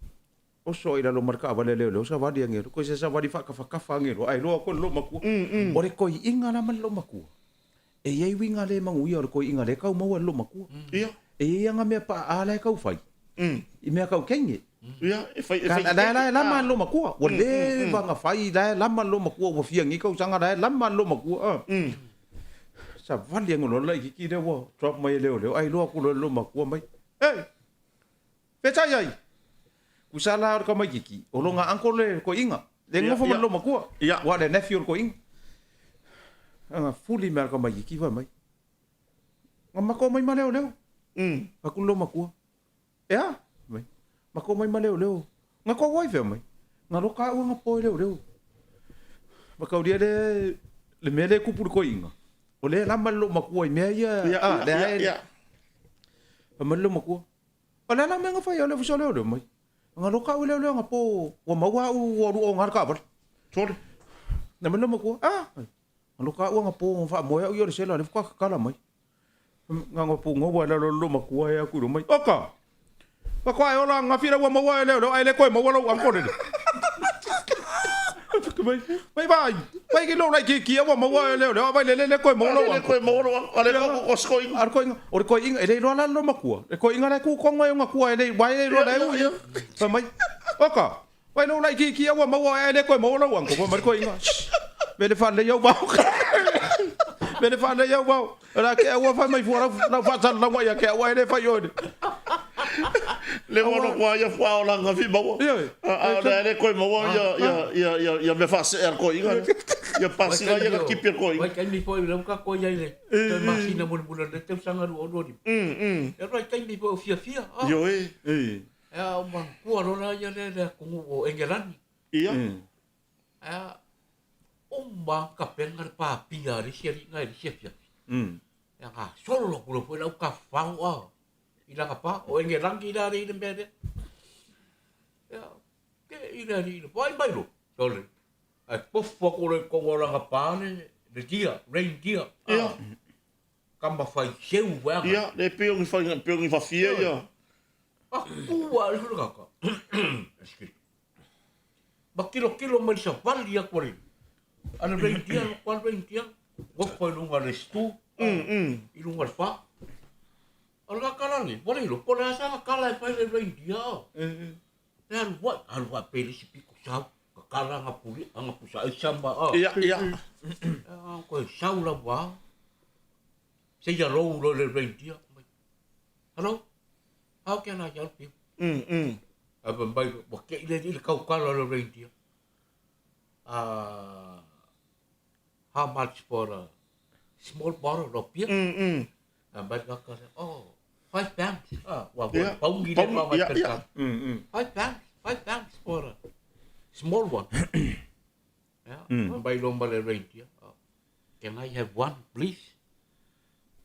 Speaker 3: Oso ai i lalo ma le taavale a leoleo savali ane loa. Toe se savali faatafatafa ane loa ae iloa atu e le loomatua. O le toeaina la ma le loomatua, e i ai uiga le manuia o le toeaina lea e tau maua e le loomatua. E i ai ana mea paa la e tau fai i mea tau teine.
Speaker 2: E fai, e fai.
Speaker 3: La la e lama le loomatua. Ua leva ona fai, la e lama le loomatua ua fia nei tausaga la e lama le loomatua. Savali ane loa le laitiiti lea ua drop mai e leoleo ae iloa atu loa e le loomatua mai, Hey! Fetai ai! Tusa la o le tamaitiiti, o lona uncle le toeaina, le nofo ma le loomatua, aua o le nephew o le toeaina. Ana fuli mai a le tamaitiiti fai mai, Na matou omai ma leoleo. Fai atu le loomatua, E a? Fai mai, Matou omai ma leoleo. Na tou ai fea mai? Na loka au ana po e leoleo. Mataulia le le mea lea e tupu i le toeaina, o lea e lama le loomatua i mea ia, a, lea e. Fai mai le loomatua, O le a la mea na fai ai o le ofisa o leoleo mai? Na loka au e leoleo ana po ua maua au ua lua oga le taavale.
Speaker 2: Sole.
Speaker 3: Na mai le loomatua, a! Na loka au ana po na faamoe au ia o le sela lea faatoa tatala mai. Na ona pugou lava i lalo o le loomatua e atu i luma mai, oka! Faatoa e ola ananafi la ua maua e leoleo ae le toe maua lou uncle lele. Mai vaai, vai ki lou laitiiti ua maua e leoleo a vai lele le toe maua lou
Speaker 2: uncle. Le toe maua lou uncle, a le o se toeaina.
Speaker 3: A le toeaina, o le toeaina, e le iloa la le loomatua. Le toeaina la e tu tonu ai ona tua e le, aua e le iloa la e ui. Fai mai, oka, Vai lou laitiiti ua maua oe ae le toe maua lou uncle. Fai mai le toeaina, Shh! Me le faalelei au vao. Me le faalelei au vao. O le a te aua fai mai fua lau, lau faasalalauga ia te au ae le fai oe le.
Speaker 2: Le ua loto a ia fua o lana fi maua.
Speaker 3: Ioe.
Speaker 2: A o le a le toe maua ia, ia, ia, ia, ia mea faasee a le toeaina lea. Ia pasina ia na tipi a le toeaina.
Speaker 1: Vaitaimi foi lea ua tatou i ai i le toe masina mulimuli o lenei tausaga 2025. E vaitaimi foi o fiafia.
Speaker 2: Ioe.
Speaker 1: Ea o manatua loa la ia lea i le atunuu o Engelani.
Speaker 2: Ia.
Speaker 1: Ea, uma lava tapena le papia a le isi alii na i le isi afiafi. Ea gasolo atu loa foi le autafafao a i lana pa. O Engelani la lea i le mea lea. Ea, te i le alii le vaai mai loa. Sole, ae tofu atu loa i totonu o lana pa le deer, reindeer.
Speaker 2: Ia.
Speaker 1: Tama fai seu foi aga.
Speaker 2: Ia, le pei o ni faiga, pei o ni fafie ia.
Speaker 1: A tu a le kaka. Excuse. Ma kilokilo mai le savali atu a le a le reindeer, loko a le reindeer. Nofo i luga o le stool, i luga o le fa. O le kaka la nei, ua le iloa po o le a sana kala e fai le reindeer. E alu ai, alu ai pei le isi pito sau, kakala ana puli, ana pusa aisa ma a.
Speaker 2: Ia, ia.
Speaker 1: A koe sau lava a. Seia lou loa i le reindeer. Hello, how can I help you? Ae fai mai, ua te i le alii i le tautala o le reindeer. How much for a small bottle of beer? Ae mai le tagata lea, oh, £5. Ah, ua
Speaker 2: Ia,
Speaker 1: pauni le
Speaker 2: pauni,
Speaker 1: maga
Speaker 2: ia, ia.
Speaker 1: £5, £5 for a small one. Ia, fai mai loa ma le reindeer, oh, can I have one, please?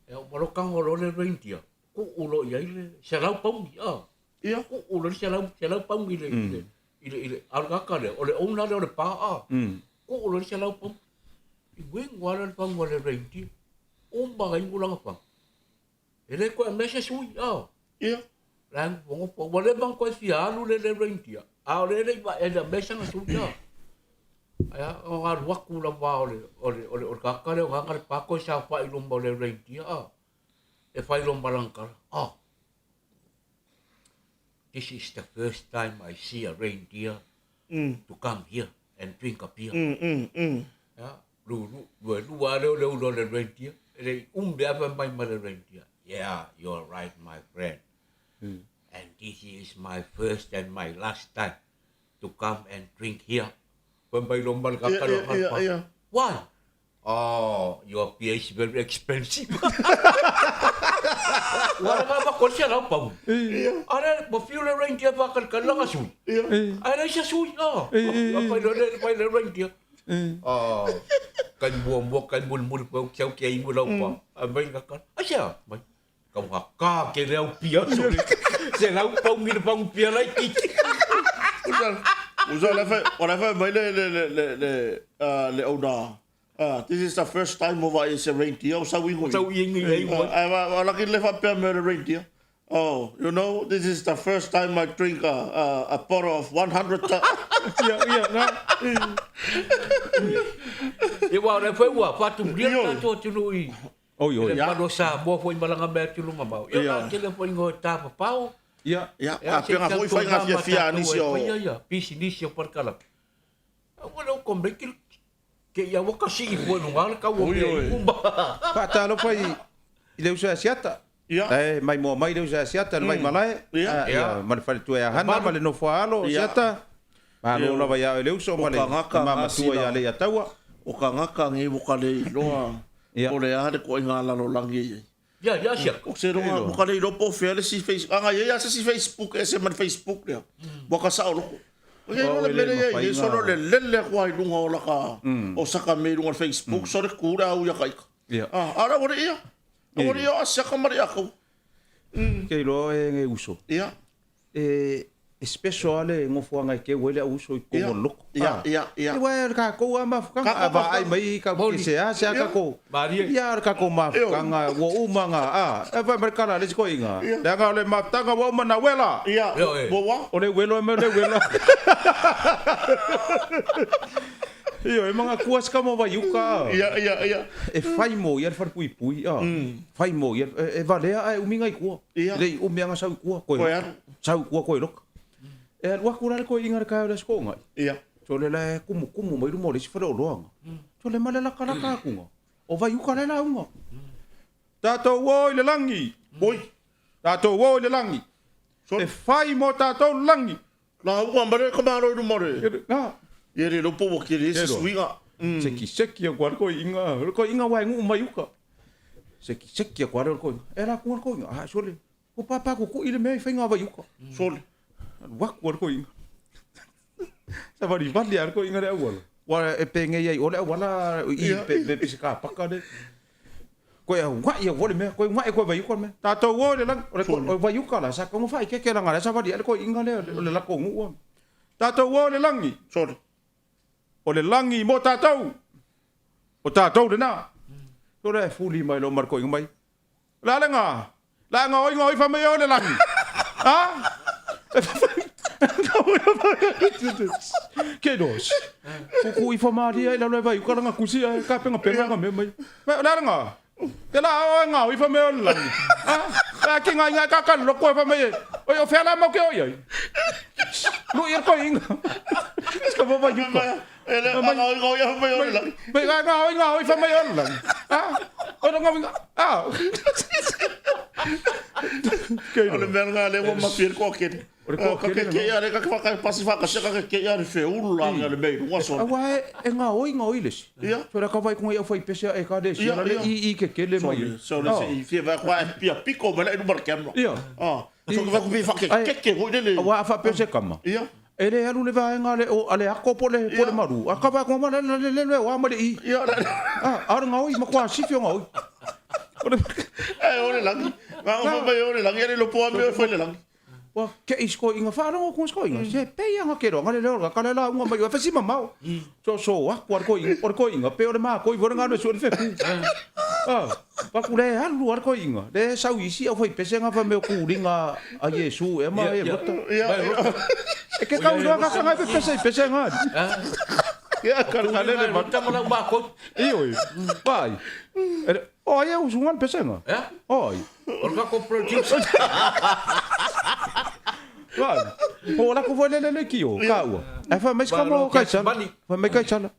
Speaker 1: Ia, ua loa tago loa le reindeer, tuu loa i ai le £100, ah.
Speaker 2: Ia.
Speaker 1: Kuu loa le £100 i le, i le, i le, i le, a o le tagata lea, o le owner lea o le pa a. Kuu loa le £100. I uiga lava lea o le fagu a le reindeer. Uma ona inu lana fagu. E le toe aumai se sui, a.
Speaker 2: Ia.
Speaker 1: La e nofonofo, ua leva ona toe fia alu le, le reindeer, a o lea e le i vaai, e le aumai sana sui, a. Ae a, ona alu atu lava o le, o le, o le, o le tagata lea o ana le pa toe saofai i luma o le reindeer, a. E fai loa ma lana tala, Oh, this is the first time I see a reindeer to come here and drink a beer. Ia, lulu, lua lua lea o le ulu o le reindeer, e le i umi lava fai mai ma le reindeer, Yeah, you're right, my friend. And this is my first and my last time to come and drink here. Fai mai loa ma le tagata lea o Galepa, Why? Oh, your beer is very expensive. Ua lava ma koe £100. A le, ua fiu le reindeer whakalikali langa sui. Ai le isa sui, ah. Pai le, pai le reindeer. Ah, kai mua mua, kai muli muli, pau kiau kia ingu lau pa. Ai mai ngaka, ai sea, mai. Kau ngā kā ke reo pia, sorry. Se lau pau ngi le pangu pia lai kiki.
Speaker 2: Usa, o la whai mai le, le, le, le, le, le owner. This is the first time o vai se reindeer o sau ingo.
Speaker 1: Sau ingo i ingo.
Speaker 2: Ai wa laki le whapea me le reindeer. Oh, you know, this is the first time I drink a bottle of 100
Speaker 5: Ia, ia, na.
Speaker 1: Ia wa o le whai ua, whātumuria tātou atunuu i.
Speaker 3: Oi, oi.
Speaker 1: Le mamalu o Samoa foi ma lana mea atu luma mau. Ia, na tele foi ngoe tāpapao.
Speaker 3: Ia.
Speaker 2: Ia, a pega foi whai ngā fiafia a nisi o...
Speaker 1: Ia, ia, pisinisi o parakala. Ua leo komeki ke ia waka sii fue lunga le kau o mea i uma.
Speaker 3: Faatalofa i i le uso ia Siata.
Speaker 2: Ia.
Speaker 3: E mai moa mai le uso ia Siata le Vaimalae.
Speaker 2: Ia.
Speaker 3: Ia, ma le faletua ia Hana ma le nofo a alo o Siata. Malo lava ia oe le uso ma le mamatua ia Leiataua.
Speaker 2: O kagaka ngei mo ka le iloa o le a le koʻiga lalolagi e iai.
Speaker 1: Ia, ia sia.
Speaker 2: O se roga mo ka le iloa po o fea le isi face, aga iai a se isi Facebook e ese ma le Facebook lea. Ua ka sao loko. O ia iloa le mea lea iai nei solo le lele aku a i luga o laka o saka mea i luga o le Facebook sole ku le au ia ka ika. A a le ua le ia. Ua le ia o asiaka ma le ia kau.
Speaker 3: Ke iloa oe e uso.
Speaker 2: Ia.
Speaker 3: E e special lava le nofoaga e keu ai le au uso i totonu o le loto.
Speaker 2: Ia, ia, ia.
Speaker 3: Aua o le tatou lava mafutaga, a vaai mai tatou te seasea tatou, ia o le tatou mafutaga ua uma ona, a, e fai mai le tala a le isi toeaina, leaga o le mafutaga ua uma ona uela.
Speaker 2: Ia, ua ua.
Speaker 3: O le uelo e mai o le uela. Ioe, e manatua si tama vaiuka, a.
Speaker 2: Ia, ia, ia.
Speaker 3: E fai mo ia le falepuipui, a. Fai mo ia, e valea ae umi nai tua.
Speaker 2: Ia.
Speaker 3: E le i umi lava sau i tua, koe
Speaker 2: loka.
Speaker 3: Sau i tua koe loka. E alu atu la le toeaina i le taeao i le Aso Toonai.
Speaker 2: Ia.
Speaker 3: Sole la e kumukumu mai luma o le isi faleoloaga. Sole ma le lakalaka atuga, o Vaiuka la e lauga. Tatou o i le lagi!
Speaker 2: Oi!
Speaker 3: Tatou o i le lagi! E fai mo tatou le lagi!
Speaker 2: Lauga mai le tamālo i luma o le...
Speaker 3: Na.
Speaker 2: Ia le iloa po ua kele se suiga.
Speaker 3: Sekiseki aku a le toeaina, o le toeaina aua e nuu mai uka. Sekiseki aku a le toeaina. E la atu le toeaina, ah sole, ua papa kukui le mea i faiga vai uka.
Speaker 2: Sole.
Speaker 3: Alu atu a le toeaina. Savalivali a le toeaina le auala. Ua e penei ai o le auala i pe pe se kapaka le. Koe auaʻi au le mea, koe uaʻi koe vaiuka le mea. Tatou o i le lagi, o le vaiuka la, sa tago faaikeke laga lea savali ai le toeaina lea o le latou nuu. Tatou o i le lagi.
Speaker 2: Sole.
Speaker 3: O le lagi mo tatou. O tatou lena. Sole e fuli mai loa ma le toeaina mai. O le a le ga? Laga oi ga oi fa mai o le lagi. Ha? Ke dos. Kuku i fa malia i lalo e vai uka langa kusi ai ka penga penga nga me mai. Mai o le a le ga? Te la o nga oi fa mai o le lagi. Ha? La ki nga inga ka ka loko e fa mai e. Oi o fea la mau ke oi ai. Lu ia ko inga. Ska va vai uka.
Speaker 2: E le nga oi nga oi fa mai o le lagi.
Speaker 3: Mai nga nga oi nga oi fa mai o le lagi. Ha? O nga nga ah.
Speaker 2: O le mea nga le ua mafi ai le koakele.
Speaker 3: O le koakele
Speaker 2: Ka kekei ale ka whaka pasi whakasia ka kekei ale wheulu la le mea i runga sona.
Speaker 3: Aua e nga oi nga oi le si.
Speaker 2: Ia.
Speaker 3: So la ka vai ko ngai au whai pese e ka le si
Speaker 2: Ia,
Speaker 3: la le
Speaker 2: ia.
Speaker 3: i i kekele mai.
Speaker 2: Sole, sole se i fia vai kwa e pia piko mai la i luma le camera.
Speaker 3: Ia.
Speaker 2: Ah. So ka vai ku pia whakekeke hoi lele.
Speaker 3: Aua a whapea se kama.
Speaker 2: Ia.
Speaker 3: E le alu le vaega a le, o, a le ako po le, po le malu. A ka vae ko ma le, le, le, le, o a ma le i.
Speaker 2: Ia, le.
Speaker 3: A, a o le ngaoi, ma kua sifi o ngaoi. O le...
Speaker 2: E, o le lagi. Nga o mai o le lagi, e le lopo a mea e whai le lagi.
Speaker 3: Ua keʻi si koiʻiga faalogo aku si koiʻiga, se pei aga ke loaga le leo o le kaka le lauga mai oe fasi mamao. Soso aku a le koiʻiga, o le koiʻiga pei o le makoi foi le galue sue le feku. Ah, paku le alu a le koiʻiga, le sau isi au fai pesega fai mai o kuliga a Iesu ea ma e lota. E ke kau iloa kaka ngai pepese i pesega ali. Ia ka le le mata
Speaker 1: ma lau makoi.
Speaker 3: Ioe, vai. O ai e usuga le pesega? O ai.
Speaker 1: O le tatou producer.
Speaker 3: Vai. O la ko foi le le le kio ka ua. Ai fa mai ska mo kai sala. Fa mai kai sala.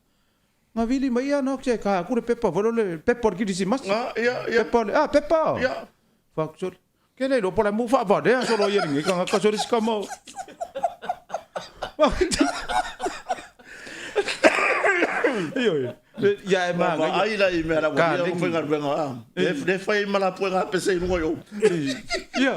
Speaker 3: Nga vili mai ia no ke ka ku le pepa foi le pepa le kirisimasi.
Speaker 2: Ah, ia, ia.
Speaker 3: Pepa le ah pepa.
Speaker 2: Ia.
Speaker 3: Fa ku solo. Ke le lo pola mu fa va le solo ia ngi ka ka solo ska mo. Io. Ia e
Speaker 2: ma ngai. Ai la i mea la ua ia fai galuega a. E le fai ma la puega pese i luga i ou.
Speaker 3: Ia.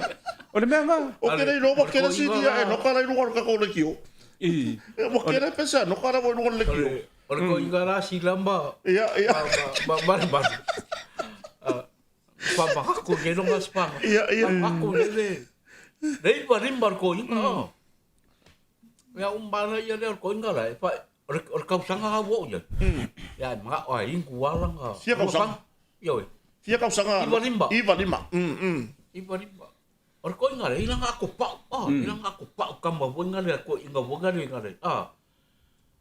Speaker 3: O le mea nga.
Speaker 2: O ke nei loba ke le sini e no ka la i luga o ka ko le kio.
Speaker 3: I.
Speaker 2: Ua ke le pese no ka la i luga o le kio.
Speaker 1: O le koiga la sila ma.
Speaker 2: Ia ia.
Speaker 1: Ma ma ma. Pa ma ako ke longa spa.
Speaker 2: Ia ia.
Speaker 1: Ako le le. Nei pa rimba koiga. Ia umana ia le koiga la e fa O le, o le tausaga lava ua oo i ai. Ia, e manao lava e inu lava lana...
Speaker 2: Fia tausaga?
Speaker 1: Ioe.
Speaker 2: Fia tausaga?
Speaker 1: 95.
Speaker 2: 95.
Speaker 1: 95. O le koiga lea, i lana ato pau, a, i lana ato pau tama foi na lea, toeaina foi na lea, na lea, a.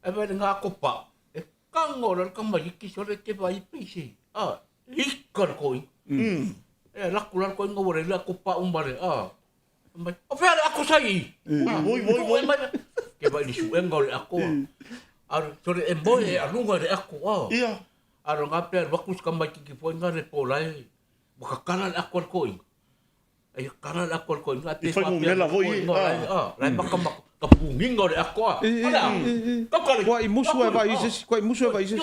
Speaker 1: Ae vaai i lana ato pau, e tago loa le tamaiti sole e te vaai pei se, a, ika le toeaina. E alu atu la le toeaina ua leai le ato pau ma le, a, Mai, o fea le ako sai i?
Speaker 2: Oi, oi, oi.
Speaker 1: Mai, ke vai le suenga o le ako. Aru, sore e moe e aluga i le ako. A.
Speaker 2: Ia.
Speaker 1: Aru ngā pea waku ska mai kiki foi ngā le po lai. Waka kala le ako le koinga. Ai kala le ako le koinga.
Speaker 2: I whai mumela foi
Speaker 1: i. A, lai maka maka. Ka punginga o le ako a. Ala, kau kale.
Speaker 3: Kua i musu e vai isi, kua i musu e vai isi.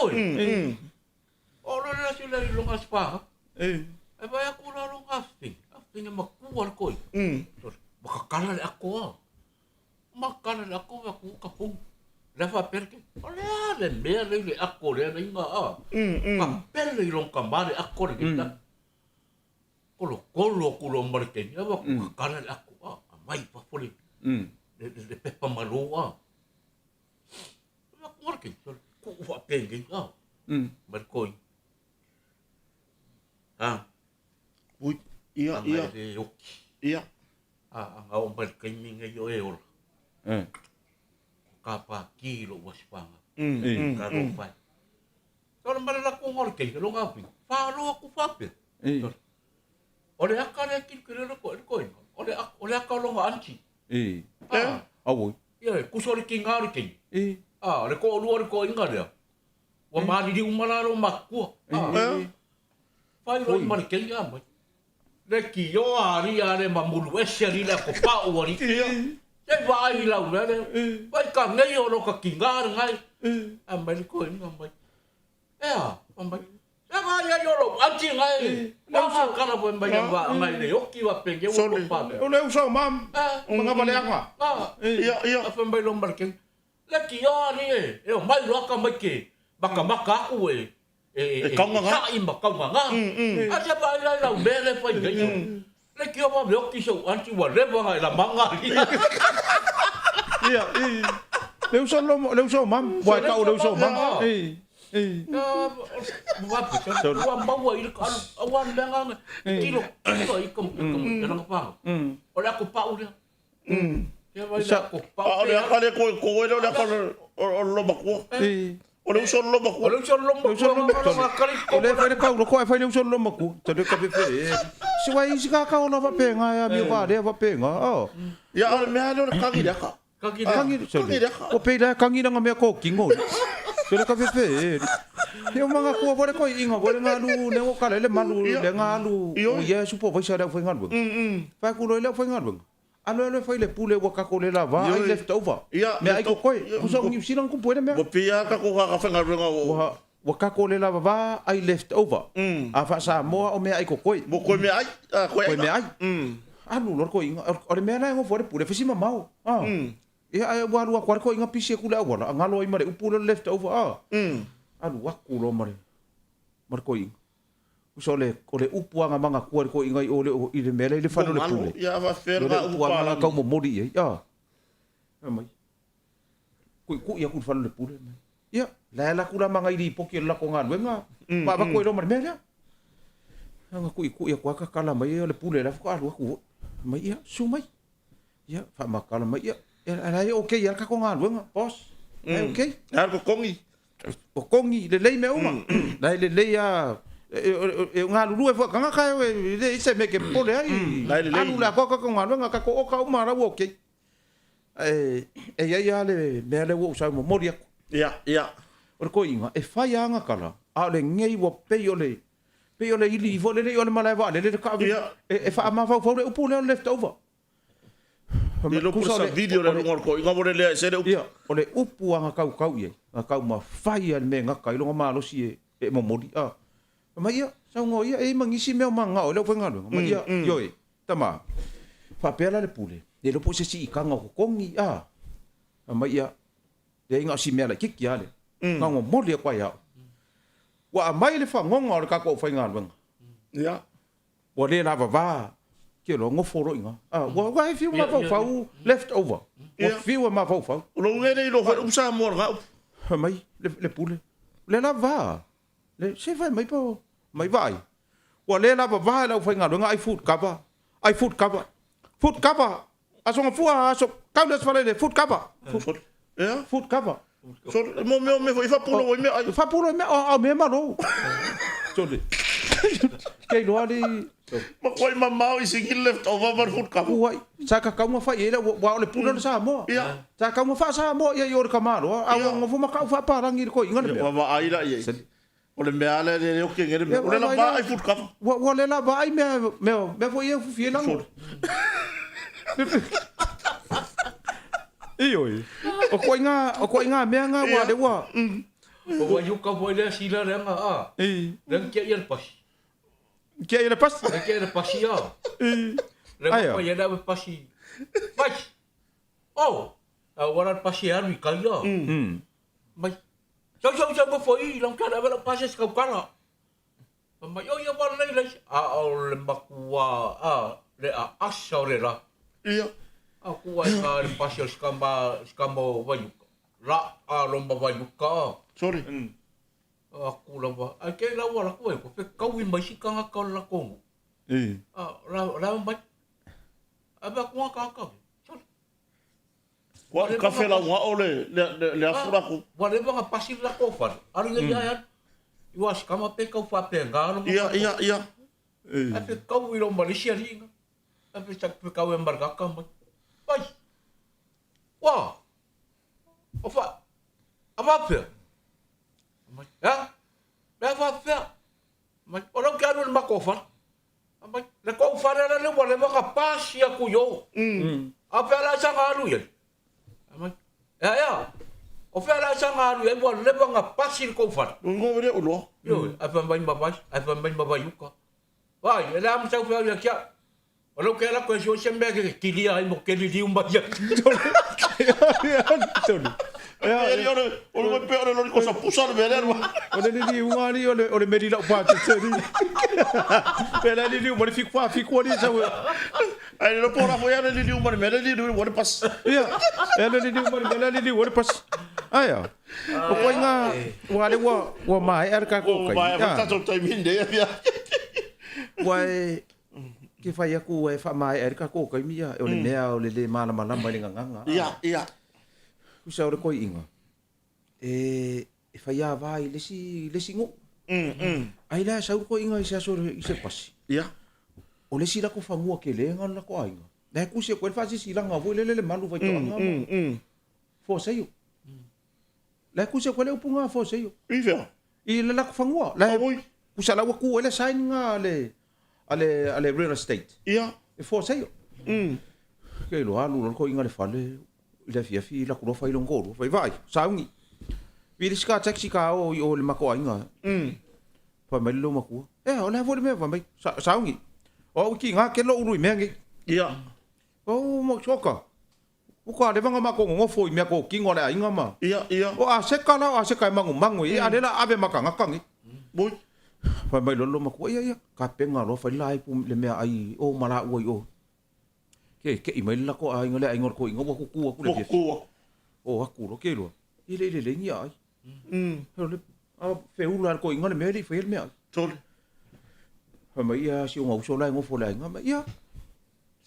Speaker 1: O lo le sila i longa spa. E vai aku la longa afting. Afting e makua le koi. Makakala le ako a. Makakala le ako wa ku ka pung. Le fa perke. O le a le mea le le ako le le inga a. Ka pele i long ka mare ako le kita. Kolo kolo ku lo mare ke ni wa ku kakala le ako a. A mai pa fole. Le le pepa malo a.
Speaker 2: Ui, ia, ia. Ia.
Speaker 1: O le aka lea kilokilo le ko le koina. O le o le aka o longa anti.
Speaker 3: I.
Speaker 1: Ah.
Speaker 3: Auoi.
Speaker 1: Ia, kuso le kinga o le kinga.
Speaker 3: I.
Speaker 1: Ah, le ko lua le ko inga lea. Ua malili uma la lo makua. Ah. Fai roi ma le kinga mai. Le ki o ari a le mamulu ese ali le ko pa o ari. Te vaai lau mea le. Vai ka nei o lo ka kinga le ngai. A mai le ko inga mai. Ea, mai. E nga ia i olo, anti nga e. La uso kala foi mai nga nga le oki wa penge o ko pa.
Speaker 3: O le uso mam. Ma nga valeanga.
Speaker 2: Ia ia.
Speaker 1: A foi mai lo marke. Le ki o ani e. E o mai lo ka mai ke. Maka maka aku e. E
Speaker 2: e kaunga nga.
Speaker 1: Sa'i ma kaunga nga. A se pa ila ila me le fai ngai. Le ki o ma me oki so anti wa leva nga ila manga.
Speaker 3: Ia, i. Le uso lo le uso mam. Wa ka o le uso mam. I. I.
Speaker 1: Ua maua i le aua le mea nga tilo tilo i ka i ka panga. O le ako pau lea. Ia vai le ako pau.
Speaker 2: A o le aka le ko ko le o le aka o lo makua.
Speaker 3: I.
Speaker 2: O le uso o lo makua.
Speaker 1: O le uso o lo makua.
Speaker 3: O le fai le kau loko e fai le uso o lo makua. Te le ka pepe e. Si wai isi ka ka ona wapenga e a mi wa lea wapenga. Oh.
Speaker 2: Ia o le mea lea o le kagi le aka.
Speaker 1: Kangi
Speaker 3: Kangi
Speaker 2: Kangi le aka.
Speaker 3: O peila e kangi ranga mea ko kingo. Te le ka pepe e. He o manga kua wale koi inga wale ngā alu ne o kala le malu le ngā alu o ia supo vaisa lea whai ngaluenga. Whai kulo i lea whai ngaluenga. Alo alo e fai le pule ua kako le lava ai left over. Mea ai ko koe. Kusa o New Zealand kupu ene mea.
Speaker 2: Ua pia kako ka ka whengaruenga o.
Speaker 3: Ua ua kako le lava va ai left over. A wha Samoa o mea ai ko koe.
Speaker 2: Mo koe mea ai. Koe
Speaker 3: Koe mea ai. Alu lor koe inga. O le mea la e ngofo le pule fesi mamao. Ia ai ua alu aku ale koe inga pisi e kule auala. A ngalo ai ma le upu le left over. Alu aku lo ma le ma le koe inga. Uso o le, o le upu a magatua i le toeaina i o le, i le mea lea i le fale o le pule.
Speaker 2: Ia, faapefea
Speaker 3: le upu a ga tau momoli i ai, a. Fai mai, tuitui atu i le fale o le pule. Ia, la e alu atu la ma nai lipoti o le latou galuega, ma avatu ai loa ma le mea lea. Na tuitui atu lava tatala mai o le pule la faatoa alu atu foi. Fai mai, ia, susu mai. Ia, faamatala mai, ia, la e okay lava le tatou galuega, boss. La e okay.
Speaker 2: E a le totogi?
Speaker 3: Totogi, lelei mea uma. La e lelei lava. E galulue foi tagata e leai se mea e te popole ai.
Speaker 2: La e lelei.
Speaker 3: Alu le atoa tatou galuega, tatou oka uma la ua okay. Ae e i ai lava le mea lea ua ou sau momoli atu.
Speaker 2: Ia, ia.
Speaker 3: O le toeaina, e fai lava ana tala, a o lenei ua pei o le, pei o le ili foi lele i o le malae vaalele le taavili.
Speaker 2: Ia.
Speaker 3: E faamafaufau le upu lea o le left over.
Speaker 2: Le iloa po o le savili o le aluga o le toeaina ua lelea ese le upu.
Speaker 3: Ia, o le upu a na tautau i ai, na taumafai lava i le mea e gata ai lona malosi e momoli. A, fai mai, ia, saunoa ia, e i ai ma nisi mea o mananao ai le aufaigaluega. Fai mai, ia, ioe, tama, faapea la le pule, le iloa po o se siitaga o totogi, a. Fai mai, ia, leai na o si mea laitiiti lava lea, na ona momoli atu lava ia au. Ua aumai le fagoga o le tatou aufaigaluega.
Speaker 2: Ia.
Speaker 3: Ua le lavava ke loa nofo loa i ina. Ua ua e fiu mafaufau left over. Ua fiu e mafaufau.
Speaker 2: O lou mea lea i lou fai upu Samoa lena upu.
Speaker 3: Fai mai le, le pule. Le lavava. Le se fai mai po mai vaai. Ua le lavava e le aufaigaluega ai food cover. Ai food cover. Food cover. Aso Gafua, aso tau le aso Faraile, food cover.
Speaker 2: Food, yeah.
Speaker 3: Food cover.
Speaker 2: So, mo mea o mea foi, faapulo i mea ai.
Speaker 3: Faapulo i mea, o mea malo. Sole. Kei loa le...
Speaker 2: Makuai mamao i sigi left over ma le food cover.
Speaker 3: Uai, sa kakau ma fai e le, ua o le pule o le Samoa.
Speaker 2: Yeah.
Speaker 3: Sa kakau ma faa-Samoa ia i o le Kamaloa, a ua ngofo ma kau faapalagi i le koiga le mea.
Speaker 2: Ua vaai la i ai. O le mea lea le oke ngere mea. O le lava ai food cover.
Speaker 3: Ua ua le lava ai mea mea mea foi e fufi e lango. Ioe. O koinga o koinga mea nga ua le ua.
Speaker 1: O ua yuka foi lea sila lea nga a. Lea nga kia ia le pasi.
Speaker 3: Kia ia le pasi.
Speaker 1: Lea kia ia le pasi a. Lea nga pa ia le pasi. Mai. Oh. A ua la le pasi e alu i kai a. Mai. Sau sau sau nofo i lau tala ave lau pasi se kaukala. Fai mai, oi ua lelei lei. A o le makua a le aasa o le la.
Speaker 2: Ia.
Speaker 1: A ku ai ka le pasi o sikama sikama o Vaiuka. La a loma Vaiuka.
Speaker 2: Sorry.
Speaker 1: Aku lava. Ai ke lau ala ku e ko pe kaui mai si kanga ka la kongu. A la la mai. Ave aku ka ka. Sorry.
Speaker 2: Ua kafe lau ngao le, le, le, le afu laku.
Speaker 1: Ua leva na pasi le lakou fale. Alu ia ia alu. I ua sikama pe kau faapena lo.
Speaker 2: Ia, ia, ia.
Speaker 1: Ae pe kau i lo Malaysia alii na. Ae pe sa pe kau e Malgaka mai. Mai. Ua. O fa. A faapea. Mai. Ha? Le a faapea. Mai. O lau ke alu i le matou fale. Mai, le kou fale la le ua leva na pasi aku i o. A o fea la e saga alu i ai? Mai, ea ea, o fea la e saga alu i ai ua leva na pasi le kou fale.
Speaker 2: Ngo vele uloa.
Speaker 1: Ioe, ae fai mai ma vai, ae fai mai ma vaiuka. Vai, e le a masau fea ia kia. O lou ke ala koe sio se mea ke kilia ai mo ke liliu mai ai.
Speaker 3: Tolu.
Speaker 2: Ia, o le, o le pe o le loli kosa pusa le mea lea.
Speaker 3: O le liliuga alii o le, o le meli lau pātete alii. Pe la liliu ma le fiku wha fiku alii sau.
Speaker 2: Ai le po la foi le liliu ma le mea le liliu o le pas.
Speaker 3: Ia, e le liliu ma le mea le liliu o le pas. Aia. O koe ngā, ua le ua, ua maea le kākou
Speaker 2: kai. Ua maea foi tatou taimi nei.
Speaker 3: Ua e, ke whai aku e whaamaea ai le kākou kaimi ia, o le mea o le le malamalama i le gagana.
Speaker 2: Ia, ia.
Speaker 3: Usa o le koiiga, e, e faiāvā i le isi, le isi nuu. Ai la e sau le koiiga i se aso i se pasi.
Speaker 2: Ia.
Speaker 3: O le isi lako fanua kele nga o le lako aiga. La e kusi atu ai le faasisilaga foi lele le malu faitoaga ma Foseio. La e kusi atu ai le upu nga Foseio.
Speaker 2: I fea?
Speaker 3: I le lako fanua. La e
Speaker 2: Oi.
Speaker 3: kusa la ua ku ai le sign nga a le, a le, a le real estate.
Speaker 2: Ia.
Speaker 3: E Foseio. Ke iloa alu loa le koiiga i le fale i le afiafi laku loa fai lona toalua fai vaai sauni vili si ka taxi ka o i o le matou aiga fai mai le loomatua ea o le a foi le mea fai mai sauni o au i kiga tele lou ulu i mea nei
Speaker 2: ia
Speaker 3: o mo soka uka leva na matou nonofo i mea totino a le aiga ma
Speaker 2: ia ia
Speaker 3: o aseka la o aseka e manumanu i a le la ave ma tagata nei
Speaker 2: Oi.
Speaker 3: Fai mai loa le loomatua, ia, ia, tapena loa fai le laaipu le meaai o ma laua i o. Ke ke'i mai le latou aiga, le aiga o le toeaina ua tutu atu i le afiafi. O atu loa, ke iloa, e le i lelei ni aai. A feula lava e le toeaina le mea e le i faia le meaai.
Speaker 2: Sole.
Speaker 3: Fai mai ia si ona uso la e nofo i le aiga, ia,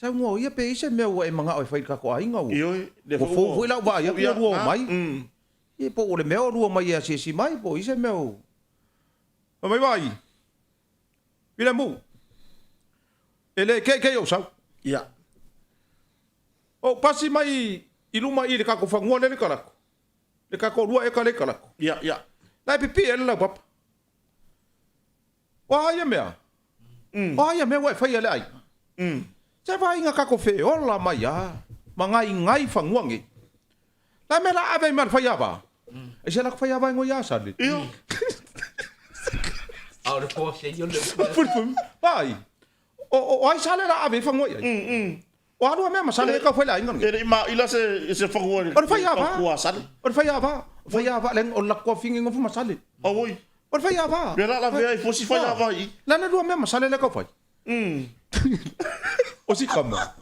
Speaker 3: saunoa ia pe i ai se mea ua e manao e fai i le tatou aiga ua.
Speaker 2: Ioe,
Speaker 3: Ua fou foi lau vaai atu ua lua omai. Ia po o le mea o lua omai e asiasi mai po o i ai se mea o. Fai mai vaai, Filemu, e le keikei ou sau.
Speaker 2: Ia.
Speaker 3: Ou pasi mai i luma i i le tatou fanua lea i Kalato. Le tatou lua eka lea i Kalato.
Speaker 2: Ia, ia.
Speaker 3: La e pipii ai le laupapa. O a ia mea? O a ia mea ua e faia i le aiga? Se vaaiga tatou feola mai a ma gaigai fanua nei. La mea la ave ai ma le faiava? Ai se latou faiava e ngoi a sale.
Speaker 2: Ia.
Speaker 1: A o le force ia le.
Speaker 3: Vai. O ai sale la ave ai fanua i ai? O a lua mea ma sale e tau fai le aiga lenei.
Speaker 2: E le i maila se se fanua
Speaker 3: i le. O le faiava.
Speaker 2: Tua sale.
Speaker 3: O le faiava. O faiava le o le latou afine nofo ma sale.
Speaker 2: Auoi.
Speaker 3: O le faiava.
Speaker 2: Lea la lavea ai fosi faiava i.
Speaker 3: Le a le lua mea ma sale lea tau fai. O si kama.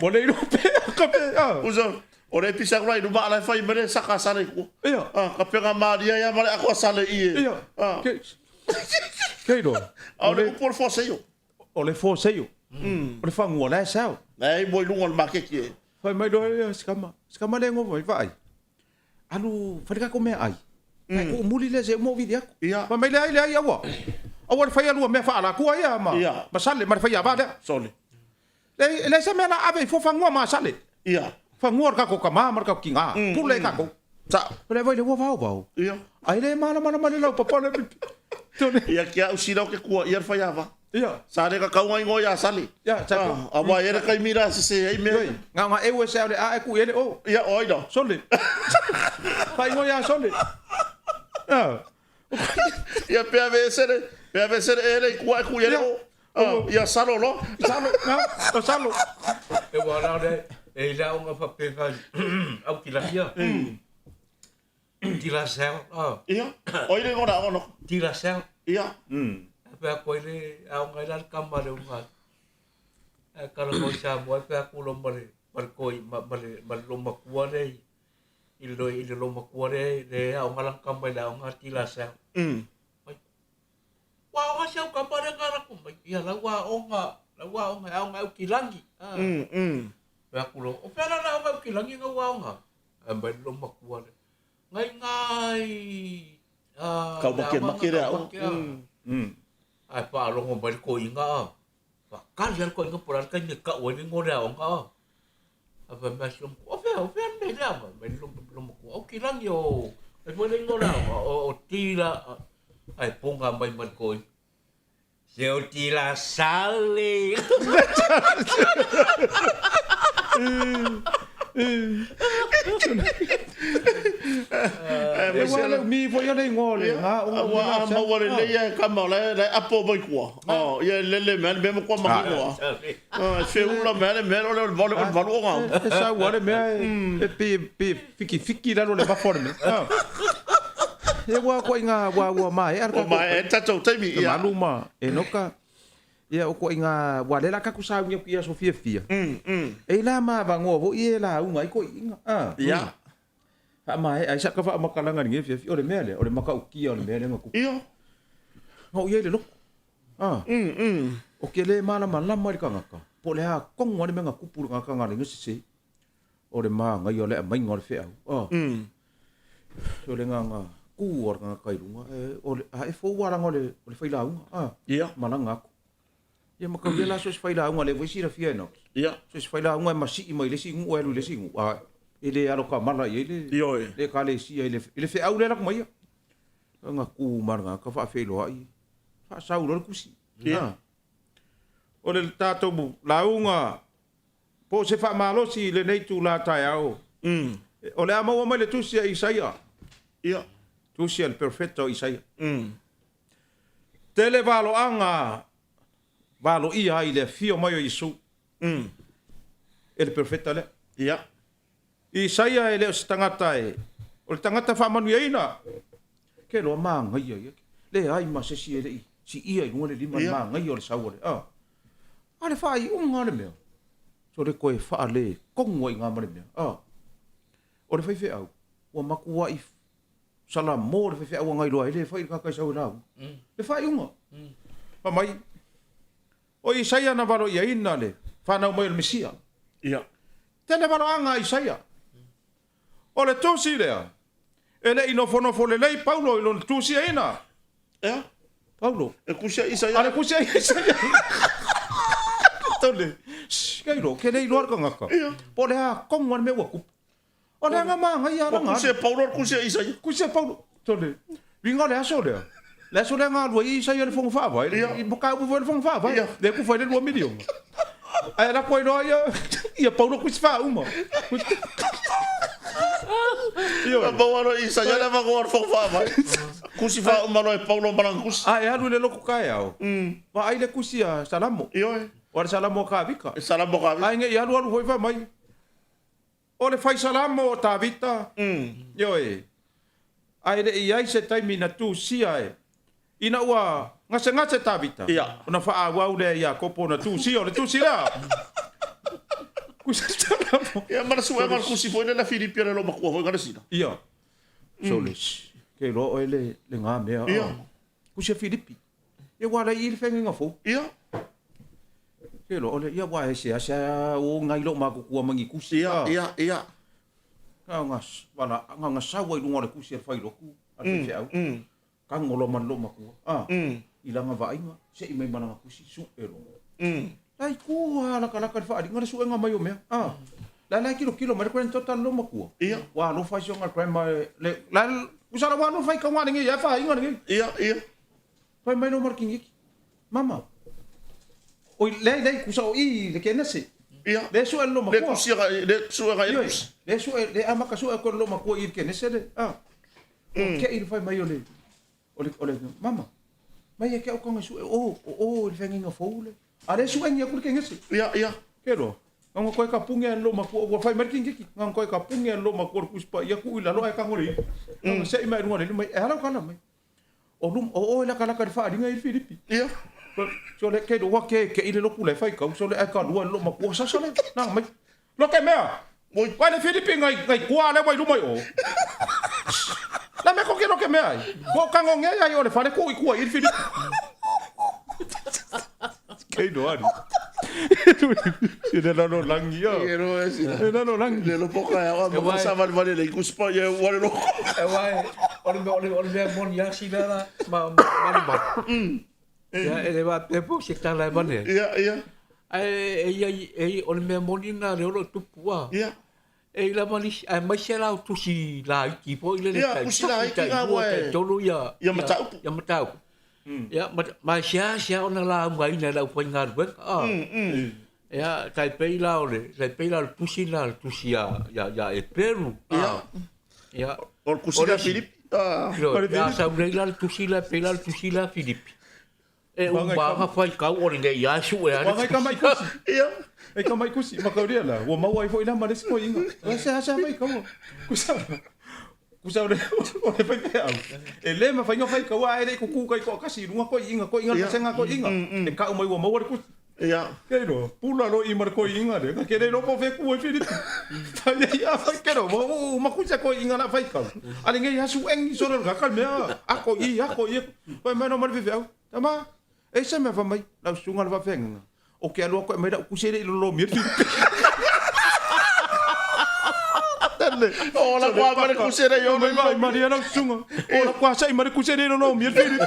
Speaker 3: Ua le iloa pe ka pe a.
Speaker 2: Uso, o le pisa kula i luma ala e fai mai le saka sale i kua.
Speaker 3: Ia.
Speaker 2: Ah, ka pega malia ia ma le akoa sale i e.
Speaker 3: Ia.
Speaker 2: Ah.
Speaker 3: Ke ke iloa.
Speaker 2: A o le upu o le foseio.
Speaker 3: O le foseio. O le fagua la e sao.
Speaker 2: Nei mo i luga o le maketi e.
Speaker 3: Fai mai loa ia si kama. Si kama le nofo mai vaai. Alu fai le tatou meaai. Ae tuu muli lea se uma ou vili atu.
Speaker 2: Ia.
Speaker 3: Fai mai leai leai aua. Aua le faia lua mea faalatua ia ma
Speaker 2: Ia.
Speaker 3: ma sale ma le faiava lea.
Speaker 2: Sole.
Speaker 3: Leai leai se mea la ave i fua fagua ma sale.
Speaker 2: Ia.
Speaker 3: Fagua o le tatou tama ma le tatou tina. Pule ai tatou.
Speaker 2: Sao.
Speaker 3: O le vai le ua vaovao.
Speaker 2: Ia.
Speaker 3: Ai le malamalama le laupapa le pipi. Tone.
Speaker 2: Ia ki au sila o ke kua ia le faiava.
Speaker 3: Ia.
Speaker 2: Sa le kakauga ingoa ia Sale.
Speaker 3: Ia, sa ko.
Speaker 2: Ah, aua e le taimi la sese ai mea.
Speaker 3: Oi, na ona eu e se au le a e ku i ele o.
Speaker 2: Ia, o ai la.
Speaker 3: Sole. Faaigoa ia Sole. Ah.
Speaker 2: Ia pe ave ese le, pe ave ese le ele i kua e ku i ele o. Ah, ia Salo loa.
Speaker 3: Salo, na, o Salo.
Speaker 1: E ua la le, e i le aoga faapena au tilapia. Tila Sal, ah.
Speaker 2: Ia, o ai le igoa o le aoga no?
Speaker 1: Tila Sal.
Speaker 2: Ia.
Speaker 1: E pea koe le aoga i la le kama le unga. E kala koe Samoa e pea kulo ma le ma le koi ma, ma le ma le lomakua le i le i le lomakua le le aoga la kama i le aoga Tila Sal. Mai. Ua aoga si au kama le ngara ku mai. Ia la ua aoga, la ua aoga e aoga au kilangi. Ah. Pea kulo, o pea la la aoga au kilangi nga ua aoga. Ae mai le lomakua le. Ngai ngai
Speaker 2: Kau makemake le aoga.
Speaker 1: Ae faalogo mai le toeaina a. Faakali lava le toeaina po o le a le taimi e tau ai le igoa o le aoga a. Ae fai mai si lomatua, o fea, o fea le mea i le aoga? Fai mai le lomatua, o Kilagi o, ai foi le igoa o le aoga, o Tila, ae poga mai ma le toeaina. Se o tila sale.
Speaker 3: E ua le umi foi le igoa o le ga o
Speaker 2: Ua a maua lelei e kama o la e apo mai kua. Oh, ia lele mea le mea mo kua manino a. E feula mea le mea o le valu o le valu o ngau.
Speaker 3: E sau a le mea e pe pe fiki fiki lalo le mafa o le mea. E ua koe ngā wā ua mae
Speaker 2: Ua mae e tatou taimi
Speaker 3: ia. Malu ma e noka. Ia o koe ngā wā lela kaku saungi aku ia Sofia fia. E la ma vangoa voi e la unga i koe inga.
Speaker 2: Ia.
Speaker 3: Wha mae ai sa ka wha makalanga ni fia fia o le mea le o le maka ukia o le mea le ngaku.
Speaker 2: Ia.
Speaker 3: Ngau ia le loko. O ke le malamalama i le kangaka, po o le a kogo lava le mea na kupu i le kangaka na ala sese, o le magaia o le aumaiga o le feau. O le gagakū o le kangaka i luga, o le, a e fou lava leaga o le, o le failauga, a, malaga atu. Ia ma kau ia la so se failauga lea foi silafia e Noki. So se failauga e masii mai le isi nuu e alu i le isi nuu, a e le alo kamala i ai le, le ekalesia i le, i le feau lea e lako mai ia. Gagakū ma le kangaka faafeiloai. Faasau loa le tusi.
Speaker 2: Ia.
Speaker 3: O le tatou lauga po o se faamalosi i lenei itula taeao, o le a maua mai le tusi a Isaia.
Speaker 2: Ia.
Speaker 3: Tusi a le perofeta o Isaia. Tele valoaga valoia ai le afio mai o Iesu e le perofeta lea.
Speaker 2: Ia.
Speaker 3: Isaia e le o se tagata e, o le tagata faamanuiaina, ke loa magaia ia, leai ma se isi e le i. Siia i luga le lima i le manaia o le sau a le, a. A le faaiuga a le mea, sole koe faaletonu ai i ina ma le mea, a. O le faifeau, ua matuai salamo le faifeau a gailoa ai le fai i le tagata e sau e lauga. Le faaiuga, fai mai, o Isaia na valoiaina le fanau mai o le Mesia.
Speaker 2: Ia.
Speaker 3: Tele valoaga a Isaia. O le tusi lea, e le i nofonofo lelei Paulo i lona tusiaina.
Speaker 2: Ea?
Speaker 3: Paulo.
Speaker 2: E tusia Isaia.
Speaker 3: A le tusia Isaia. Tole. Shh, kei ro, ke le iloa le tagata.
Speaker 2: Ia.
Speaker 3: Po o le a tonu a le mea ua tupu. O le aga manaia a
Speaker 2: Ua tusia Paulo, le tusia Isaia.
Speaker 3: Tusia Paulo. Tole. Uiga o le aso lea. Le aso lea na alu ai Isaia i le Fono Faavae,
Speaker 2: Ia.
Speaker 3: i mataupu foi i le Fono Faavae.
Speaker 2: Ia.
Speaker 3: Lea ku fai le 2 miliona. Ae lako ai loa ia, ia Paulo kusi faauma. Ioe.
Speaker 2: Maua loa Isaia le avanoa o le Fono Faavae. Kusi faauma loa e Paulo ma lana tusi.
Speaker 3: Ae alu i le lotu taeao, vaai le tusi a Salamo.
Speaker 2: Ioe.
Speaker 3: O le Salamo a Tavita.
Speaker 2: Salamo a Tavita.
Speaker 3: Ae ne i alu alu foi fai mai, O le fai Salamo o Tavita, ioe, a e le i i ai se taimi na tusia e, ina ua gasegase Tavita, ona faaauau lea e Iakopo ona tusia o le tusi lea. Kusi Salamo.
Speaker 2: Ia, ma le suega o le tusi foi lea na Filipi a le loomatua foi Galesina.
Speaker 3: Ia. Sole, ke iloa oe le, le ga mea.
Speaker 2: Ia.
Speaker 3: Kusi a Filipi. Ia ua ala i i le feagaiga fou.
Speaker 2: Ia.
Speaker 3: Ke iloa ole, ia ua e seasea o ngai lou matutua mai ni kusi.
Speaker 2: Ia, ia, ia.
Speaker 3: Na ona vala, na ona sau ai luga o le kusi a le failotu, a le faifeau. Tago loa ma le loomatua. Ah. I lana vaaiga, sei mai ma lana kusi, sue loa. La i tua a lakalaka le faaaliga le suega mai o mea. Ah. La la e tilotilo mai le granddaughter a le loomatua.
Speaker 2: Ia.
Speaker 3: Ua alofa ai si ona grandma le, la, usa la ua alofa i kauga lenei, ae faaaiga lenei.
Speaker 2: Ia, ia.
Speaker 3: Fai mai loa ma le kiniki, Mama, oi, leai, leai, kusa o i i le Kenese.
Speaker 2: Ia.
Speaker 3: Le sue le loomatua.
Speaker 2: Le kusi le sue ga
Speaker 3: Ioe, le sue, le amaka sue ko le loomatua i le Kenese le, ah. Ua ke'i le fai mai o le, o le, o le, Mama, mai e ke au kanga sue, o, o, o, i le feagaiga fou le. A le suengi aku le Kenese.
Speaker 2: Ia, ia.
Speaker 3: Ke loa. Nga koe ka punge a le loomatua, ua fai mai le kiniki, nga koe ka punge a le loomatua le kusi pa ia ku i lalo ae kago le ipu. Nga se'i mai lunga le mai, e ala kala mai. O lum, o oe lakalaka i le faaaliga i le Filipi.
Speaker 2: Ia.
Speaker 3: Sole, ke loa ke ke i le loku le fai kau, sole ai ka lua le loomatua sasa le, na mai. Lo ke mea,
Speaker 2: Oi.
Speaker 3: Vai le Filipi ngai, ngai kua le wai luma i o. Na me ko ke lo ke mea ai. Ko kango nge ai o le fale ku i kua i le Filipi. Kei no ari. E le lalo langi ia.
Speaker 2: E no e sila.
Speaker 3: E lalo langi.
Speaker 2: Le lo poka e awa mo sa vale vale le kuspa ye wale lo.
Speaker 1: E wai, o le mea, o le, o le mea moni a sila la, ma, ma, ma le ma. Ia, e le wā pepo se tala e mane.
Speaker 2: Ia, ia.
Speaker 1: Ae, e ia, e, o le mea moni na le olo tupu a.
Speaker 2: Ia.
Speaker 1: E i lava nisi, ae mai se lau tusi laiti foi lele.
Speaker 2: Ia, tusi laiti ngā ua e.
Speaker 1: Tai tolu ia.
Speaker 2: Ia mataupu.
Speaker 1: Ia mataupu. Ia, ma, ma e seasea ona laugaina e le aufaigaluega. A. Ia, tai pei la o le, tai pei la o le tusi lena, le tusi ia, ia, ia Eperu.
Speaker 2: Ia.
Speaker 1: Ia.
Speaker 2: O le tusi a Filipi.
Speaker 1: Ioe, ia sau nei la le tusi lea, pei la o le tusi lea a Filipi. E uma lava faitau o lenei lava e sue a le
Speaker 3: Ua ka mai kusi.
Speaker 2: Ia.
Speaker 3: E ka mai kusi, makauria la. Ua maua ai foi la ma le isi toeaina. Ua seasea faitaua. Kusa, kusa o le, o le faifeau. E le mafai ona faitaua ae le i kuku kai toatasi i luga toeaiina, toeaiina le vasega toeaiina. E kau mai ua maua le kusi.
Speaker 2: Ia.
Speaker 3: Kei roa, pula loa i ma le toeaiina lea, ke le iloa po o fea ku ai Filipi. Fai ai a fai ke roa, ua uma kusi a toeaiina la faitau. A lenei asu engi solo le kaka le mea, ako i, ako i. Fai mai loa ma le faifeau, Tama, e se mea fai mai, lau susuga le faafeagaiga, o ke alu atu e aumai lau kusi e le i lolomia le Filipi.
Speaker 2: O la kua ma le kusi e le i
Speaker 3: Mai mai maria lau susuga, o la kua sa'i ma le kusi e le i lolomia le Filipi.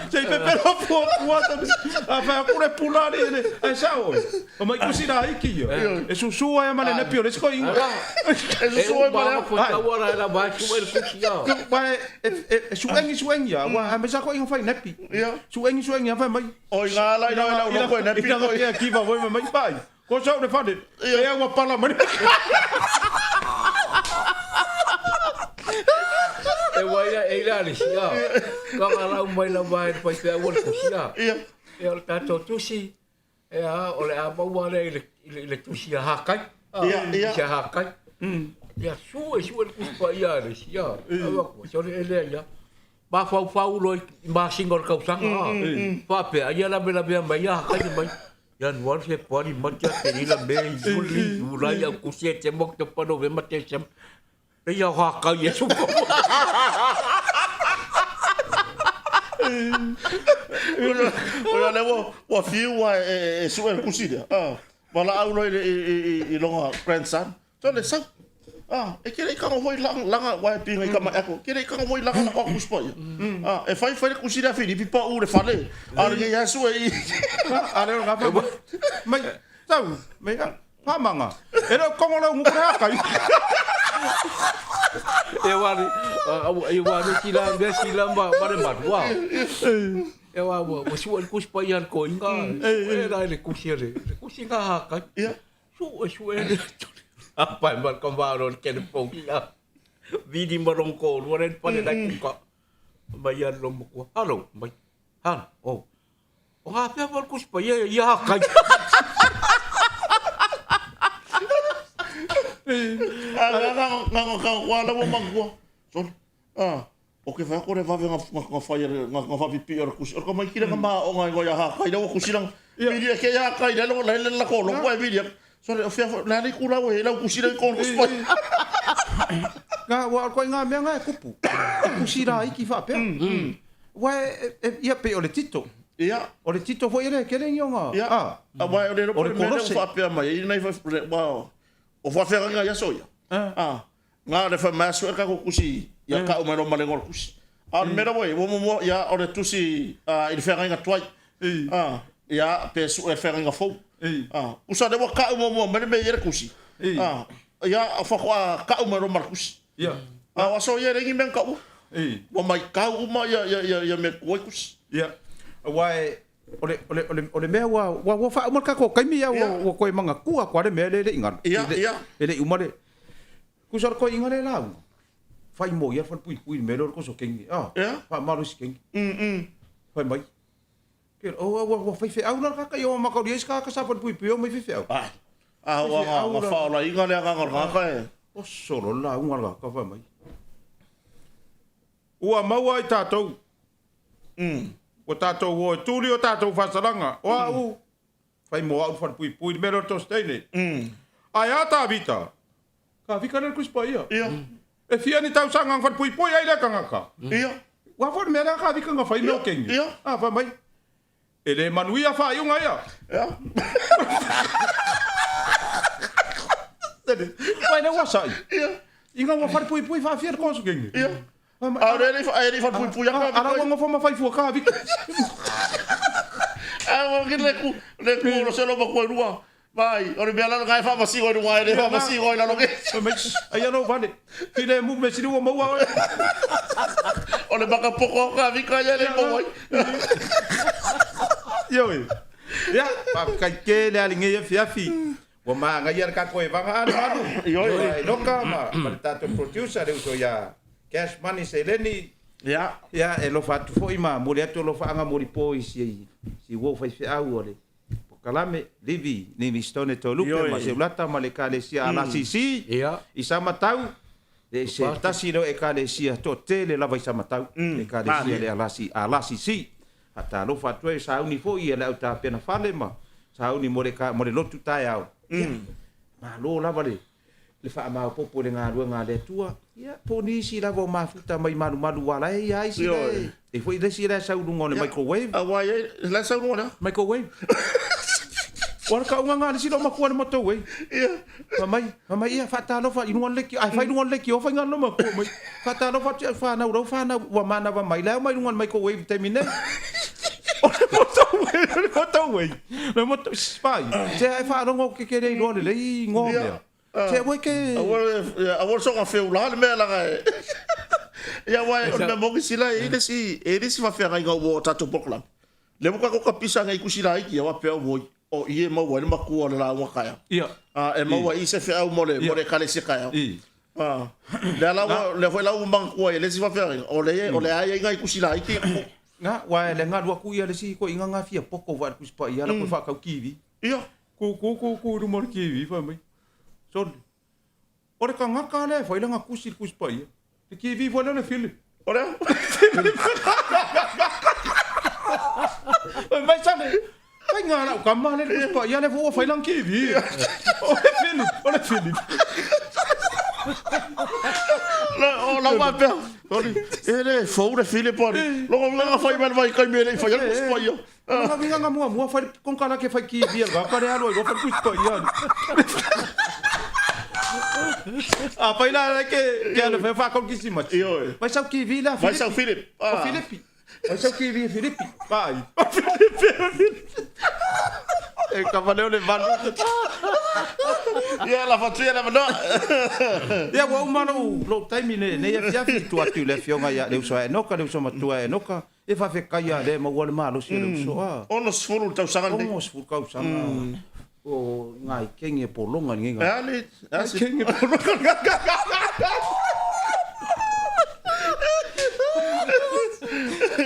Speaker 3: Se i pepelo puapua tane. A fai atu le pula alii le, ae sao oe. O mai kusi laiti ia. E susu ai ma le nepi o le isi toeaina.
Speaker 2: E susu ai ma le
Speaker 1: Ai. Tau ala e la vai sue le kusi ia.
Speaker 3: Wa e suengi suengi ia, wa aemaise lava toeaina fai nepi.
Speaker 2: Ia.
Speaker 3: Suengi suengi ia fai mai.
Speaker 2: O i ngā ala i lau loko e nepi
Speaker 3: I lana
Speaker 2: koe.
Speaker 3: caregiver foi fai mai, pai, ko sau le fale, e ua pala mai.
Speaker 1: E wai ia e ila le sia. Ka nga lau mai la vai pai pe au le kusi ia.
Speaker 2: Ia.
Speaker 1: E o le tatou tusi, e a, o le a maua lea i le, i le, i le tusi a Hakai.
Speaker 2: Ia, ia.
Speaker 1: Tusi a Hakai.
Speaker 4: Ia sue sue le Tusi Paia a le isi, ia, avatu, sole e lea ia. Mafaufau loa i masina o le tausaga, a, faapea, ai ia lavelavea mai ia hakaina mai. Ianuari, Fepuari, Mati, Aperila, Me, Iuli, Iulai, Aukusi, Setema, Oketopa, Novema, Tesema. Pei a o hakai e suka.
Speaker 2: Ua le ua ua fiu a e sue le kusi lea. Ah, valaau loa i i i lona grandson. So le sau. Ah, e ke le i kago foi langa langa wa e pinga i ka mai ako. Ke le i kago foi langa la kusi pa ia. Ah, e fai fai le kusi lea Filipi pa u le fale. A le ia sue i.
Speaker 3: A le o ngā mai tau mai Pamanga. E le o kongo lau nguku le akai.
Speaker 4: E wari, e wari ki la mea si la ma ma le maru wa. E wa wa wa sua le kusi pa ia le koinga. E la le kusi le le kusi nga ha kai.
Speaker 2: Ia.
Speaker 4: Su e su e le. A pai ma ka maro le telefoni a. Vidi marong ko lua le pale la kuka. Mai ia lo mo Halo, mai. Halo, oh. O ngā pea wal kusi pa ia ia kai.
Speaker 2: A nga nga nga nga nga wa la wa mangua. Sol. A o ke whai kore wawe nga nga nga whai nga nga whapi pi ora kusi. Ora mai kira nga ma o nga ngo ya ha kai la wa kusi lang. Miri ke ya kai la lo la la ko lo ko e miri. Sole o fia la le kula we la kusi la ko kusi pa.
Speaker 3: Nga wa ko nga mea nga e kupu. E kusi la iki wha pea. Wa e ia pe o le tito.
Speaker 2: Ia.
Speaker 3: O le tito foi ele kele ngi onga.
Speaker 2: Ia.
Speaker 3: Ah.
Speaker 2: A wa o le
Speaker 3: O le
Speaker 2: mea
Speaker 3: kolose.
Speaker 2: wha pea mai i nei wa o wha whea nga ia so ia. Ah. Nga le wha mai aso e ka ko kusi ia ka o mai no male ngor kusi. A o le mea wai wo mo ia o le tusi i le whea nga tuai. Ah. Ia pe su e whea nga fou. Ah. Usa le wa ka o mo mo mai le mea ia le kusi. Ah. Ia o wha kwa ka o mai no male kusi.
Speaker 3: Ia.
Speaker 2: A o aso ia rengi mea ka ua. Ua mai kau uma ia ia ia ia mea kuai kusi.
Speaker 3: Ia. Aua e o le o le o le o le mea ua ua ua faauma le tatou taimi ia ua ua toe manatua atu lava le mea lea e le i galo.
Speaker 2: Ia, ia.
Speaker 3: E le i uma le Tusa o le toeaina lea e lauga, fai mo ia le falepuipui i le mea lea o le toso kengi, a,
Speaker 2: Ia.
Speaker 3: faamalosi kengi. Fai mai, Ke, o, ua, ua faifeau la le tagata ia ua matauli ai se tagata sa falepuipui o mai faifeau.
Speaker 2: Ai. A ua nga nga faolaiga le agaga o le tagata e.
Speaker 3: Oso loa le lauga a le tagata fai mai. Ua maua ai tatou. Ua tatou o e tuli o tatou faasalaga. O au, fai mo au le falepuipui i le mea lea o le Tosteine. Ae a Tavita? Tavika lea le Tusi Paia.
Speaker 2: Ia.
Speaker 3: E fia ni tausaga na falepuipui ai lea tagata.
Speaker 2: Ia.
Speaker 3: Ua foi le mea lea Tavika na fai mea o kengi.
Speaker 2: Ia.
Speaker 3: A, fai mai, E le manuia faaiuga ia.
Speaker 2: Ia.
Speaker 3: Mai lea ua sai.
Speaker 2: Ia.
Speaker 3: Ina ua falepuipui faafia le koso kengi.
Speaker 2: Ia. A o le e le falepuipui aka.
Speaker 3: A la ua nofo ma fai fua Tavika.
Speaker 2: A ua ki le ku le ku lo se lo ma koe rua. Vai, o le mea lalo ngai whamasigo i runga, e le whamasigo i lalo ke.
Speaker 3: Ai anō vale, ki le mu me siri ua maua oe.
Speaker 2: O le makapoko ka vika ia le maua ai.
Speaker 3: Ioe. Ia, faafetai tele lava lenei afiafi. Ua magaia le tatou evaga a le malu.
Speaker 2: Ioe.
Speaker 3: Ua Enoka ma le tatou producer le uso ia Cash Money Seleni.
Speaker 2: Ia.
Speaker 3: Ia, e alofa atu foi ma momoli atu alofaaga molipo i si uo faifeau o le Pokalame, Livi, Livingstone Toelupe ma Seulata ma le Ekalesia RCC i Samatau, e se tasi lea o Ekalesia toatele lava i Samatau, le Ekalesia le RCC. Faatalofa atu ai, sauni foi ia le au tapena fale ma sauni mo le mo le lotu taeao. Ia, malo lava le le faamaopoopo i le galuega a le Atua, ia, po o nisi lava o mafuta mai malumalu ua ala ai ia isi la e, e foi le isi la e sau i luga o le microwave.
Speaker 2: Aua e i ai, la e sau i luga o le a?
Speaker 3: Microwave. Ua le kauga le isi loomatua i le motorway.
Speaker 2: Ia.
Speaker 3: Fai mai, fai mai, ia, faatalofa i luga o le leitio, ae fai i luga o le leitio faiga le loomatua mai. Faatalofa atu i au fanau, lau fanau ua manava mai, la e omai i luga o le microwave i le taimi nei. O le motorway, o le motorway, le motor, spy. Se ae faalogo ke ke le iloa lelei igoa o mea. Se aua ke...
Speaker 2: Aua aua le soga feula le mea laga e. Ia aua o le mea moni sila e i le isi e i le isi faafeagaiga ua o tatou polokalame. Lea ua tatou kapisa nei i kusi laiti ia faapea oi o i e maua ai le matua o le lauga taeao.
Speaker 3: Ia.
Speaker 2: A e maua i se feau mo le mo le ekalesia taeao.
Speaker 3: I.
Speaker 2: A lea la ua lea foi la ua manatua ai e le isi faafeagaiga o le o le a i ai nai kusi laiti.
Speaker 3: Na, aua e le galu atu ia le isi toeaiina na fia poto vae le Tusi Paia la toe faatau TV.
Speaker 2: Ia.
Speaker 3: Ku ku ku ku i luma o le TV fai mai, Sole. O le tagata lea e fai lana tusi i le Tusi Paia, le TV foi lea o le Philip.
Speaker 2: O le a?
Speaker 3: Fai mai sale, faiga lau tama lea i le Tusi Paia lea foi ua fai lana TV. O le Philip, o le Philip.
Speaker 2: O lau faapea, e le fou le Philip, logo na fai mai le vaitaimi e le i faia le Tusi Paia.
Speaker 3: Lona uiga na muamua fai le konekarate fai TV a le vapa lea alu ai loa fai le Tusi Paia. Afai la la ke ke alu fai whaakau kisimasi.
Speaker 2: Ioe.
Speaker 3: Vai sau TV la
Speaker 2: Vai sau Philip.
Speaker 3: O Filipi. Vai sau TV Filipi. Vai. O Filipi. E ka vale o le valu.
Speaker 2: Ia la fatu ia la manoa.
Speaker 3: Ia ua uma lou lou taimi nei nei afiafi i tua atu i le afioga ia le uso a Enoka le uso matua a Enoka. E faafetai a le maua le malosi o le uso a.
Speaker 2: 60 le tausaga lenei.
Speaker 3: 60 tausaga o ngai kenge pologa lenei
Speaker 2: ga. Ale,
Speaker 3: asi. Kenge pologa.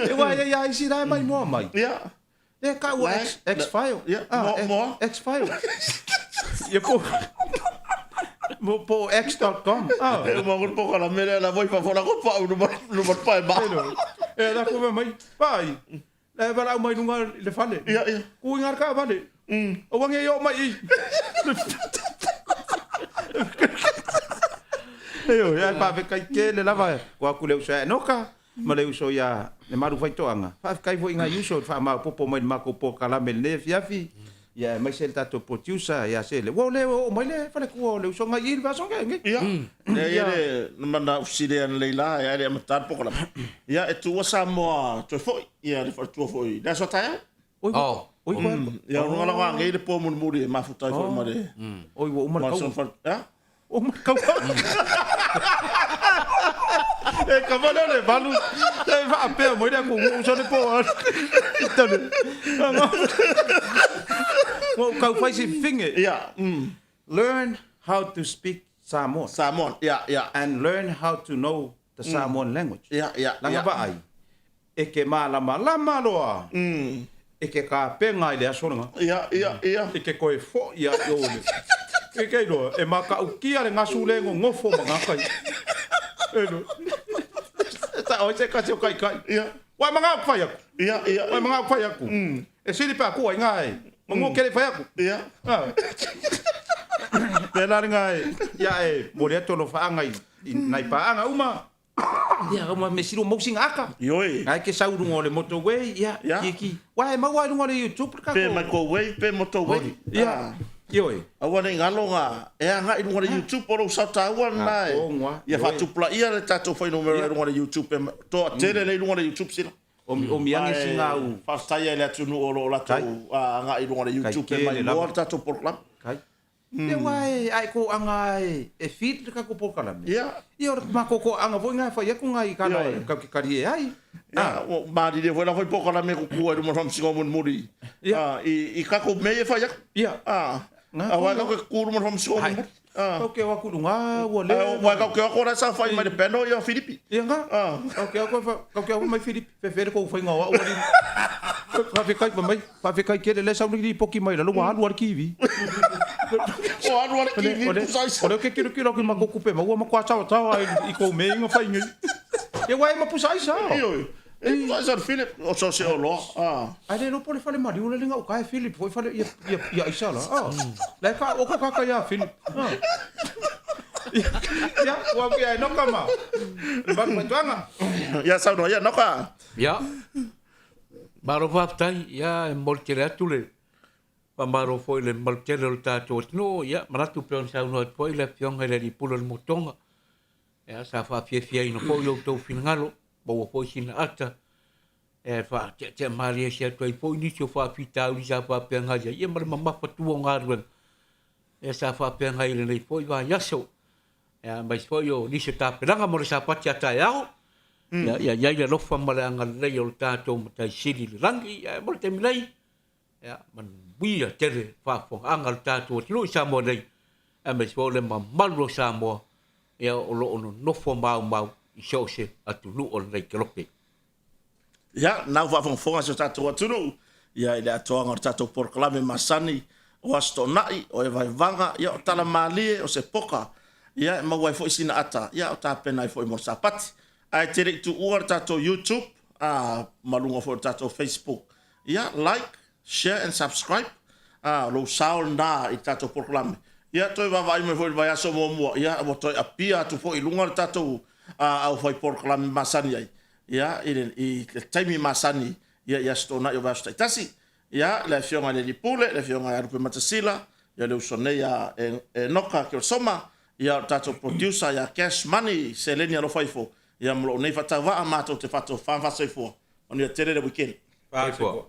Speaker 3: E wa ia ia isi la mai moa mai.
Speaker 2: Ia.
Speaker 3: E ka ua X X file.
Speaker 2: Ia, moa.
Speaker 3: X file. Ia po. Mo po x.com.
Speaker 2: Ah. E uma ko po kala mele la voi fa fona ko pa unu ma pa ma.
Speaker 3: E la ko mai. Pai. La e vala mai lunga le fale.
Speaker 2: Ia ia.
Speaker 3: Ku ingar ka vale. O wangi yo mai i. Io, ia pa ve kai ke le lava. Ko aku le usa noka. Ma le uso ia le maru faitoaga. Faafetai foi i nai uso i le faamaopoopo mai i le matou polokalame i lenei afiafi, ia aemaise le tatou producer ia Sele. Ua le oo mai le faletua o le uso nai i le vaiaso nei nei.
Speaker 2: Ia, leai e le mana ufisili analei la ae le amata le polokalame. Ia, e tuua Samoa toe foi, ia le faletua foi i le aso a taeao.
Speaker 3: Oi, ua, oi, ua,
Speaker 2: Ia, o luga lava anei le po mulimuli e mafuta ai foi ma le.
Speaker 3: Oi, ua uma le taua.
Speaker 2: A?
Speaker 3: O makau. E ka vale le valu. E faapea mai le aku uso le po. Tane. Mo kau fai si finge.
Speaker 2: Yeah.
Speaker 3: Learn how to speak Samoan.
Speaker 2: Samoan. Yeah, yeah.
Speaker 3: And learn how to know the Samoan language.
Speaker 2: Yeah, yeah.
Speaker 3: Langa vaai. E ke mālamalama loa. E ke kapenga i le aso lenga.
Speaker 2: Ia, ia, ia.
Speaker 3: E ke koe foʻi ia i o le. E ke iloa, e makaukia le gasu le gogofo ma gakai. E loa. E ta oi se kasi o kaikai.
Speaker 2: Ia.
Speaker 3: Wai manga ku fai aku.
Speaker 2: Ia, ia.
Speaker 3: Wai manga ku fai aku. E sili pa ku ai ngai. Mangu kele fai aku.
Speaker 2: Ia.
Speaker 3: Ah. Pēlā lenga e, ia e, mo le atu lo whaanga i, i nai paaga uma. Ia, uma me silo mau singa aka.
Speaker 2: Ioe.
Speaker 3: Ai ke sau runga o le motorway, ia,
Speaker 2: Ia.
Speaker 3: ki ki. Wa e maua i runga o le YouTube le
Speaker 2: Pe
Speaker 3: kako.
Speaker 2: microwave, pe motorway.
Speaker 3: Ia, ioe.
Speaker 2: Aua nei ngalo nga e agai i runga o le YouTube o lou sao taua lena e.
Speaker 3: Ngā
Speaker 2: Ia
Speaker 3: ioe.
Speaker 2: faatupulaia le tatou fuainumera i runga o le YouTube e toatele lea i runga o le YouTube sila.
Speaker 3: Omi omi ane singa au.
Speaker 2: Faafetai ai i le atunuu o lo o latou agai i runga o le YouTube e
Speaker 3: Kai
Speaker 2: mai
Speaker 3: kele
Speaker 2: moa
Speaker 3: lava.
Speaker 2: le tatou polokalame.
Speaker 3: Kai. Ia aua e ae ko anga e e feed le kako polokalame.
Speaker 2: Ia.
Speaker 3: Ia o le makokoaga foi nga e fai aku ngai kala e kau ke karie ai.
Speaker 2: Ia, ua malilie foi la foi polokalame kuku ai luma o le faamasinoga mulimuli.
Speaker 3: Ia.
Speaker 2: I kako mea ia e fai aku.
Speaker 3: Ia.
Speaker 2: Aua e kau ke kuku luma o le faamasinoga mulimuli.
Speaker 3: Kau ke o aku lunga ua le.
Speaker 2: Aua e kau ke o aku la sa fai mai le panel ia Filipi.
Speaker 3: Ia nga. Kau ke aku kau ke aku mai Filipi. Fefele kou fainga o au ali. Faafetai pa mai. Faafetai tele le sau ni poki mai lalo ua alu a le kiwi.
Speaker 2: Ua alu a le kiwi pusa aisa.
Speaker 3: O lea ke kilokilo aku i makou kupe maua ma kua taotaoa i kou meinga fai nei. Ia ua e ma pusa aisa.
Speaker 2: Ioe. E pusa aisa le Philip o so se oloa.
Speaker 3: Ai le lopo le fale maliu le linga o ka e Philip foi fale ia ia ia aisa la. La ka o ko kaka ia Philip. Ia ua ia e noka ma. Ba tuanga.
Speaker 2: Ia saunoa ia noka.
Speaker 4: Ia. Malo faafetai, ia e momoli tele atu le faamalo foi i le mamalu tele o le tatou atunuu. Ia, manatu pei ona saunoa atu foi le Afioga i le Alii Pule o le Motoga, ia sa faafiafiaina foi lo outou finagalo, maua foi sina ata e faateatea malie ese atu ai foi nisi o faafitauli sa faafeagai ai, ia ma le mamafa tua o galuega ia sa faafeagai i lenei foi vaiaso. Ia, aemaise foi o nisi o tapenaga mo le Sapati a taeao. Ia, ia i ai le alofa ma le agalelei o le tatou Matai Sili i le lagi. Ia, mo le taimi nei, ia, manuia tele faafofogaaga a le tatou atunuu i Samoa nei, aemaise foi o le mamalu o Samoa, ia, o lo o nonofo maumau i so o se atunuu o lenei kelope.
Speaker 2: Ia, na ua faafogafoga si o tatou atunuu, ia, i le atoaga o le tatou polokalame masani o Aso Toonai, o Evaevaga, ia, o Tala Malie, o se poka. Ia, e maua ai foi sina ata, ia, o tapena ai foi mo le Sapati. Ae te le i tuua le tatou YouTube, a, ma luga foi o le tatou Facebook. Ia, like, share and subscribe. A, o lou sao lena i le tatou polokalame. Ia, toe vaavaai mai foi i le vaiaso muamua, ia, ua toe apia atu foi i luga le tatou a, aufai polokalame masani ai, ia, i le, i le taimi masani, ia, i Aso Toonai o vaiaso taitasi. Ia, le Afioga i le Alii Pule, le Afioga ia Lupematasila, ia le uso nei a Enoka Keosoma, ia o le tatou producer ia Cash Money, seleni alofa ifo, ia ma lou nei faatauvaa matou te faatofa ma faasoifua. Manuia tele le weekend.
Speaker 1: Soifua.